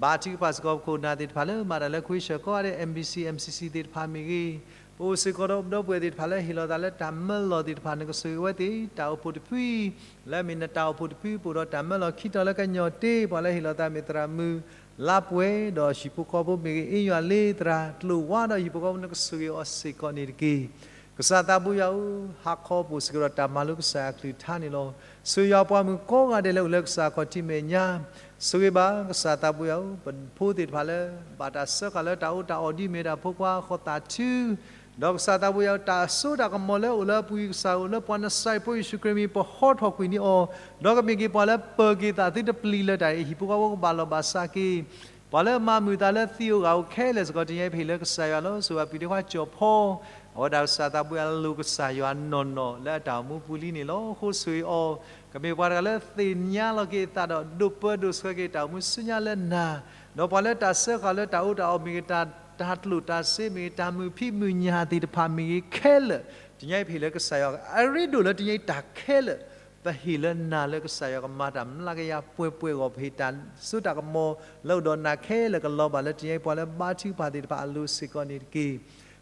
ဘါထုကဖၣ်စ့ၢ်ကီးပခိၣ်နၢ်သ့ၣ်တဖၣ်လၢမၤတၢ်လၢခဝ့ၡၢၣ်ကိးဂၤဒဲး MBC MCC သ့ၣ်တဖၣ်မ့ၢ်ဂ့ၤ, ပအိၣ်စ့ၢ်ကီးဒီးပဒီပုၢ်ဝဲၢ်သ့ၣ်တဖၣ်လၢဟ့ၣ်လီၤသးလၢတၢ်မၢလီၢ်သ့ၣ်တဖၣ် နကဆိၣ်ဂ့ၤဝဲသ့ၣ် တၢ်အိၣ်ဖှိၣ်တဖုအံၤ လၢအမ့ၢ်နတၢ်အိၣ်ဖှိၣ်တဖု ပအိၣ်ဒီးတၢ်မၢလီၢ်ခံတီၤလၢကညီၤတ့ ပှၤလၢဟ့ၣ်လီၤသးမ့ၢ်သရၣ်မုၣ် လါပှဲၤဒီးဟံၣ်ဖိဃီဖိမ့ၢ်ဂ့ၤ အ့ယွၤလ့သရၣ် ကျိၣ်ဝါဒီးဟံၣ်ဖိဃီဖိ နကဆိၣ်ဂ့ၤအီၤစ့ၢ်ကီးန့ၣ်တက့ၢ်. ကစၢ်သးဘိယွၤဧၢ, ဟါခီပအိၣ်စ့ၢ်ကီးဒီးတၢ်မၤလိကစၢ်အကလုၢ်ကထါန့ၣ်လီၤ. ဆိၣ်ဂ့ၤယွၤပှၤမုၣ်ကိးဂၤဒဲးလၢအိၣ်လၢကစၢ်ခီၣ်ထံးမဲာ်ညါ, ဆိၣ်ဂ့ၤဘၣ်ကစၢ်သးဘိယွၤဧၢ, ပဖိသ့ၣ်တဖၣ်လၢ ဘၣ်တၢ်စၢဃာ်လၢတၢ်အီၣ်တၢ်အီဒ်မ့ၢ်ဒၣ်ဖိခွါဃီသးထူ ဒီးကစၢ်သးဘိယွၤဧၢ, တၢ်စိတၢ်ကမီၤလၢအိၣ်လၢအပူၤအံၤ ကစၢ်ဧၢ, လၢပှၤနစၤရ့းဖိယ့ၣ်ၡူးခရံာ်မံၤ ပဟီထီၣ်ကွံာ်န့ၢ်အီၤ, ဒီးကမ့ၢ်က့ၤပှၤလၢပၢၤက့ၤသးသုတပျံၤလၢၤတၢ်အံၤ ဟံၣ်ဖိဃီဖိကဘၣ်လီၢ်ဘၣ်စးက့ၤ, ပှၤလၢမၤမုာ်သးလၢသံဧိၤဂာ်ဧိၤခဲလၢာ်စ့ၢ်ကီး တနံၤညါအံၤပဟ့ၣ်လၢကစၢ်ယွၤလီၤ. ဆိၣ်ဂ့ၤဘၣ်ပှၤဒ့ခွါကၠီၣ်ဖီ, အဝဲဒၣ်ကစၢ်သးဘိယွၤလိာ်ကစၢ်ယွၤနီၢ်နီၢ်လၢအတၢ်အိၣ်မူပူၤလံန့ၣ်လီၤ. အဃိဆိၣ်ဂ့ၤအီၤ, ကမ့ၢ်ပှၤတဂၤလၢသ့ၣ်ညါလီၤက့ၤအသးဒီး ဒိးပၢဒိးဆှၢက့ၤတၢ်အိၣ်မူဆူညါလၢနၤ, ဒီးပှၤလၢတၢ်စၢဃာ်လၢတၢ်အီၣ်တၢ်အီမ့ၢ်ဂ့ၤ တၢ် တၢ်ကျိၣ်တၢ်စ့မ့ၢ်ဂ့ၤ တၢ်မုာ်ဖံးမုာ်ညၣ်သ့ၣ်တဖၣ်မ့ၢ်ဂ့ၤခဲလၢာ်, တနံၤညါအံၤပဟ့ၣ်လၢကစၢ်ယွၤ, အရ့ဒိၣ်လၢတနံၤညါအံၤတၢ်ခဲလၢာ် ပဟ့ၣ်လၢနၤလၢကစၢ်ယွၤကမၤတၢ်မျးကယၤပှဲၤပှဲၤအဂီၢ် ပဟ့ၣ်တၢ်စိတၢ်ကမီၤလၢအိၣ်ဒီးနၤခဲလၢာ်ကလီၤဘၣ်လၢတနံၤညါအံၤ ပှၤလၢဘါထုကဖၣ်သ့ၣ်တဖၣ်အလိၤစ့ၢ်ကီးန့ၣ်တက့ၢ်.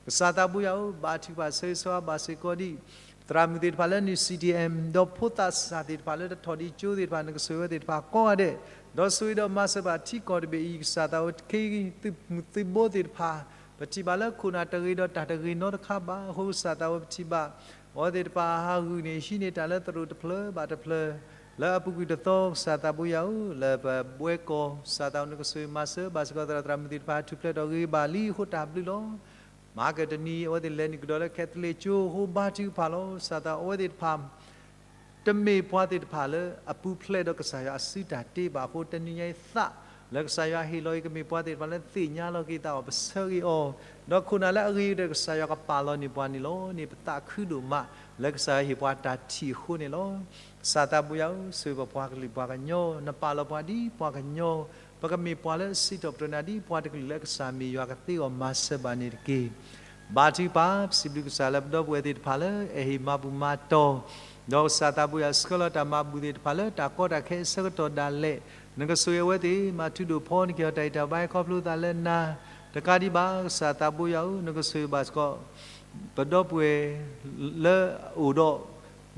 ကစၢ်သးဘိယွၤဧၢ, ဘါထုကဖၣ်ဆၢဂ့ၤဆၢဝါဘၣ်စ့ၢ်ကီးဒံး သရၣ်မုၣ်သ့ၣ်တဖၣ်လၢနုာ် CDM ဒီးဖိသၣ်စၢ်သ့ၣ်တဖၣ်လၢတထီၣ်ဒံးကၠိသ့ၣ်တဖၣ် နကဆိၣ်ဂ့ၤဝဲသ့ၣ်တဖၣ်ကိးဂၤဒဲး, ဒီးဆိၣ်ဂ့ၤဒီးမၤစၢၤဘၣ်ထံကီၢ်တဘ့ၣ်အံၤ ကစၢ်သးဝဲခ့သုးမုၢ်သုးဘိသ့ၣ်တဖၣ်, ပထံၣ်ဘၣ်လၢခိၣ်နၢ်တဂ့ၤဒီးတၢ်တဂ့ၤနီတခါဘၣ်. အဃိကစၢ်သးဝဲပထံၣ်ဘၣ် အဝဲသ့ၣ်တဖၣ်ဟးဂူာ်န့ၣ် ဟံးန့ၢ်တၢ်လၢသရိာ်တဖျၢၣ်ဘၣ်တဖျၢၣ်, လၢအပူၤကွံာ်တသီ ကစၢ်သးဘိယွၤဧၢ, လၢပဘှဲကီၢ် ကစၢ်သးဝဲနကဆိၣ်ဂ့ၤမၤစၢၤဘၣ်စ့ၢ်ကီးသရၣ်သရၣ်မုၣ်သ့ၣ်တဖၣ် ထူၣ်ဖျဲးထီၣ်ဂ့ၤဘၣ်လံအဃိတၢ်ဘျုးလီၤ. မဟါကတနံၤ အဝဲသ့ၣ်လဲၤနုာ်ကဒီးလၢ Catholic ကၠိအဃိ ဘါထုကဖၣ်လီၤ. ကစၢ်သးဝဲအဝဲသ့ၣ်တဖၣ် တမ့ၢ်ပှၤသ့ၣ်တဖၣ်လၢအပူၤဖျဲးဒီးကစၢ်ယွၤအစုတၢ်တ့ဘၣ်အဃိ တနံၤညါအံၤသး လၢကစၢ်ယွၤဟ့ၣ်လီၤအံၤ ကမ့ၢ်ပှၤသ့ၣ်တဖၣ်လၢသ့ၣ်ညါလီၤက့ၤသးအီၤ ပဆၢဂ့ၤအီၤ, ဒီးခိၣ်နၢ်လၢအဂ့ၤကတၢၢ် ကစၢ်ယွၤကပာ်လီၤန့ၢ်ပှၤန့ၣ်လီၤန့ၣ် ပသးခုဒိၣ်မး လၢကစၢ်ယွၤဟ့ၣ်ပှၤတၢ်ထံၣ်အဃိန့ၣ်လီၤ. ကစၢ်သးဘိယွၤဧၢ, ဆိၣ်ဂ့ၤပှၤကလုာ်ပှၤကညီ, နပာ်လီၤပှၤဒ်ပှၤကညီ, ပကမ့ၢ်ပှၤလၢအစံးထီၣ်ပတြၢၤနၤဒ်ပှၤတကလုာ်လၢကစၢ်မ့ၢ်ယွၤကသ့အီၤမၤစၢၤဘၣ်န့ၣ်တက့ၢ်. ဘါထုကဖၣ်, ပစံးဘျုးကစၢ်လၢပဒီပုၢ်ဝဲၢ်သ့ၣ်တဖၣ်လၢအဟ့ၣ်မၤဘူၣ်မၤတီၢ်, ဒီးကစၢ်သးဘိယွၤဆှၢလီၤတၢ်မၤဘူၣ်သ့ၣ်တဖၣ်လၢတၢ်ကီတၢ်ခဲအဆၢကတီၢ်ဒၣ်လဲာ်, နကဆိၣ်ဂ့ၤအဝဲသ့ၣ် မၤထုဒိၣ်ဖီန့ၢ်က့ၤအီၤတၢ်အံၣ်တၢ်ဘါခီဖျိသးလၢနၤ, တကးဒံးဘၣ် ကစၢ်သးဘိယွၤဧၢ, နကဆိၣ်ဂ့ၤဘၣ်စ့ၢ်ကီး ပဒီပုၢ်ဝဲၢ်လၢအအိၣ်ဒီး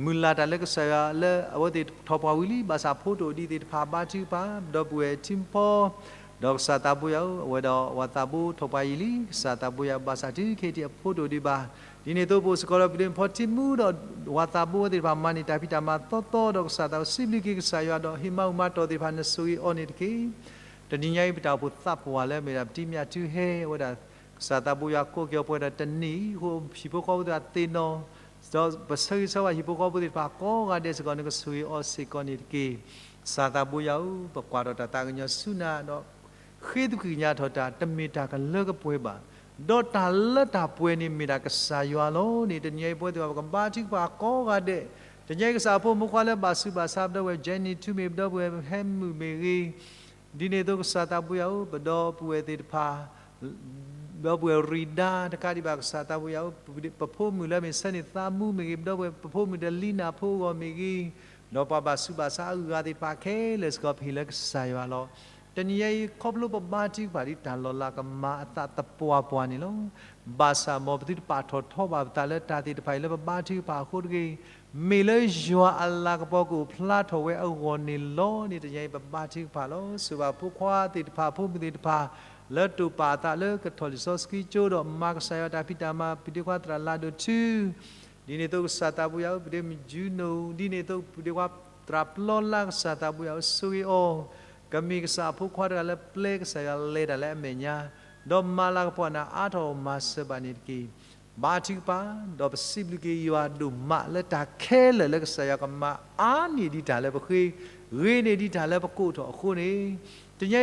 မုၢ်လၢ်တၢ်လၢကစၢ်ယွၤလၢအဝဲသ့ၣ်ထီၣ်ပှၢ်ဝံၤလံ ဘၣ်ဆၣ်ဖိတအိၣ်ဒံးသ့ၣ်တဖၣ် ဘါထုကဖၣ်, ပဒီပုၢ်ဝဲၢ်ထံဖီ, ဒီးကစၢ်သးဘိယွၤဧၢ, အဝဲဒီးပှၤသးဘိထီၣ်ပှၢ်ယံာ်လံ ကစၢ်သးဘိယွၤ ဘၣ်ဆၣ်တုၤခဲအံၤအဖိတအိၣ်ဒံးဘၣ်. ဒ်န့ၣ်အသိးပအိၣ်စ့ၢ်ကီးဒီးပဒ့မုၣ်ဖီထံမူဒီး ပှၤသးဘိဝဲသ့ၣ်တဖၣ် မၤန့ၢ်တၢ်ဖံးတၢ်မၤသီသီဒီး ကစၢ်သးဘိစံးဘျုးက့ၤကစၢ်ယွၤဒီး ဟ့ၣ်မၤဘူၣ်မၤတီၢ်သ့ၣ်တဖၣ် နဆိၣ်ဂ့ၤအီၤန့ၣ်တက့ၢ်. တနံၤညါအံၤ ပတၢ်အိၣ်ဖှိၣ်သးပှၢ်လၢအမ့ၢ်ဒၣ်ပတံၤမၠးတုၤဟဲဝဲဒၣ် ကစၢ်သးဘိယွၤကိးက့ၤအီၤပှဲၤဒီးတနံၤအံၤအဃိ ဟံၣ်ဖိဃီဖိသ့ၣ်တဖၣ်သ့ၣ်နီၣ်, ဒီးပဆၢဂ့ၤဆၢဝါဟံၣ်ဖိဃီဖိသ့ၣ်တဖၣ်ကိးဂၤဒဲးစ့ၢ်ကီး နကဆိၣ်ဂ့ၤအီၤစ့ၢ်ကီးန့ၣ်တက့ၢ်. ကစၢ်သးဘိယွၤဧၢ, ပကွၢ်ထီၣ်တၢ်သးကညီၤဆူနၤဒီး ဃ့သကွံၢ်ကညးထီၣ်တၢ် တမ့ၢ်တၢ်ကလၢကပှဲၤဘၣ်. ဒီးတၢ်လၢတၢ်ပှဲၤန့ၣ်မ့ၢ်ဒၣ်ကစၢ်ယွၤလီၤန့ၣ် တနံၤညါအံၤပဝဲသ့ၣ်တဖၣ် ပကဘါထုကဖၣ်ကိးဂၤဒဲး, တနံၤညါအံၤကစၢ်အဖိမုၣ်ခွါလၢဘၣ်ဆူးဘၣ်ဆါ ပဒီပုၢ်ဝဲၢ် Jenny ထူမ့ၢ် ပဒီပုၢ်ဝဲၢ်ဟဲမုၢ်မ့ၢ်ဂ့ၤ, ဒ်န့ၣ်အသိးကစၢ်သးဘိယွၤဧၢ, ပဒီပုၢ်ဝဲၢ်သ့ၣ်တဖၣ် ဒီပုၢ်ဝဲၢ်ရံၤဒါ တကးဒံးဘၣ်ကစၢ်သးဘိယွၤဧၢ, ပဖိမုၣ်လၢမ့ၢ်ဆၢန့ၢ်သးမူမ့ၢ်ဂ့ၤ, ပဒီပုၢ်ဝဲၢ် ပဖိမုၣ်တလံနၢ်ဖိအဂီၢ်မ့ၢ်ဂ့ၤ, ဒီးပှၤဘၣ်ဆူးဘၣ်ဆါအဂုၤအဂၤသ့ၣ်တဖၣ်ခဲလၢာ်စ့ၢ်ကီး ပဟ့ၣ်လၢကစၢ်ယွၤလီၤ. တနံၤညါအံၤ ခီဖျိပဘါထုကဖၣ်ဒ်တၢ်လီၤလးကမၤအသးသပှၢ်ပှၢ်န့ၣ်လီၤ. ဘၣ်ဆၣ်မ်ပသုတပာ်ထီၣ်ထီဘၣ်ပသးလၢတၢ်သ့ၣ်တဖၣ်အံၤလၢပဘါထုကဖၣ်အဃိတဂ့ၤ, မ့ၢ်လၢယွၤအလၤကပီၤကအိၣ်ဖျါထီၣ်ဝဲအဂီၢ်န့ၣ်လီၤန့ၣ် တနံၤညါအံၤပဘါထုကဖၣ်လီၤ. ဆိၣ်ဂ့ၤဘၣ်ဖိခွါသ့ၣ်တဖၣ် ဖိမုၣ်သ့ၣ်တဖၣ် လၢတိာ်ပာ်အသးလၢကထီၣ်လံာ်စီဆှံကၠိဒီး မၤကစၢ်ယွၤတၢ်ဖံးတၢ်မၤ ပဒ့ခွါသရၣ်လၤဒိၣ်ထူ ဒ်န့ၣ်အသိးကစၢ်သးဘိယွၤဧၢ, ပဒ့မုၣ် Juno, ဒ်န့ၣ်အသိးပဒ့ခွါသရၣ်ပျီလါ ကစၢ်သးဘိယွၤဧၢ ဆိၣ်ဂ့ၤအီၤ, ကမ့ၢ်ကစၢ်အဖိခွါတဂၤလၢပျဲကစၢ်ယွၤလဲၤတၢ်လၢအမဲာ်ညါ, ဒီးမၤလၤကပီၤနၤအါထီၣ်မၤစၢၤဘၣ်န့ၣ်တက့ၢ်. ဘါထုကဖၣ်, ဒီးပစံးဘျုးက့ၤယွၤဒိၣ်မးလၢတၢ်ခဲလၢာ်လၢကစၢ်ယွၤကမၤအါန့ၢ်ဒံးတၢ်လၢပဃ့, ဂ့ၤန့ၢ်ဒံးတၢ်လၢပကိးထီၣ်အဃိန့ၣ်, တနံၤညါ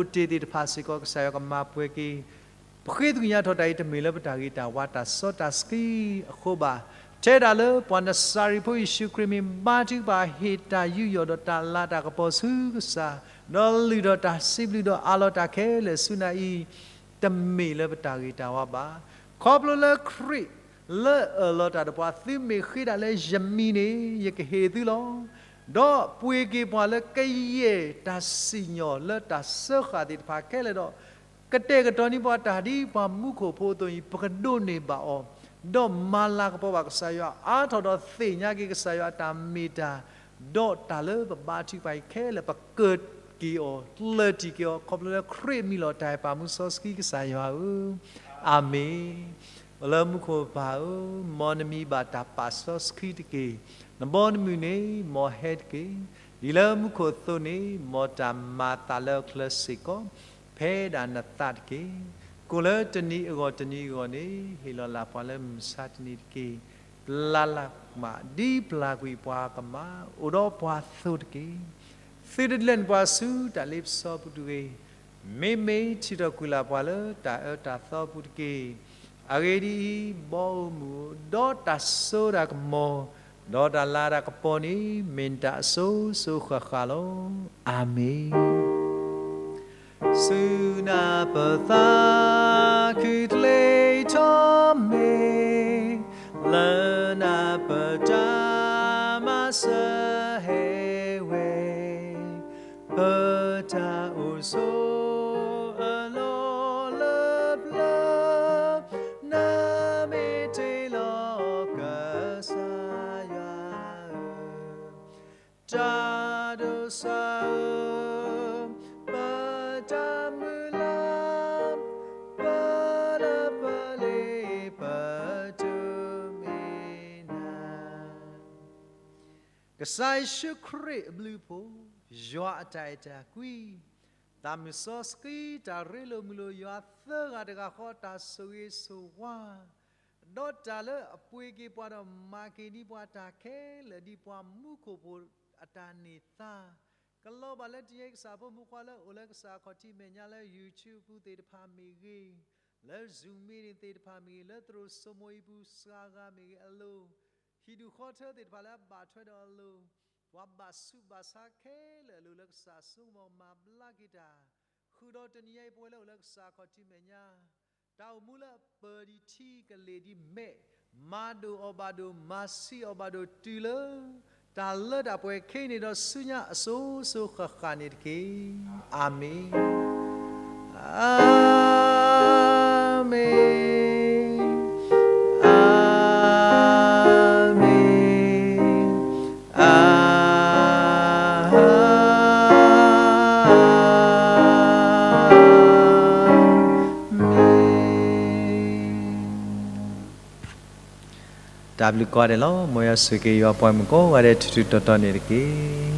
အံၤတၢ်လၢအိၣ်တ့ၢ်သ့ၣ်တဖၣ်စ့ၢ်ကီး ကစၢ်ယွၤကမၤပှဲၤက့ၤ ပဃ့သကွံာ်ညါထီၣ်တၢ်အံၤ တမ့ၢ်လၢပတၢ်ဂ့ၤတၢ်ဝါတၢ်စီတၢ်ဆှံအဃိဘၣ်. ထဲဒၣ်လၢပှၤနစၤရ့းဖိယ့ၣ်ၡူးခရံာ်မ့ၢ်ဘါထုကဖၣ် ဟ့ၣ်တၢ်ယူးယီၣ်ဒီးတၢ်လၤတၢ်ကပီၤဆူကစၢ်, ဒီးလုၢ်ထီၣ်တၢ်စံးဘျုးဒီးအးလီၤတၢ်ခဲလၢာ်ဆူနၤအံၤ, တမ့ၢ်လၢပတၢ်ဂ့ၤတၢ်ဝါဘၣ်. ခီဖျိလၢခရံာ်လၢအၢၣ်လီၤတၢ်ဒီးပှၤ သုမ့ၢ်ဃ့ဒၣ်လၢယမံၤန့ၣ် ယကဟ့ၣ်သုလီၤ. ဒီးပှ့ၤက့ၤပှၤလၢကယဲၢ်တၢ်စံၣ်ညီၣ်လၢတၢ်ဆၢဃာ်သ့ၣ်တဖၣ်ခဲလၢာ်ဒီး ကတဲာ်ကတီၤန့ၢ်ပှၤတၢ်ဒ်ပှၤမူခိၣ်ဖိအသိးအံၤ ပကဒိးန့ၢ်ဘၣ်အီၤ, ဒီးမၤလၤကပီၤဘၣ်ကစၢ်ယွၤအါထီၣ်ဒီး သ့ၣ်ညါက့ၤကစၢ်ယွၤအတၢ်မ့ၢ်တၢ်, ဒီးတၢ်လၢပဘါထုကဖၣ်အံၤခဲလၢာ် ပကၢၢ်က့ၤအီၤ ကျၢၢ်ထံၣ်က့ၤအီၤ ခီဖျိလၢခရံာ်အမံၤလီၤ. တၢ်အဲၣ်ပၢ်မူစီဆှံကစၢ်ယွၤဧၢ, အၤမ့ၣ်. အိၣ်လၢမူခိၣ်ပၢ်ဧၢ, မ်နမံၤဘၣ်တၢ်ပာ်စီဆှံတက့ၢ်. နဘီနမုၢ်န့ၣ် မ်ဟဲတက့ၢ်. ဒ်လၢမူခိၣ်အသိးန့ၣ် မ်တၢ်မၤအသးလၢအချၢစ့ၢ်ကီး ဖဲဒၣ်နသးတက့ၢ်. ကိၣ်လၢတနံၤအဂီၢ်တနံၤအဂီၢ်န့ၣ် ဟ့ၣ်လီၤလၢ်ပှၤလၢမုၢ်မဆါတနံၤတက့ၢ်. ပျၢ်လၢ်မးဒ်ပျၢ်ကွံာ်ပှၤကမၣ် အိၣ်ဒီးပှၤအသိးတက့ၢ်. သုတဒုးလဲၢ်နပှၤဆူတၢ်လ့ပစီပူၤတဂ့ၤ. မ့မ့ၢ်ထံၣ်ထီၣ်ကွံာ်လၢ်ပှၤလၢတၢ်အၢတၢ်သီပူၤတက့ၢ်. အဂ့ၢ်ဒ်အံၤ, ဘီဧိၤမုၢ်ဧိၤ, ဒီးတၢ်စိတၢ်ကမီၤ, ဒီးတၢ်လၤတၢ်ကပီၤန့ၣ် မ့ၢ်နတၢ်အစိၤစိၤဃၣ်ဃၣ်လီၤ. အၤမ့ၣ်. ဆူနၤပသးခုသ့ၣ်ထီၣ်မ့ၢ်, လၢနၤပတၢ်မၤစၢၤဟဲဝဲ, ပတၢ်အိၣ်ဆိးအလီၢ်လၢပျၢၤ, နမ့ၢ်တ့လီၤကစၢ်ယွၤဧၢ, တၢ်ဒိးစၢ်ဧၢ, ပတၢ်မုၢ်လၢ်, ပလၢပလ့ပတုၤမ့ၢ်နၤ. ကစၢ်ယ့ၣ်ၡူးခရံာ်အဘျုးအဖှိၣ်, ယွၤအတၢ်အဲၣ်တၢ်ကွံ, သးမုၢ်စီဆှံတၢ်ရ့လိာ်မုာ်လိာ်ယွၤသၢဂၤတဂၤဃီ တၢ်ဆိၣ်ဂ့ၤဆိၣ်ဝါ, ဒီးတၢ်လၢအပှ့ၤက့ၤပှၤဒီးမၤက့ၤန့ၢ်ပှၤတၢ်ခဲလၢာ် ဒ်ပှၤမူခိၣ်ဖိအတၢ်န့ၢ်သါ, က ကလီၤဘၣ်လၢတနံၤအံၤ ကစၢ်ဖိမုၣ်ဖိခွါလၢအိၣ်လၢကစၢ်ခီၣ်ထံးမဲာ်ညါလၢ YouTube ပူၤသ့ၣ်တဖၣ်မ့ၢ်ဂ့ၤ, လၢ Zoom meeting သ့ၣ်တဖၣ်မ့ၢ်ဂ့ၤ, လၢသရိာ်စိမိၤအံၤပူၤစှၤဂၤမ့ၢ်ဂ့ၤအလိၤ, ဟံၣ်ဒူၣ်ဃီထၢသ့ၣ်တဖၣ်လၢအဘၣ်ထွဲဒီးအလိၤ, ပှၤဘၣ်ဆူးဘၣ်ဆါခဲလၢာ်အလိၤလၢကစၢ်ဆိကမိၣ်မၤဘျါက့ၤတၢ်, ဃုာ်ဒီးတနံၤအံၤ ပဝဲလၢအိၣ်လၢကစၢ်ခီၣ်ထံးမဲာ်ညါ တၢ်အိၣ်မူလၢအပၢၤဒံးထံကလ့ၢ်ဒံးမဲး, မၤဒိၣ်အီၤဘၣ်ဒိၣ် မၤဆံးအီၤဘၣ်ဒိၣ်တုၤလၢ တၢ်လၢတၢ်ပှဲၤခဲအံၤန့ၣ်ဒီးဆူညါအစိၤစိၤဃၣ်ဃၣ်န့ၣ်တက့ၢ်. အၤမ့ၣ်, အၤမ့ၣ်, အၤမ့ၣ်, အၤ တၢ်ဘျုးကိးဂၤဒဲးလီၤ. မ်ယွၤဆိၣ်ဂ့ၤက့ၤယွၤပှၤမုၣ်ကိးဂၤဒဲး ထူးထူးတီၤတီၤန့ၣ်တက့ၢ်.